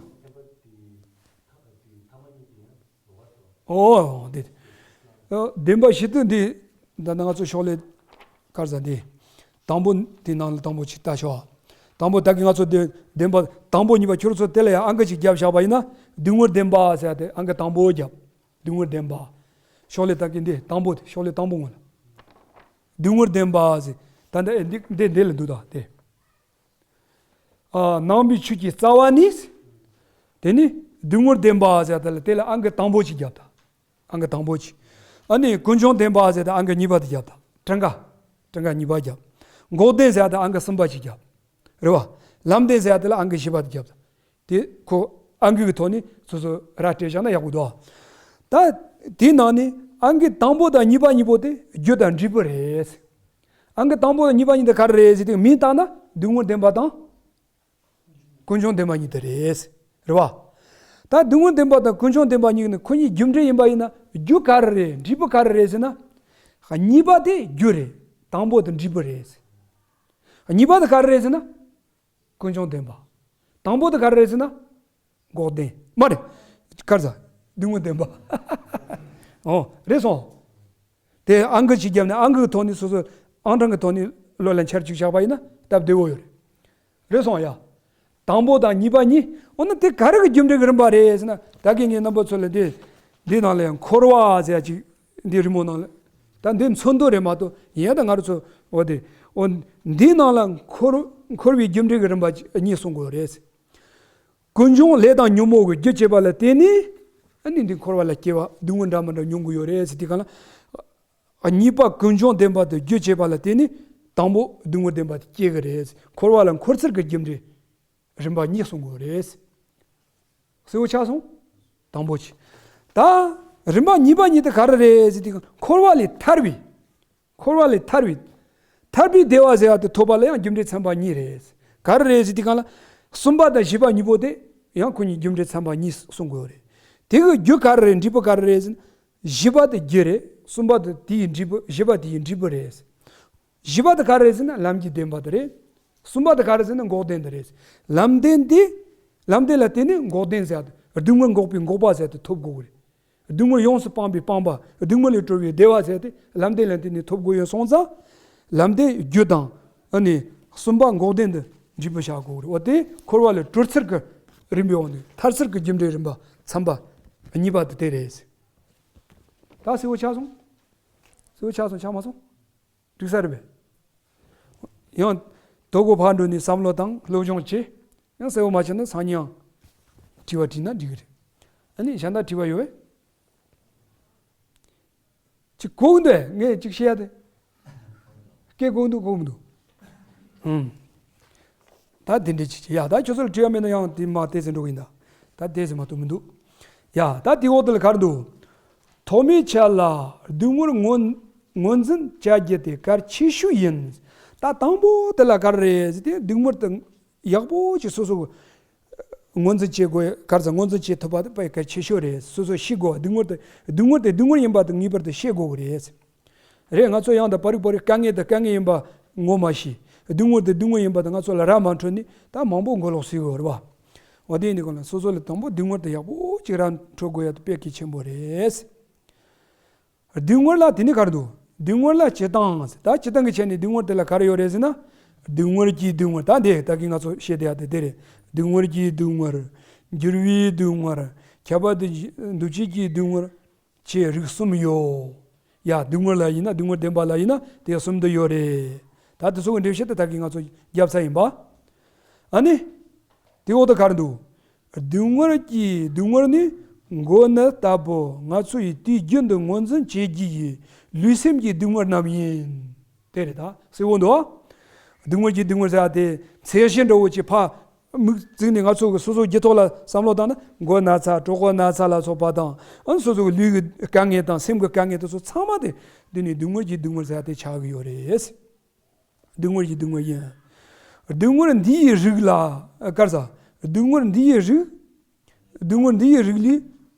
ཨོ་དེ། བདེན་པ་བཞི་དེ་འདི། ད་ང་ཚོ་ཤོག་ལེ་དཀར་ཟ་འདི། དང་པོ་དེ་ནང་ལ་དང་པོ་ཅིག་ལྟ་ཤོག་དང་པོ་ད་གི་ང་ཚོ་དེ་བདེན་པ་དང་པོ་གཉིས་པ་ཁྱོད་ཚོ་དེ་ལ་ཡང་ཨང་ཀི་ཅིག་བརྒྱབ་བཞག་པ་ཡིན་ན། སྡུག་བསྔལ་བདེན་པ་ཟེར་ཏེ་ཨང་ཀི་དང་པོ་བརྒྱབ། སྡུག་བསྔལ་བདེན་པ། ཤོག་ལེ་ད་གི་འདི་དང་པོ་དེ། ཤོག་ལེ་དང་པོ་ངོ་ལ། སྡུག་བསྔལ་བདེན་པ་ཟེར། ད་འདི་འདི་འདི་ལ་འདུག་ད་དེ། ཨ། ནང་པའི་ཆོས་ཀྱི་རྩ་བ་ནི། དེ་ནི་སྡུག་བསྔལ་བདེན་པ་ཟེར་ད་ལ་དེ་ལ་ཨང་ཀི་དང་པོ་ཅིག་བརྒྱབ་ད། ཨང་ཀི་དང་པོ་ཅིག་ཨ་ནི་ཀུན་འབྱུང་བདེན་པ་ཟེར་ད་ཨང་ཀི་གཉིས་པ་དེ་བརྒྱབ་ད། ཀྲང་ཀ་ཀྲང་ཀ་གཉིས་པ་བརྒྱབ། འགོག་བདེན་ཟེར་ད་ཨང་ཀི་གསུམ་པ་ཅིག་བརྒྱབ། རེད་བ། ལམ་བདེན་ཟེར་ཡ་དེ་ལ་ཨང་ཀི་བཞི་པ་དེ་བརྒྱབ། དེ་ཁོ་ཨང་ཀི་གི་ཐོག་ནས་སོ་སོ་ར་སྤྲད་བཞག་ན་ཡག་པོ་འདུག་ད་དེའི་ནང་ནས་ཨང་ཀི་དང་པོ་དང་གཉིས་པ་གཉིས་པོ་དེ་རྒྱུ་དང་འབྲས་བུ་རེད། ཨང་ཀི་དང་པོ་དང་གཉིས་པ་གཉིས་དེ་ག་རེ་རེད་ཟེར་དུས་མིང་བཏགས་ན་སྡུག་བསྔལ་བདེན་པ་དང་ཀུན་འབྱུང་བདེན་པ་གཉིས་དེ་རེད། རེད་བ། ད་སྡུག་བསྔལ་བདེན་པ་དང་ཀུན་འབྱུང་བདེན་པ་གཉིས་ནི་ཁོ་གཉིས་རྒྱུ་འབྲས་ཡིན་པ་ཡིན་ན་རྒྱུ་ག་རེ་རེད། འབྲས་བུ་ག་རེ་རེད་ཟེར་ན། གཉིས་པ་དེ་རྒྱུ་རེད། དང་པོ་དེ་འབྲས་བུ་རེད། གཉིས་པ་དེ་ག་རེ་རེད་ཟེར་ན། ཀུན་འབྱུང་བདེན་པ། དང་པོ་དེ་ག་རེ་རེད་ཟེར་ན། འགོག་བདེན། མ་རེད། ག་རེ་ཟ། སྡུག་བསྔལ་བདེན་པ། ཨོ་རེད་སོང་། དེ་ཨང་ཀི་ཅིག་བརྒྱབ་ནས་ཨང་ཀི་གི་ཐོག་ནས་སོ་སོ་ཨང་གྲངས་ཀྱི་ཐོག་ནས་བློ་ལ་འཆར་ཅིག་བཞག་པ་ཡིན་ན་སྟབས་བདེ་བོ་ཡོད་རེད། རེད་སོང་ཡ། དང་པོ་དང་གཉིས་པ་གཉིས། འོ་ན་དེ་ག་རེ་གི་རྒྱུ་འབྲས་ཀྱི་རིམ་པ་རེད་ཟེར་ན། ད་གིན་ངས་རྣམ་པ་ཚོ་ལ་འདི་འདི་ནང་ལ་ཡང་འཁོར་བ་ཟེར་ཡ་ཅིག་འདི་རི་མོ་ནང་ལ། ད་འདི་མཚོན་དོན་རེད་མ་གཏོགས་ཡིན་ཡ། ད་ང་རང་ཚོ་འོ་དེ་འོ་འདི་ནང་ལ་འཁོར་འཁོར་བའི་རྒྱུ་འབྲས་ཀྱི་རིམ་པ་གཉིས་གསུང་དགོས་རེད། ཀུན་འབྱུང་ལས་དང་ཉོན་མོངས་ཀྱི་རྒྱུ་བྱས་པ་ལ་བརྟེན་ནས་ཨ་ནི་འདི་འཁོར་བ་ལ་སྐྱེ་བ་སྡུག་བསྔལ་འདྲ་མི་འདྲ་མྱོང་གི་ཡོད་རེད་ཟེར་དུས་གང་ལ། གཉིས་པ་ཀུན་འབྱུང་བདེན་པ་དེ་རྒྱུ་བྱས་པ་ལ་བརྟེན་ནས་དང་པོ་སྡུག་བསྔལ་བདེན་པ་དེ་སྐྱེ་གི་རེད། འཁོར་བ་ལ་འཁོར་ཚུལ་གྱི་རྒྱུ་འབྲས་རིམ་པ་གཉིས་གསུང་དགོས་རེད། གསལ་བོ་ཆགས་སོང་། དང་པོ་ཆེ། ད་རིམ་པ་གཉིས་པ་གཉིས་དེ་ག་རེ་རེད་ཟེར་དུས་འཁོར་བ་ལས་ཐར་བའི། འཁོར་བ་ལས་ཐར་བའི། ཐར་པའི་བདེ་བ་ཟེར་བ་དེ་ཐོབ་པ་ལ་ཡང་རྒྱུ་འབྲས་ཚན་པ་གཉིས་རེད། ག་རེ་རེད་ཟེར་དུས་གང་ལ། གསུམ་པ་དང་བཞི་པ་གཉིས་པོ་དེ་ཡང་ཁོ་གཉིས་རྒྱུ་འབྲས་ཚན་པ་གཉིས་གསུང་དགོས་རེད། དེ་གི་རྒྱུ་ག་རེ་རེད། འབྲས་བུ་ག་རེ་རེད་ཟེར་ན། བཞི་པ་དེ་རྒྱུ་རེད། གསུམ་པ་དེ་དེའི་འབྲས་བུ། བཞི་པ་དེའི་འབྲས་བུ་རེད། བཞི་པ་དེ་ག་རེ་རེད་ཟེར་ན་ལམ་གྱི་བདེན་པ་དེ་རེད། གསུམ་པ་དེ་ག་རེ་ཟེར་ན་འགོག་བདེན་དེ་རེད། ལམ་བདེན་དེ། ལམ་བདེན་ལ་བརྟེན་ནས་འགོག་བདེན་ཟེར་ཏེ་སྡུག་བསྔལ་འགོག་པའི་འགོག་པ་ཟེར་ཏེ་ཐོབ་དགོས་ཀྱི་རེད། སྡུག་བསྔལ་ཡོངས་སུ་སྤངས་པའི་སྤངས་པ། སྡུག་བསྔལ་ལས་གྲོལ་བའི་བདེ་བ་ཟེར་ཏེ་ལམ་བདེན་ལ་བརྟེན་ནས་ཐོབ་དགོས་ཡོད་སོང་ཙང་། ལམ་བདེན་རྒྱུ་དང་། ཨ་ནི་གསུམ་པ་འགོག་བདེན་དུ་འབྲས་བུ་བཞག་དགོས་རེད། འོ་དེ་འཁོར་བ་ལས་གྲོལ་ཚུལ་གྱི་རིམ་པའི་འོག་ནས་ཐར་ཚུལ་གྱི་རྒྱུ་འབྲས་རིམ་པ་ཚན་པ་གཉིས་པ་དེ་དེ་རེད། ད་གསལ་བོ་ཆགས་སོང་། གསལ་བོ་ཆགས་སོང་། ཆགས་མ་སོང་། འགྲིག་ས་རེད་པས། ཡང་དོ་གོ་ཕར་འགྲོ་ནས་བསམ་བློ་དང་སློབ་སྦྱོང་བྱེད། ཡང་གསལ་བོ་མ་ཆགས་ན་སང་ཉིན་ཡང་དྲི་བ་དྲིས་ན་འགྲིག་གི་རེད། ཨ་ནི་གཞན་དག་དྲི་བ་ཡོད་པས། ཅིག་གོ་གི་འདུག་ངས་ཅིག་བཤད་ཡ་དེ། སྐད་གོ་གི་འདུག་གོ་གི་མི་འདུག་ཧུམ། ད་དེ་འདྲས་ཅིག་ཡ། ད་ཁྱོད་ཚོ་ལ་དྲི་བ་མེད་ན་ཡང་དེ་མ་བལྟས་ཟིན་འགྲོ་གི་ཡིན་ད། ད་བལྟས་ཟིན་མ་གཏོགས་མི་འདུག་ཡ། ད་དེ་འོག་དེ་ལ་ག་རེ་འདུག་ཐོག་མའི་ཆ་ལ་སྡུག་བསྔལ་ངོས་ངོས་འཛིན་བྱ་རྒྱུ་དེ་གལ་ཆེ་ཤོས་ཡིན། ད་དང་པོ་དེ་ལ་ག་རེ་རེད་ཟེར་དུས་སྡུག་བསྔལ་དེ་ཡག་པོ་ཅིག་སོ་སོ་ངོས་འཛིན་བྱེད་དགོས། ག་རེ་ཟེར། ངོས་འཛིན་བྱེད་ཐུབ་པ་དེ་དཔེ་གལ་ཆེ་ཤོས་རེད། སོ་སོ་ཤེས་དགོས། སྡུག་བསྔལ་དེ་སྡུག་བསྔལ་དེ་སྡུག་བསྔལ་ཡིན་པ་དེ་ངེས་པར་དུ་ཤེས་དགོས་ཀྱི་རེད། རེད། ང་ཚོ་ཡང་དང་པ་རིག་པ་རིག་དཀའ་ངལ་དེ་དཀའ་ངལ་ཡིན་པ་ངོ་མ་ཤེས། སྡུག་བསྔལ་དེ་སྡུག་བསྔལ་ཡིན་པ་དེ་ང་ཚོ་ལ་ར་མ་འཕྲོད་ནས་ད་མང་པོ་མགོ་ལོག་ཟེར་གི་ཡོད་རེད་པ། འོ་དེ་ཡིན་དུས་གང་ལ་སོ་སོ་ལ་དང་པོ་སྡུག་བསྔལ་དེ་ཡག་པོ་ཅིག་ར་འཕྲོད་དགོས་ཡ་དེ་དཔེ་གལ་ཆེན་པོ་རེད། སྡུག་བསྔལ་ལ་དེ་ནས་ག་རེ་འདུག་སྡུག་བསྔལ་ལ་སྤྱིར་བཏང་ཟེར། ད་སྤྱིར་བཏང་གི་ཆ་ནས་སྡུག་བསྔལ་དེ་ལ་ག་རེ་ཡོད་རེད་ཟེར་ན། སྡུག་བསྔལ་གྱི་སྡུག་བསྔལ། ད་འདི་ད་གིན་ང་ཚོ་བཤད་བསྡད་ཡ་དེ་དེ་རེད། སྡུག་བསྔལ་གྱི་སྡུག་བསྔལ། འགྱུར་བའི་སྡུག་བསྔལ། ཁྱབ་པ་དང་འདུ་བྱེད་ཀྱི་སྡུག་བསྔལ། ཅེས་རིགས་གསུམ་ཡོད། ཡ། སྡུག་བསྔལ་ལ་ཡིན་ན། སྡུག་བསྔལ་བདེན་པ་ལ་ཡིན་ན་དེ་གསུམ་དུ་ཡོད་རེད། ད་དེ་ཚོ་གི་འགྲེལ་བཤད་དེ་ད་གིན་ང་ཚོ་བརྒྱབ་ཚར་ཡིན་པ། ཨ་ནི། དེ་འོག་ཏུ་ག་རེ་འདུག་སྡུག་བསྔལ་གྱི་སྡུག་བསྔལ་ནི་མགོ་ནི་ལྟ་བུ། ང་ཚོ་ཡིས་དུས་རྒྱུན་དུ་ངོས་འཛིན་བྱེད་ཀྱི་ཡི་ལུས་སེམས་ཀྱི་སྡུག་བསྔལ་རྣམས་ཡིན། དེ་རེད། ད་གསལ་བོ་འདུག་སྡུག་བསྔལ་གྱི་སྡུག་བསྔལ་ཟེར་བ་དེ་ཚད་གཞི་འདྲ་བོ་ཅིག་ཕར་ མིག་བཙུམས་ནས་ང་ཚོ་གི་སོ་སོ་རྒྱུད་ཐོག་ལ་བསམ་བློ་བཏང་ན། མགོ་ན་ཚ། གྲོད་ཁོག་ན་ཚ་ལ་སོགས་པ་དང་། ཨ་ནི་སོ་སོ་གི་ལུས་ཀྱི་དཀའ་ངལ་དང་སེམས་ཀྱི་དཀའ་ངལ་དེ་ཚོ་ཚང་མ་དེ་འདི་ནི་སྡུག་བསྔལ་གྱི་སྡུག་བསྔལ་ཟེར་ཡ་དེ་ཆགས་ཀྱི་ཡོད་རེད། སྡུག་བསྔལ་གྱི་སྡུག་བསྔལ་ཡིན། སྡུག་བསྔལ་འདི་ཡི་རིགས་ལ། ག་རེ་ཟ། སྡུག་བསྔལ་འདི་ཡི་རིགས། སྡུག་བསྔལ་འདི་ཡི་རིགས་ལས་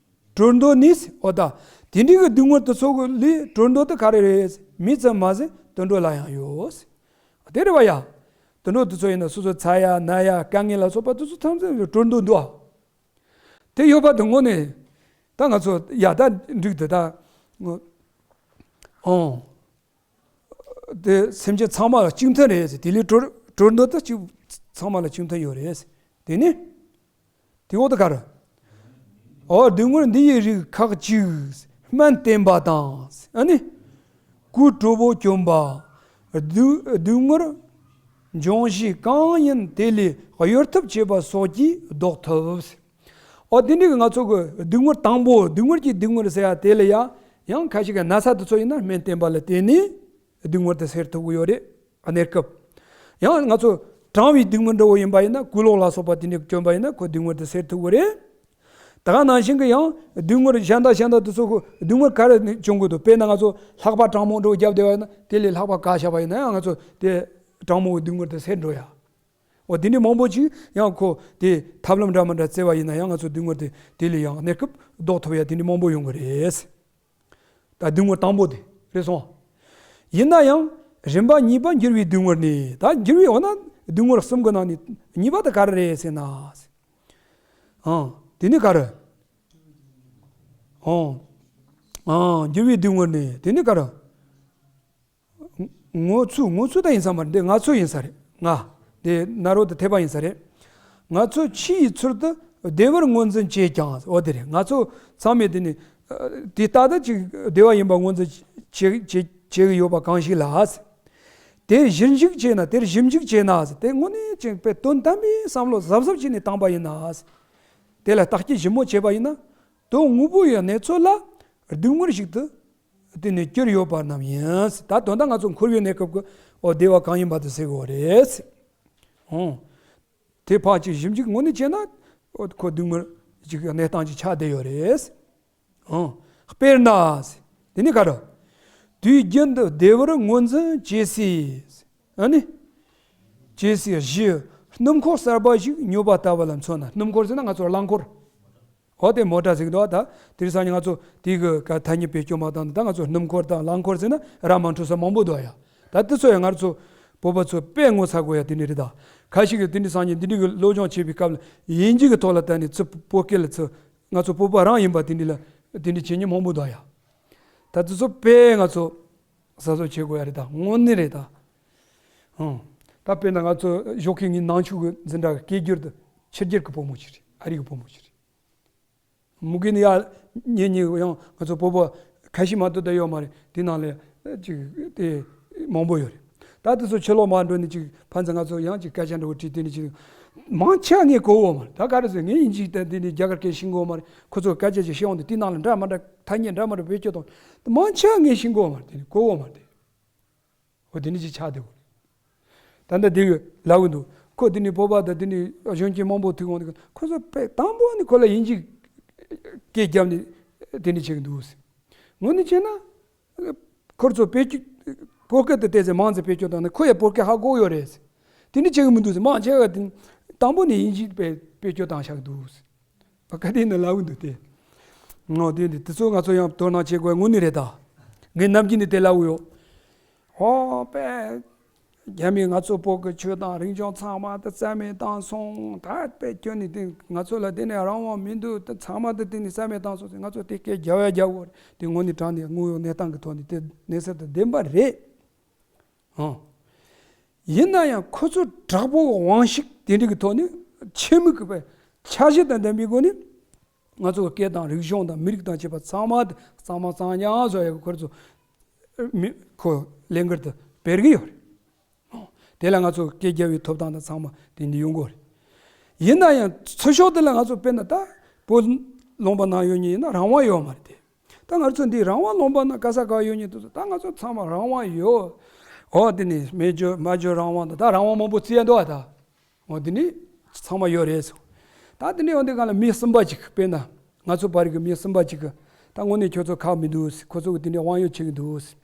གྲོལ་འདོད་ནི། འོ་ད། དེ་འདྲའི་གི་སྡུག་བསྔལ་དེ་ཚོ་གི་ལས་གྲོལ་འདོད་དེ་ག་རེ་རེད། མི་ཙམ་མ་ཟད་དུད་འགྲོ་ལ་ཡང་ཡོད། དེ་རེད་བ་ཡ། དུད་འགྲོ་དེ་ཚོ་ཡིན་ན་སོ་སོ་ཚ་ཡ་ན་ཡ་དཀའ་ངལ་ལ་སོགས་པ་དེ་ཚོ་ཐམས་ཅད་གྲོལ་འདོད་འདུག་ཨ། དེ་ཡོད་པ་དེ་དངོས་གནས་ད་ང་ཚོ་ཡ་ད་འགྲིག་དེ་ད། ཨོ། དེ་སེམས་ཅན་ཚང་མ་ལ་གཅིག་མཐུན་རེད་ཟེར། དེ་ལས་གྲོལ་གྲོལ་འདོད་དེ་གཅིག་ཚང་མ་ལ་གཅིག་མཐུན་ཡོད་རེད་ཟེར། དེ་ནི། དེ་འོག་ཏུ་ག་རེ། འོ། སྡུག་བསྔལ་འདི་ཡི་རིགས་ཁག་ཅིག་སྨན་བསྟེན་པ་དང་། ཨ་ནི། ཀོའུ་གྲོགས་པོ་གྱོན་པ། སྡུག་སྡུག་བསྔལ་འབྱུང་གཞི་གང་ཡིན་དེ་ལས་གཡོལ་ཐབས་བྱེད་པ་སོགས་ཀྱིས་བཟློག་ཐུབ། འོ། དེ་འདྲའི་གི་ང་ཚོ་གི་སྡུག་བསྔལ་དང་པོ། སྡུག་བསྔལ་གྱི་སྡུག་བསྔལ་ཟེར་ཡ་དེ་ལ་ཡ། ཡང་ཁ་ཅིག་གི་ན་ཚ་དེ་ཚོ་ཡིན་ན་སྨན་བསྟེན་པ་ལ་བརྟེན་ནས་སྡུག་བསྔལ་དེ་སེལ་ཐུབ་ཀྱི་ཡོད་རེད། གནས་སྐབས། ཡང་ང་ཚོ་གྲང་བའི་སྡུག་བསྔལ་འདྲ་བོ་ཡིན་པ་ཡིན་ན། ཀོའུ་ལོག་ལ་སོགས་པ་དེ་འདྲ་གྱོན་པ་ཡིན་ན་ཁོ་སྡུག་བསྔལ་དེ་སེལ་ཐུབ་ཀྱི་རེད། ད་ག་ནང་བཞིན་གྱི་ཡང་སྡུག་བསྔལ་གཞན་དག་གཞན་དག་དེ་ཚོ་ཁོ་སྡུག་བསྔལ་ག་རེ་བྱུང་དགོས་འདུག་དཔེར་ན་ང་ཚོ་ལྷགས་པ་གྲང་མོ་འདྲ་བོ་བརྒྱབ་བསྡད་པ་ཡིན་ན། དེ་ལས་ལྷགས་པ་བཀག་བཞག་པ་ཡིན་ན་ཡང་ང་ཚོ་དེ་གྲང་མོ་གི་སྡུག་བསྔལ་དེ་སེལ་འགྲོ་ཡ། འོ། དེ་འདྲའི་མང་པོ་ཅིག་ཡང་ཁོ་དེ་ཐབས་ལམ་འདྲ་མི་འདྲ་བརྩི་བ་ཡིན་ན་ཡང་ང་ཚོ་སྡུག་བསྔལ་དེ་དེ་ལས་ཡང་གནས་སྐབས་བཟློག་ཐུབ་ཡ་དེ་འདྲའི་མང་པོ་ཡོང་གི་རེད། ད་སྡུག་བསྔལ་དང་པོ་དེ་རེད་སོང་། ཡིན་ན་ཡང་རིམ་པ་གཉིས་པ་འགྱུར་བའི་སྡུག་བསྔལ་ནི། ད་འགྱུར་བའི། འོ་ན་སྡུག་བསྔལ་གསུམ་གྱི་ནང་ནས་གཉིས་པ་དེ་ག་རེ་རེད་ཟེར་ན། ཨང་། དེ་ནི་ག་རེ། ཨང་། ཨང་། འགྱུར་བའི་སྡུག་བསྔལ་ནི་དེ་ནི་ག་རེ། ངོ་ཚུལ། ངོ་ཚུལ་ད་ཡིན་ས་མ་རེད། འདི་ང་ཚོ་ཡིན་ས་རེད། ང་། འདི་ནཱ་རོ་དང་ཐེག་པ་ཡིན་ས་རེད། ང་ཚོ་ཕྱི་ཡི་ཚུལ་དུ་བདེ་བར་ངོས་འཛིན་བྱེད་ཀྱང་། འོ། དེ་རེད། ང་ཚོ་ཚང་མས་དེ་ནི་དེ་ལྟ་དུ་ཅིག་བདེ་བ་ཡིན་པ་ངོས་འཛིན་བྱེད་བྱེད་བྱེད་ཀྱི་ཡོད་པ་གང་ཞིག་ལ། དེར་ཞིབ་འཇུག་བྱས་ན། དེར་ཞིབ་འཇུག་བྱས་ན། དེ་དངོས་གནས་ཅིག་དཔེ་དོན་དམ་པའི་བསམ་བློ་གཟབ་གཟབ་བྱས་ནས་བཏང་པ་ཡིན་ན། དེ་ལ་བརྟག་དཔྱད་ཞིབ་མོ་བྱས་པ་ཡིན་ན། དོན་དངོས་པོ་ཡི་གནས་ཚུལ་ལ་སྡུག་བསྔལ་ཞིག་ཏུ་དེ་ནི་གྱུར་ཡོད་པ་རྣམས་ཡིན། ད་དོན་དག་ང་ཚོ་འཁོར་བའི་གནས་སྐབས་ཀྱི། འོ། བདེ་བ་གང་ཡིན་པ་དེ་ཟེར་གྱི་ཡོད་རེད། ཨོ། དེ་ཕར་ཅིག་ཞིབ་འཇུག་དངོས་གནས་བྱས་ན། འོ། ཁོ་སྡུག་བསྔལ་ཅིག་གི་གནས་སྟངས་ཅིག་ཆགས་བསྡད་ཡོད་རེད། ཨོ། དཔེར་ན། དེ་ནི་ག་རེ། དུས་རྒྱུན་དུ་བདེ་བར་ངོས་འཛིན་བྱེད་སའི། ཨ་ནི། བྱེད་སའི་གཞི་སྣུམ་འཁོར་གསར་པ་ཞིག་ཉོས་པ་ལྟ་བུ་ལ་མཚོན་ན། སྣུམ་འཁོར་ཟེར་ན་ང་ཚོ་རླངས་འཁོར། འོ། དེ་མོ་ཊ་ཟེར་གྱི་འདུག་ད། དེང་སང་ཉིན་ང་ཚོ་དེ་གི་ག་ཐ་སྙད་བེད་སྤྱོད་མ་བཏང་ནས། ད་ང་ཚོ་སྣུམ་འཁོར་དང་རླངས་འཁོར་ཟེར་ན་ར་མ་འཕྲོད་ས་མང་པོ་འདུག་ཡ། ད་དེ་ཚོ་ཡང་ང་ཚོ་བོད་པ་ཚོ་དཔེ་ངོ་ཚ་དགོས་ཡ་དེ་འདྲ་རེད་ད། ཁ་ཤས་ཀྱིས་དེ་འདྲ་སང་ཉིན་འདི་འདྲ་གི་སློབ་སྦྱོང་བྱེད་པའི་སྐབས་ལ་དབྱིན་ཇི་གི་ཐོག་ལ་བལྟས་ནས་ཚུར་བོད་སྐད་ལ་ཚུར། ང་ཚོ་བོད་པ་རང་ཡིན་པ་དེ་འདྲ་ལ་དེ་འདྲ་བྱེད་མཁན་མང་པོ་འདུག་ཡ། ད་དེ་ཚོ་དཔེ་ང་ཚོ་གཟབ་གཟབ་བྱེད་དགོས་ཡ་རེད་ད། དངོས་གནས་རེད་ད། ཨང་། ད་དཔེར་ན་ང་ཚོ་ཞོགས་ཀས་ངའི་ནང་ཆོས་ཀྱི་འཛིན་གྲྭ་གི་སྐད་སྒྱུར་དུ་ཕྱི་རྒྱལ་གྱི་བུ་མོ་ཞིག་རེད། ཨ་རི་གི་བུ་མོ་ཞིག་རེད། མུ་གེ་ནི་ཡ། ཉེ་ཉེ་ཡང་ང་ཚོ་བོད་པ་ཁ་ཤས་མ་གཏོགས་ད་ཡོད་མ་རེད། དེ་ནང་ལ་ཅིག་དེ་མང་པོ་ཡོད་རེད། ད་དེ་ཚོ་ཕྱི་ལོགས་མར་འགྲོ་ནས་ཅིག་ཕན་ཚུན་ང་ཚོ་ཡང་ཅིག་སྐད་ཆ་འདྲ་བོ་དྲིས། དེ་ནས་ཅིག་མང་ཆེ་བ་ངས་གོ་ཡོད་མ་རེད། ད་ག་རེ་ཟེར། ངས་དབྱིན་ཇི་དང་དེ་ནས་རྒྱ་གར་སྐད་ཤེས་ཀྱི་ཡོད་མ་རེད། ཁོ་ཚོ་སྐད་ཆ་ཅིག་བཤད་འོང་དུས་དེ་ནང་ལ་འདྲ་མི་འདྲ་ཐ་སྙད་འདྲ་མི་འདྲ་བེད་སྤྱོད་བཏང་། མང་ཆེ་བ་ངས་ཤེས་ཀྱི་ཡོད་མ་རེད། དེ་ནས་གོ་ཡོད་མ་རེད། འོ། དེ་འདྲ་ཅིག་ཆགས་བསྡད་ཡོད་རེད། ད་ལྟ་དེ་གི་ལབ་ཀྱི་འདུག་ཁོ་དེ་ནས་བོད་པ་དང་དེ་ནས་གཞོན་སྐྱེས་མང་པོ་ཐུག་འོང་དུས། ཁོ་ཚོ་དཔེ་དང་པོ་ནས་ཁོ་ལ་དབྱིན་ཇི་སྐད་བརྒྱབ་ནས་དེ་འདྲ་བྱེད་ཀྱི་འདུག་ཟེར། དངོས་གནས་བྱས་ན་ཁོ་ཚོ་བེད་སྤྱོད། བོད་སྐད་དེ་ཏོག་ཙམ་མང་ཙམ་བེད་སྤྱོད་བཏང་ན་ཁོ་ཡང་བོད་སྐད་ཧ་གོ་ཡོད་རེད་ཟེར། དེ་འདྲ་བྱེད་ཀྱི་མི་འདུག་ཟེར། མང་ཆེ་བ་དེ་དང་པོ་ནས་དབྱིན་ཇི་དཔེ་བེད་སྤྱོད་བཏང་བཞག་གི་འདུག་ཟེར། བ་ག་དེ་ནི་ལབ་ཀྱི་འདུག་སྟེ། ངོ་། དེ་འདི་དེ་ཚོ་ང་ཚོ་ཡང་དོ་སྣང་བྱེད་དགོས་དངོས་གནས་རེད་ད། ངས་ནམ་རྒྱུན་ནས་དེ་ལབ་ཀྱི་ཡོད། ཧོ། དཔེ་རྒྱ་མིས་ང་ཚོ་བོད་ཀྱི་ཆོས་དང་རིག་གཞུང་ཚང་མ་དེ་རྩ་མེད་བཏང་སོང་། ད་དཔེ་ཁྱོན་ནས་དེ་ང་ཚོ་ལ་དེ་ནས་རང་དབང་མི་འདུག་དེ་ཚང་མ་དེ་དེ་ནས་རྩ་མེད་བཏང་སོང་ཟེར། ང་ཚོ་དེ་སྐད་རྒྱབ་ཡ་རྒྱབ་དགོས་རེད། དེ་དངོས་གནས་དྲང་གནས་དངོས་ཡོད་གནས་སྟངས་ཀྱི་ཐོག་ནས་དེ་གནས་ཚུལ་དེ་བདེན་པ་རེད། ཨང་། ཡིན་ན་ཡང་ཁོ་ཚོ་དྲག་པོ་དབང་ཤུགས་དེ་འདྲ་གི་ཐོག་ནས་ཆེད་དམིགས་ཀྱི་དཔེ་འཆར་གཞི་དང་ལྡན་པའི་སྒོ་ནས་ང་ཚོ་སྐད་དང་རིག་གཞུང་དང་མི་རིགས་དང་བཅས་པ་ཚང་མ་དེ་གཙང་མ་གཙང་རྐྱང་བཟོ་ཡག་གི་ཁོ་ཚོ་མི་ཁོ་ལས་འགུལ་དེ་སྤེལ་གི་ཡོད་རེད། དེ་ལ་ང་ཚོ་སྐད་རྒྱབ་པའི་ཐོབ་ཐང་དང་ཚང་མ་དེ་འདྲ་ཡོང་གི་རེད། ཡིན་ན་ཡང་ཚུར་ཕྱོགས་དེ་ལ་ང་ཚོ་དཔེར་ན་ད་བོད་ལུང་པ་ནང་ཡོད་མཁན་ཡིན་ན་རང་དབང་ཡོད་མ་རེད་དེ། ད་ང་ཚོ་འདི་རང་དབང་ལུང་པ་ན་ག་ས་ག་ཡོད་མཁན་དེ་ཚོ་ད་ང་ཚོ་ཚང་མ་རང་དབང་ཡོད། འོ། དེ་ནས་སྨྲས་སྦྱོར་སྨྲ་སྦྱོར་རང་དབང་དང་། ད་རང་དབང་མང་པོ་བརྩི་ཡ་འདུག་ཨ། ད་འོ་དེ་ནས་ ཚང་མ་ཡོད་རེད་ཟེར། ད་དེ་ནས་ཡོང་དུས་སྒང་ལ་མི་གསུམ་པ་ཅིག་དཔེར་ན་ང་ཚོ་བར་གྱི་མི་གསུམ་པ་ཅིག་གིས་ད་དངོས་གནས་ཁྱོད་ཚོ་ཁག་མི་འདུག་ཟེར། ཁོ་ཚོ་གིས་དེ་ནས་དབང་ཡོད་བྱེད་ཀྱི་འདུག་ཟེར།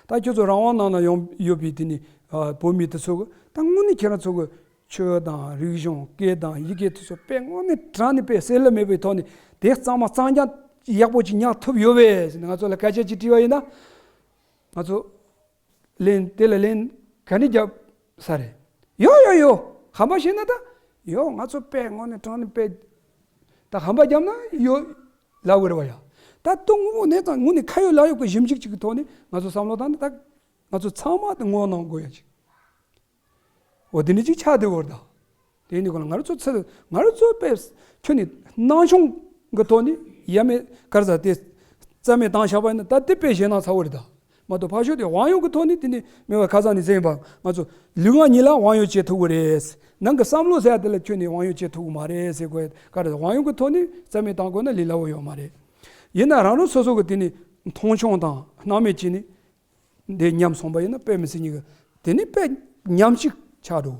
ད་ཁྱོད་ཚོ་རང་དབང་ནང་ན་ཡོང་ཡོད་པའི་དེ་ནས་ཨ་བོད་མི་དེ་ཚོ་གིས་ད་དངོས་གནས་ཁྱེད་རང་ཚོ་གི་ཆོས་དང་རིག་གཞུང་སྐད་དང་ཡི་གེ་དེ་ཚོ་དཔེ་དངོས་གནས་དྲང་ནས་དཔེ་གསལ་ལ་མེད་པའི་ཐོག་ནས་དེ་གཙང་མ་གཙང་རྐྱང་ཡག་པོ་ཅིག་ཉར་ཐུབ་ཡོད་པས་ཟེར་ནས་ང་ཚོ་ལ་སྐད་ཆ་ཅིག་དྲིས་པ་ཡིན་ན། ང་ཚོ་ལན་དེ་ལ་ལན་ག་འདྲ་རྒྱབ་ས་རེད། ཡོ་ཡོ་ཡོ། ཧམ་པ་བཤད་ན་ད། ཡོ་ང་ཚོ་དཔེ་དངོས་གནས་དྲང་གནས་དཔེ། ད་ཧམ་པ་བརྒྱབ་ན་ཡོ་ལབ་དགོས་རེད་བ་ཡ། ད་དུང་དངོས་གནས་དང་དངོས་གནས་ཁ་ཡོད་ལག་ཡོད་ཀྱི་ཞིབ་འཇུག་ཅིག་གི་ཐོག་ནས་ང་ཚོ་བསམ་བློ་བཏང་ན་ད་ང་ཚོ་ཚང་མ་དེ་ངོ་གནོང་དགོས་ཡ་ཅིག་འོ་དེ་འདྲ་ཅིག་ཆགས་བསྡད་ཡོད་རེད་ད། དེ་ནི་གོ་ལ་ང་རང་ཚོ་ཚེ་ང་རང་ཚོ་དཔེ་ཁྱོད་ནི་སྣང་ཆུང་གི་ཐོག་ནས་ཡ་མེད་ག་རེ་ཟ་དེ་རྩ་མེད་བཏང་བཞག་པ་ཡིན་ན་ད་དེ་དཔེ་ཞེད་སྣང་ཚ་བོ་རེད་ད། མ་གཏོགས་ཕར་ཕྱོགས་དེ་དབང་ཡོད་ཀྱི་ཐོག་ནས་དེ་ནི་མེད་པ་ཁ་སང་ནས་ཟེར་ཡིན་པ་ང་ཚོ་ལུས་ངག་གཉིས་ལ་དབང་ཡོད་བྱེད་ཐུབ་ཀྱི་རེད། ནང་གི་བསམ་བློ་ཟེར་ཡ་དེ་ལ་ཁྱོད་ནི་དབང་ཡོད་བྱེད་ཐུབ་ཀྱི་མ་རེད་ཟེར་དགོས་ག་རེ་དབང་ཡོད་ཀྱི་ཐོག་ནས་རྩ་མེད་བཏང་དགོས་ན་ལས་སླ་བོ་ཡོད་མ་རེད། ཡིན་ན་རང་རང་སོ་སོ་གི་དེ་ནི་མཐོང་ཆུང་དང་སྣང་མེད་བྱས་ནས་འདི་ཉམས་སོང་པ་ཡིན་ན་དཔེ་མི་སྲིད་ཉིད་ཀྱི་དེ་ནི་དཔེ་ཉམས་ཤིག་ཆགས་འགྲོ་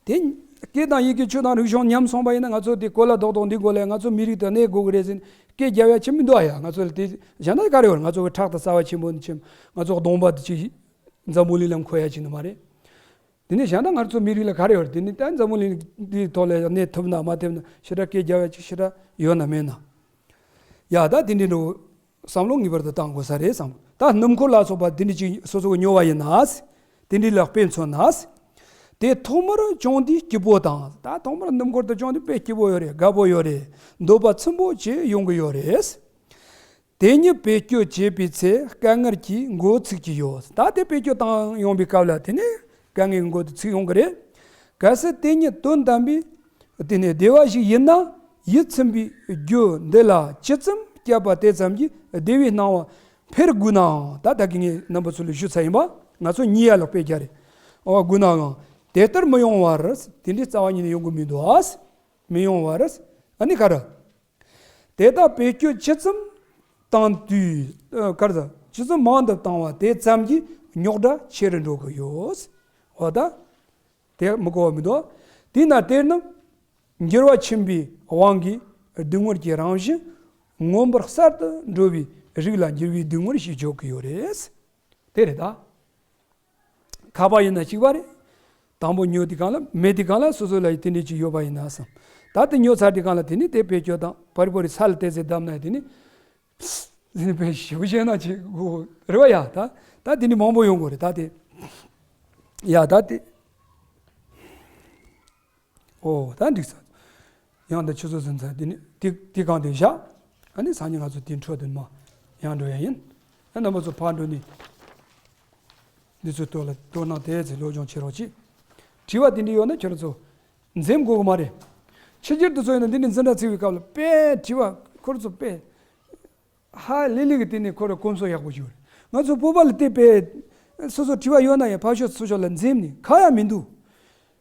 གི་རེད། དེ་སྐད་དང་ཡི་གེ་ཆོས་དང་རིག་གཞུང་ཉམས་སོང་པ་ཡིན་ན་ང་ཚོ་དེ་གོ་ལ་རྡོག་རྡོག་འདི་དགོས་ལས་ང་ཚོ་མི་རིགས་དང་གནས་དགོས་ཀྱི་རེད་ཟེར་ནས་སྐད་རྒྱབ་ཡ་ཆེ་མི་འདུག་ཨ་ཡ། ང་ཚོ་ལ་དེ་གཞན་དག་ག་རེ་ཡོད་རེད། ང་ཚོ་གི་ཁྲག་དང་རྩ་བ་ཆེན་པོ་འདི་ཆེ་ང་ཚོ་གདོང་པ་འདི་ཅིག་འཛམ་བུ་གླིང་ལ་མཁོ་ཡ་ཅིག་ནི་མ་རེད། དེ་ནས་གཞན་དག་ང་ཚོ་མི་རིགས་ལ་ག་རེ་ཡོད་རེད། དེ་ནས་ད་འཛམ་བུ་གླིང་འདིའི་ཐོག་ལ་གནས་ཐུབ་ན་མ་ཐུབ་ན་ཞེ་དྲག་སྐད་རྒྱབ་ཡ་ཅིག་ཞེ་དྲག་ཡོད་ན་མེད་ན། ཡ་ད་དེ་འདྲའི་འགྲོ་བསམ་བློ་ངེས་པར་དུ་བཏང་དགོས་ས་རེད་བསམ། ད་སྣུམ་འཁོར་ལ་སོགས་པ་དེ་འདྲ་ཅིག་སོ་སོ་གི་ཉོ་བ་ཡིན་ན། དེ་འདྲའི་ལ་དཔེ་མཚོན་ན། དེ་ཐོག་མར་བྱུང་དུས་སྐྱིད་པོ་དང་། ད་ཐོག་མར་སྣུམ་འཁོར་དུ་བྱུང་དུས་དཔེ་སྐྱིད་པོ་ཡོད་རེད། དགའ་པོ་ཡོད་རེད། འདོད་པ་ཚིམ་པོ་བྱེད་ཡོང་གི་ཡོད་རེད། དེ་ཉིད་བེད་སྤྱོད་བྱེད་པའི་ཚེ་དཀའ་ངལ་གྱིས་མགོ་ཚིག་གི་ཡོད། ད་དེ་བེད་སྤྱོད་བཏང་ཡོང་པའི་སྐབས་ལ་དེ་ནས་དཀའ་ངལ་མགོ་དེ་ཚིག་ཡོང་གི་རེད། གལ་སྲིད་དེ་ཉིད་དོན་དམ་པའི་དེ་ནས་བདེ་བ་ཞིག་ཡིན་ན་ཡིད་ཚིམ་པའི་རྒྱུ་འདི་ལ་ཇི་ཙམ་བསྐྱབས་པ་དེ་ཙམ་གྱིས་བདེ་བའི་སྣང་བ་འཕེལ་དགོས་ནའང་། ད་ད་གིན་ངས་རྣམ་པ་ཚོ་ལ་ཞུ་ཚར་ཡིན་པ། ང་ཚོ་ཉིད་ཡ་ལ་དཔེ་རྒྱག་རེད། འོ་དགོས་ནའང་དེ་ལྟར་མི་ཡོང་བར། དེ་འདྲའི་རྩ་བ་ཉིད་ནས་ཡོང་གི་མི་འདུག་ཨ། མི་ཡོང་བར། ཨ་ནི་ག་རེ། དེ་དག་བེད་སྤྱོད་ཇི་ཙམ་བཏང་དུས་ཨ་ག་རེ་ཟ། ཇི་ཙམ་མང་དུ་བཏང་བ་དེ་ཙམ་གྱིས་རྙོག་དྲ་ཆེ་རུ་འགྲོ་གི་ཡོད། འོ་ད། དེ་མི་གོ་བ་མི་འདུག་དེས་ན་དེར་ནི་འགྱུར་བ་ཕྱིན་པའི་དབང་གིས་སྡུག་བསྔལ་གྱི་རང་བཞིན་མངོན་པར་གསལ་དུ་འགྲོ་བའི་རིགས་ལ་འགྱུར་བའི་སྡུག་བསྔལ་ཞེས་བརྗོད་ཀྱི་ཡོད་རེད། དེ་རེད་ད། ཁ་པར་ཡིན་ན་གཅིག་པ་རེད། དང་པོ་ཉོ་དུས་སྒང་ལ་མེད་དུས་སྒང་ལ་སོ་སོ་ལ་དེ་འདྲའི་ཅིག་ཡོད་པ་ཡིན་ན་བསམ། ད་དེ་ཉོ་ཚར་དུས་སྒང་ལ་དེ་ནི་དེ་བེད་སྤྱོད་དང་བར་བར་ས་ལ་བལྟས་ཚེ་བསྡམས་ན་དེ་ནི་དེ་ནི་དཔེ་ཞེ་པོ་བཤད་ན་ཅིག་གོ་རེད་བ་ཡ། ད་ད་དེ་ནི་མང་པོ་ཡོང་དགོས་རེད་ད་དེ། ཡ་ད་དེ། ཨོ་ད་འགྲིག་ས། ཡང་ད་ཆུ་ཚོད་ཟིན་ཚར་དེ་ནི་དེ་དེ་གང་དེ་བཞག་ཨ་ནི་སང་ཉིན་ང་ཚོ་དེ་འཕྲོ་དེ་མ་ཡང་འགྲོ་ཡ་ཡིན། ཨ་རྣམ་པ་ཚོ་ཕར་འགྲོ་ནི། འདི་ཚོའི་ཐོག་ལ་དོ་སྣང་དེ་ཚེ་སློབ་སྦྱོང་བྱེད་རོགས་གྱིས། དྲི་བ་དེ་འདྲ་ཡོད་ན་ཁྱོད་རང་ཚོ་འཛེམ་དགོས་ཀྱི་མ་རེད། ཕྱི་རྒྱལ་དུ་ཚོ་ཡིན་ན་འདི་འདྲ་འཛིན་གྲྭ་ཚིག་པའི་སྐབས་ལ་དཔེ་དྲི་བ་ཁོ་རང་ཚོ་དཔེ་ཧ་ལས་ལས་ཀྱི་སྟེང་ནས་ཁོ་རང་གོམས་སྲོལ་ཡག་པོ་ཞིག་ཡོད་རེད། ང་ཚོ་བོད་པ་ལ་དེ་དཔེ་སོ་སོ་དྲི་བ་ཡོད་ན་ཡང་ཕར་ཕྱོགས་ཚུར་ཕྱོགས་ལ་འཛེམ་ནས་ཁ་ཡ་མི་འདུག་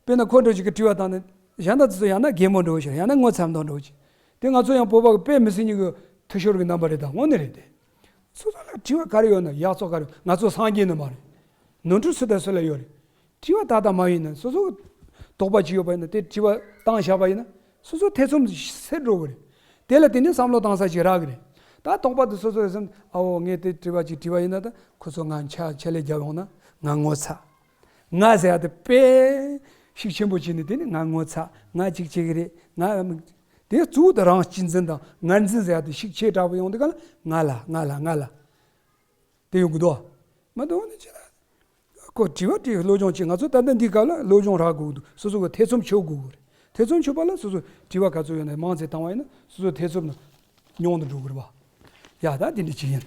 དཔེར་ན་ཁོ་འདྲ་ཞིག་གི་དྲི་བ་བཏང་ནས་གཞན་དག་དེ་ཚོ་ཡང་ན་གད་མོ་འདྲ་བོ་ཞིག་ཡང་ན་ངོ་ཚ་མདོག་འདྲ་བོ་ཞིག་དེ་ང་ཚོ་ཡང་བོད་པ་གི་དཔེ་མི་སྲིད་ཉིད་ཀྱི་འཐུས་ཤོར་གྱི་རྣམ་པ་རེད་ད་དངོས་གནས་རེད་དེ། སོ་སོ་ལ་དྲི་བ་ག་རེ་ཡོད་ན་ཡག་བཙོག་ག་རེ་ང་ཚོ་སངས་རྒྱས་ནི་མ་རེད། ནོར་འཁྲུལ་སུ་དང་སུ་ལ་ཡོད་རེད། དྲི་བ་ཏག་ཏག་མ་ཡིན་ན་སོ་སོ་དོགས་པ་ཅིག་ཡོད་པ་ཡིན་ན་དེ་དྲི་བ་བཏང་བཞག་པ་ཡིན་ན་སོ་སོ་ཐེ་ཚོམ་སེལ་འགྲོ་གི་རེད། དེ་ལ་དེ་ནས་བསམ་བློ་བཏང་ས་ཅིག་རག་གི་རེད། ད་དོགས་པ་དེ་སོ་སོ་ཡོད་སེམས་ཨ་འོ་ངས་དེ་དྲི་བ་ཅིག་དྲི་བ་ཡིན་ན་ད་ཁོ་ཚོ་ང་ཆ་ཆ་ལས་རྒྱབ་ཡོང་ན་ང་ངོ་ཚ། ང་ཟེར་ཡ་དེ་དཔེ་ཤུགས་ཆེན་པོ་བྱས་ནས་དེ་ནི་ང་ངོ་ཚ་ང་ཅིག་བྱེད་གི་རེད་ང་། དེ་གཙོ་བོ་དེ་རང་གཅེས་འཛིན་དང་ངར་འཛིན་ཟེར་ཡ་དེ་ཤུགས་ཆེ་དྲག་པོ་ཡོང་དུས་ག་ལ་ང་ལ་ང་ལ་ང་ལ། དེ་ཡོང་གི་འདུག་མ་གཏོགས་ནི་ཅི་ལ། ཁོ་དྲི་བ་དྲིས་སློབ་སྦྱོང་བྱེད་ང་ཚོ་ད་ལྟ་འདི་སྐབས་ལ་སློབ་སྦྱོང་རག་དགོས་ཀྱི་འདུག་སོ་སོ་གི་ཐེ་ཚོམ་ཆོད་དགོས་ཀྱི་རེད། ཐེ་ཚོམ་ཆོད་པ་ལ་སོ་སོ་དྲི་བ་ག་ཚོད་ཡོད་ན་མང་ཙམ་བཏང་བ་ཡིན་ན་སོ་སོ་ཐེ་ཚོམ་ནང་ཉུང་དུ་འགྲོ་གི་རེད་པ། ཡ་ད་དེ་འདྲ་ཅིག་ཡིན།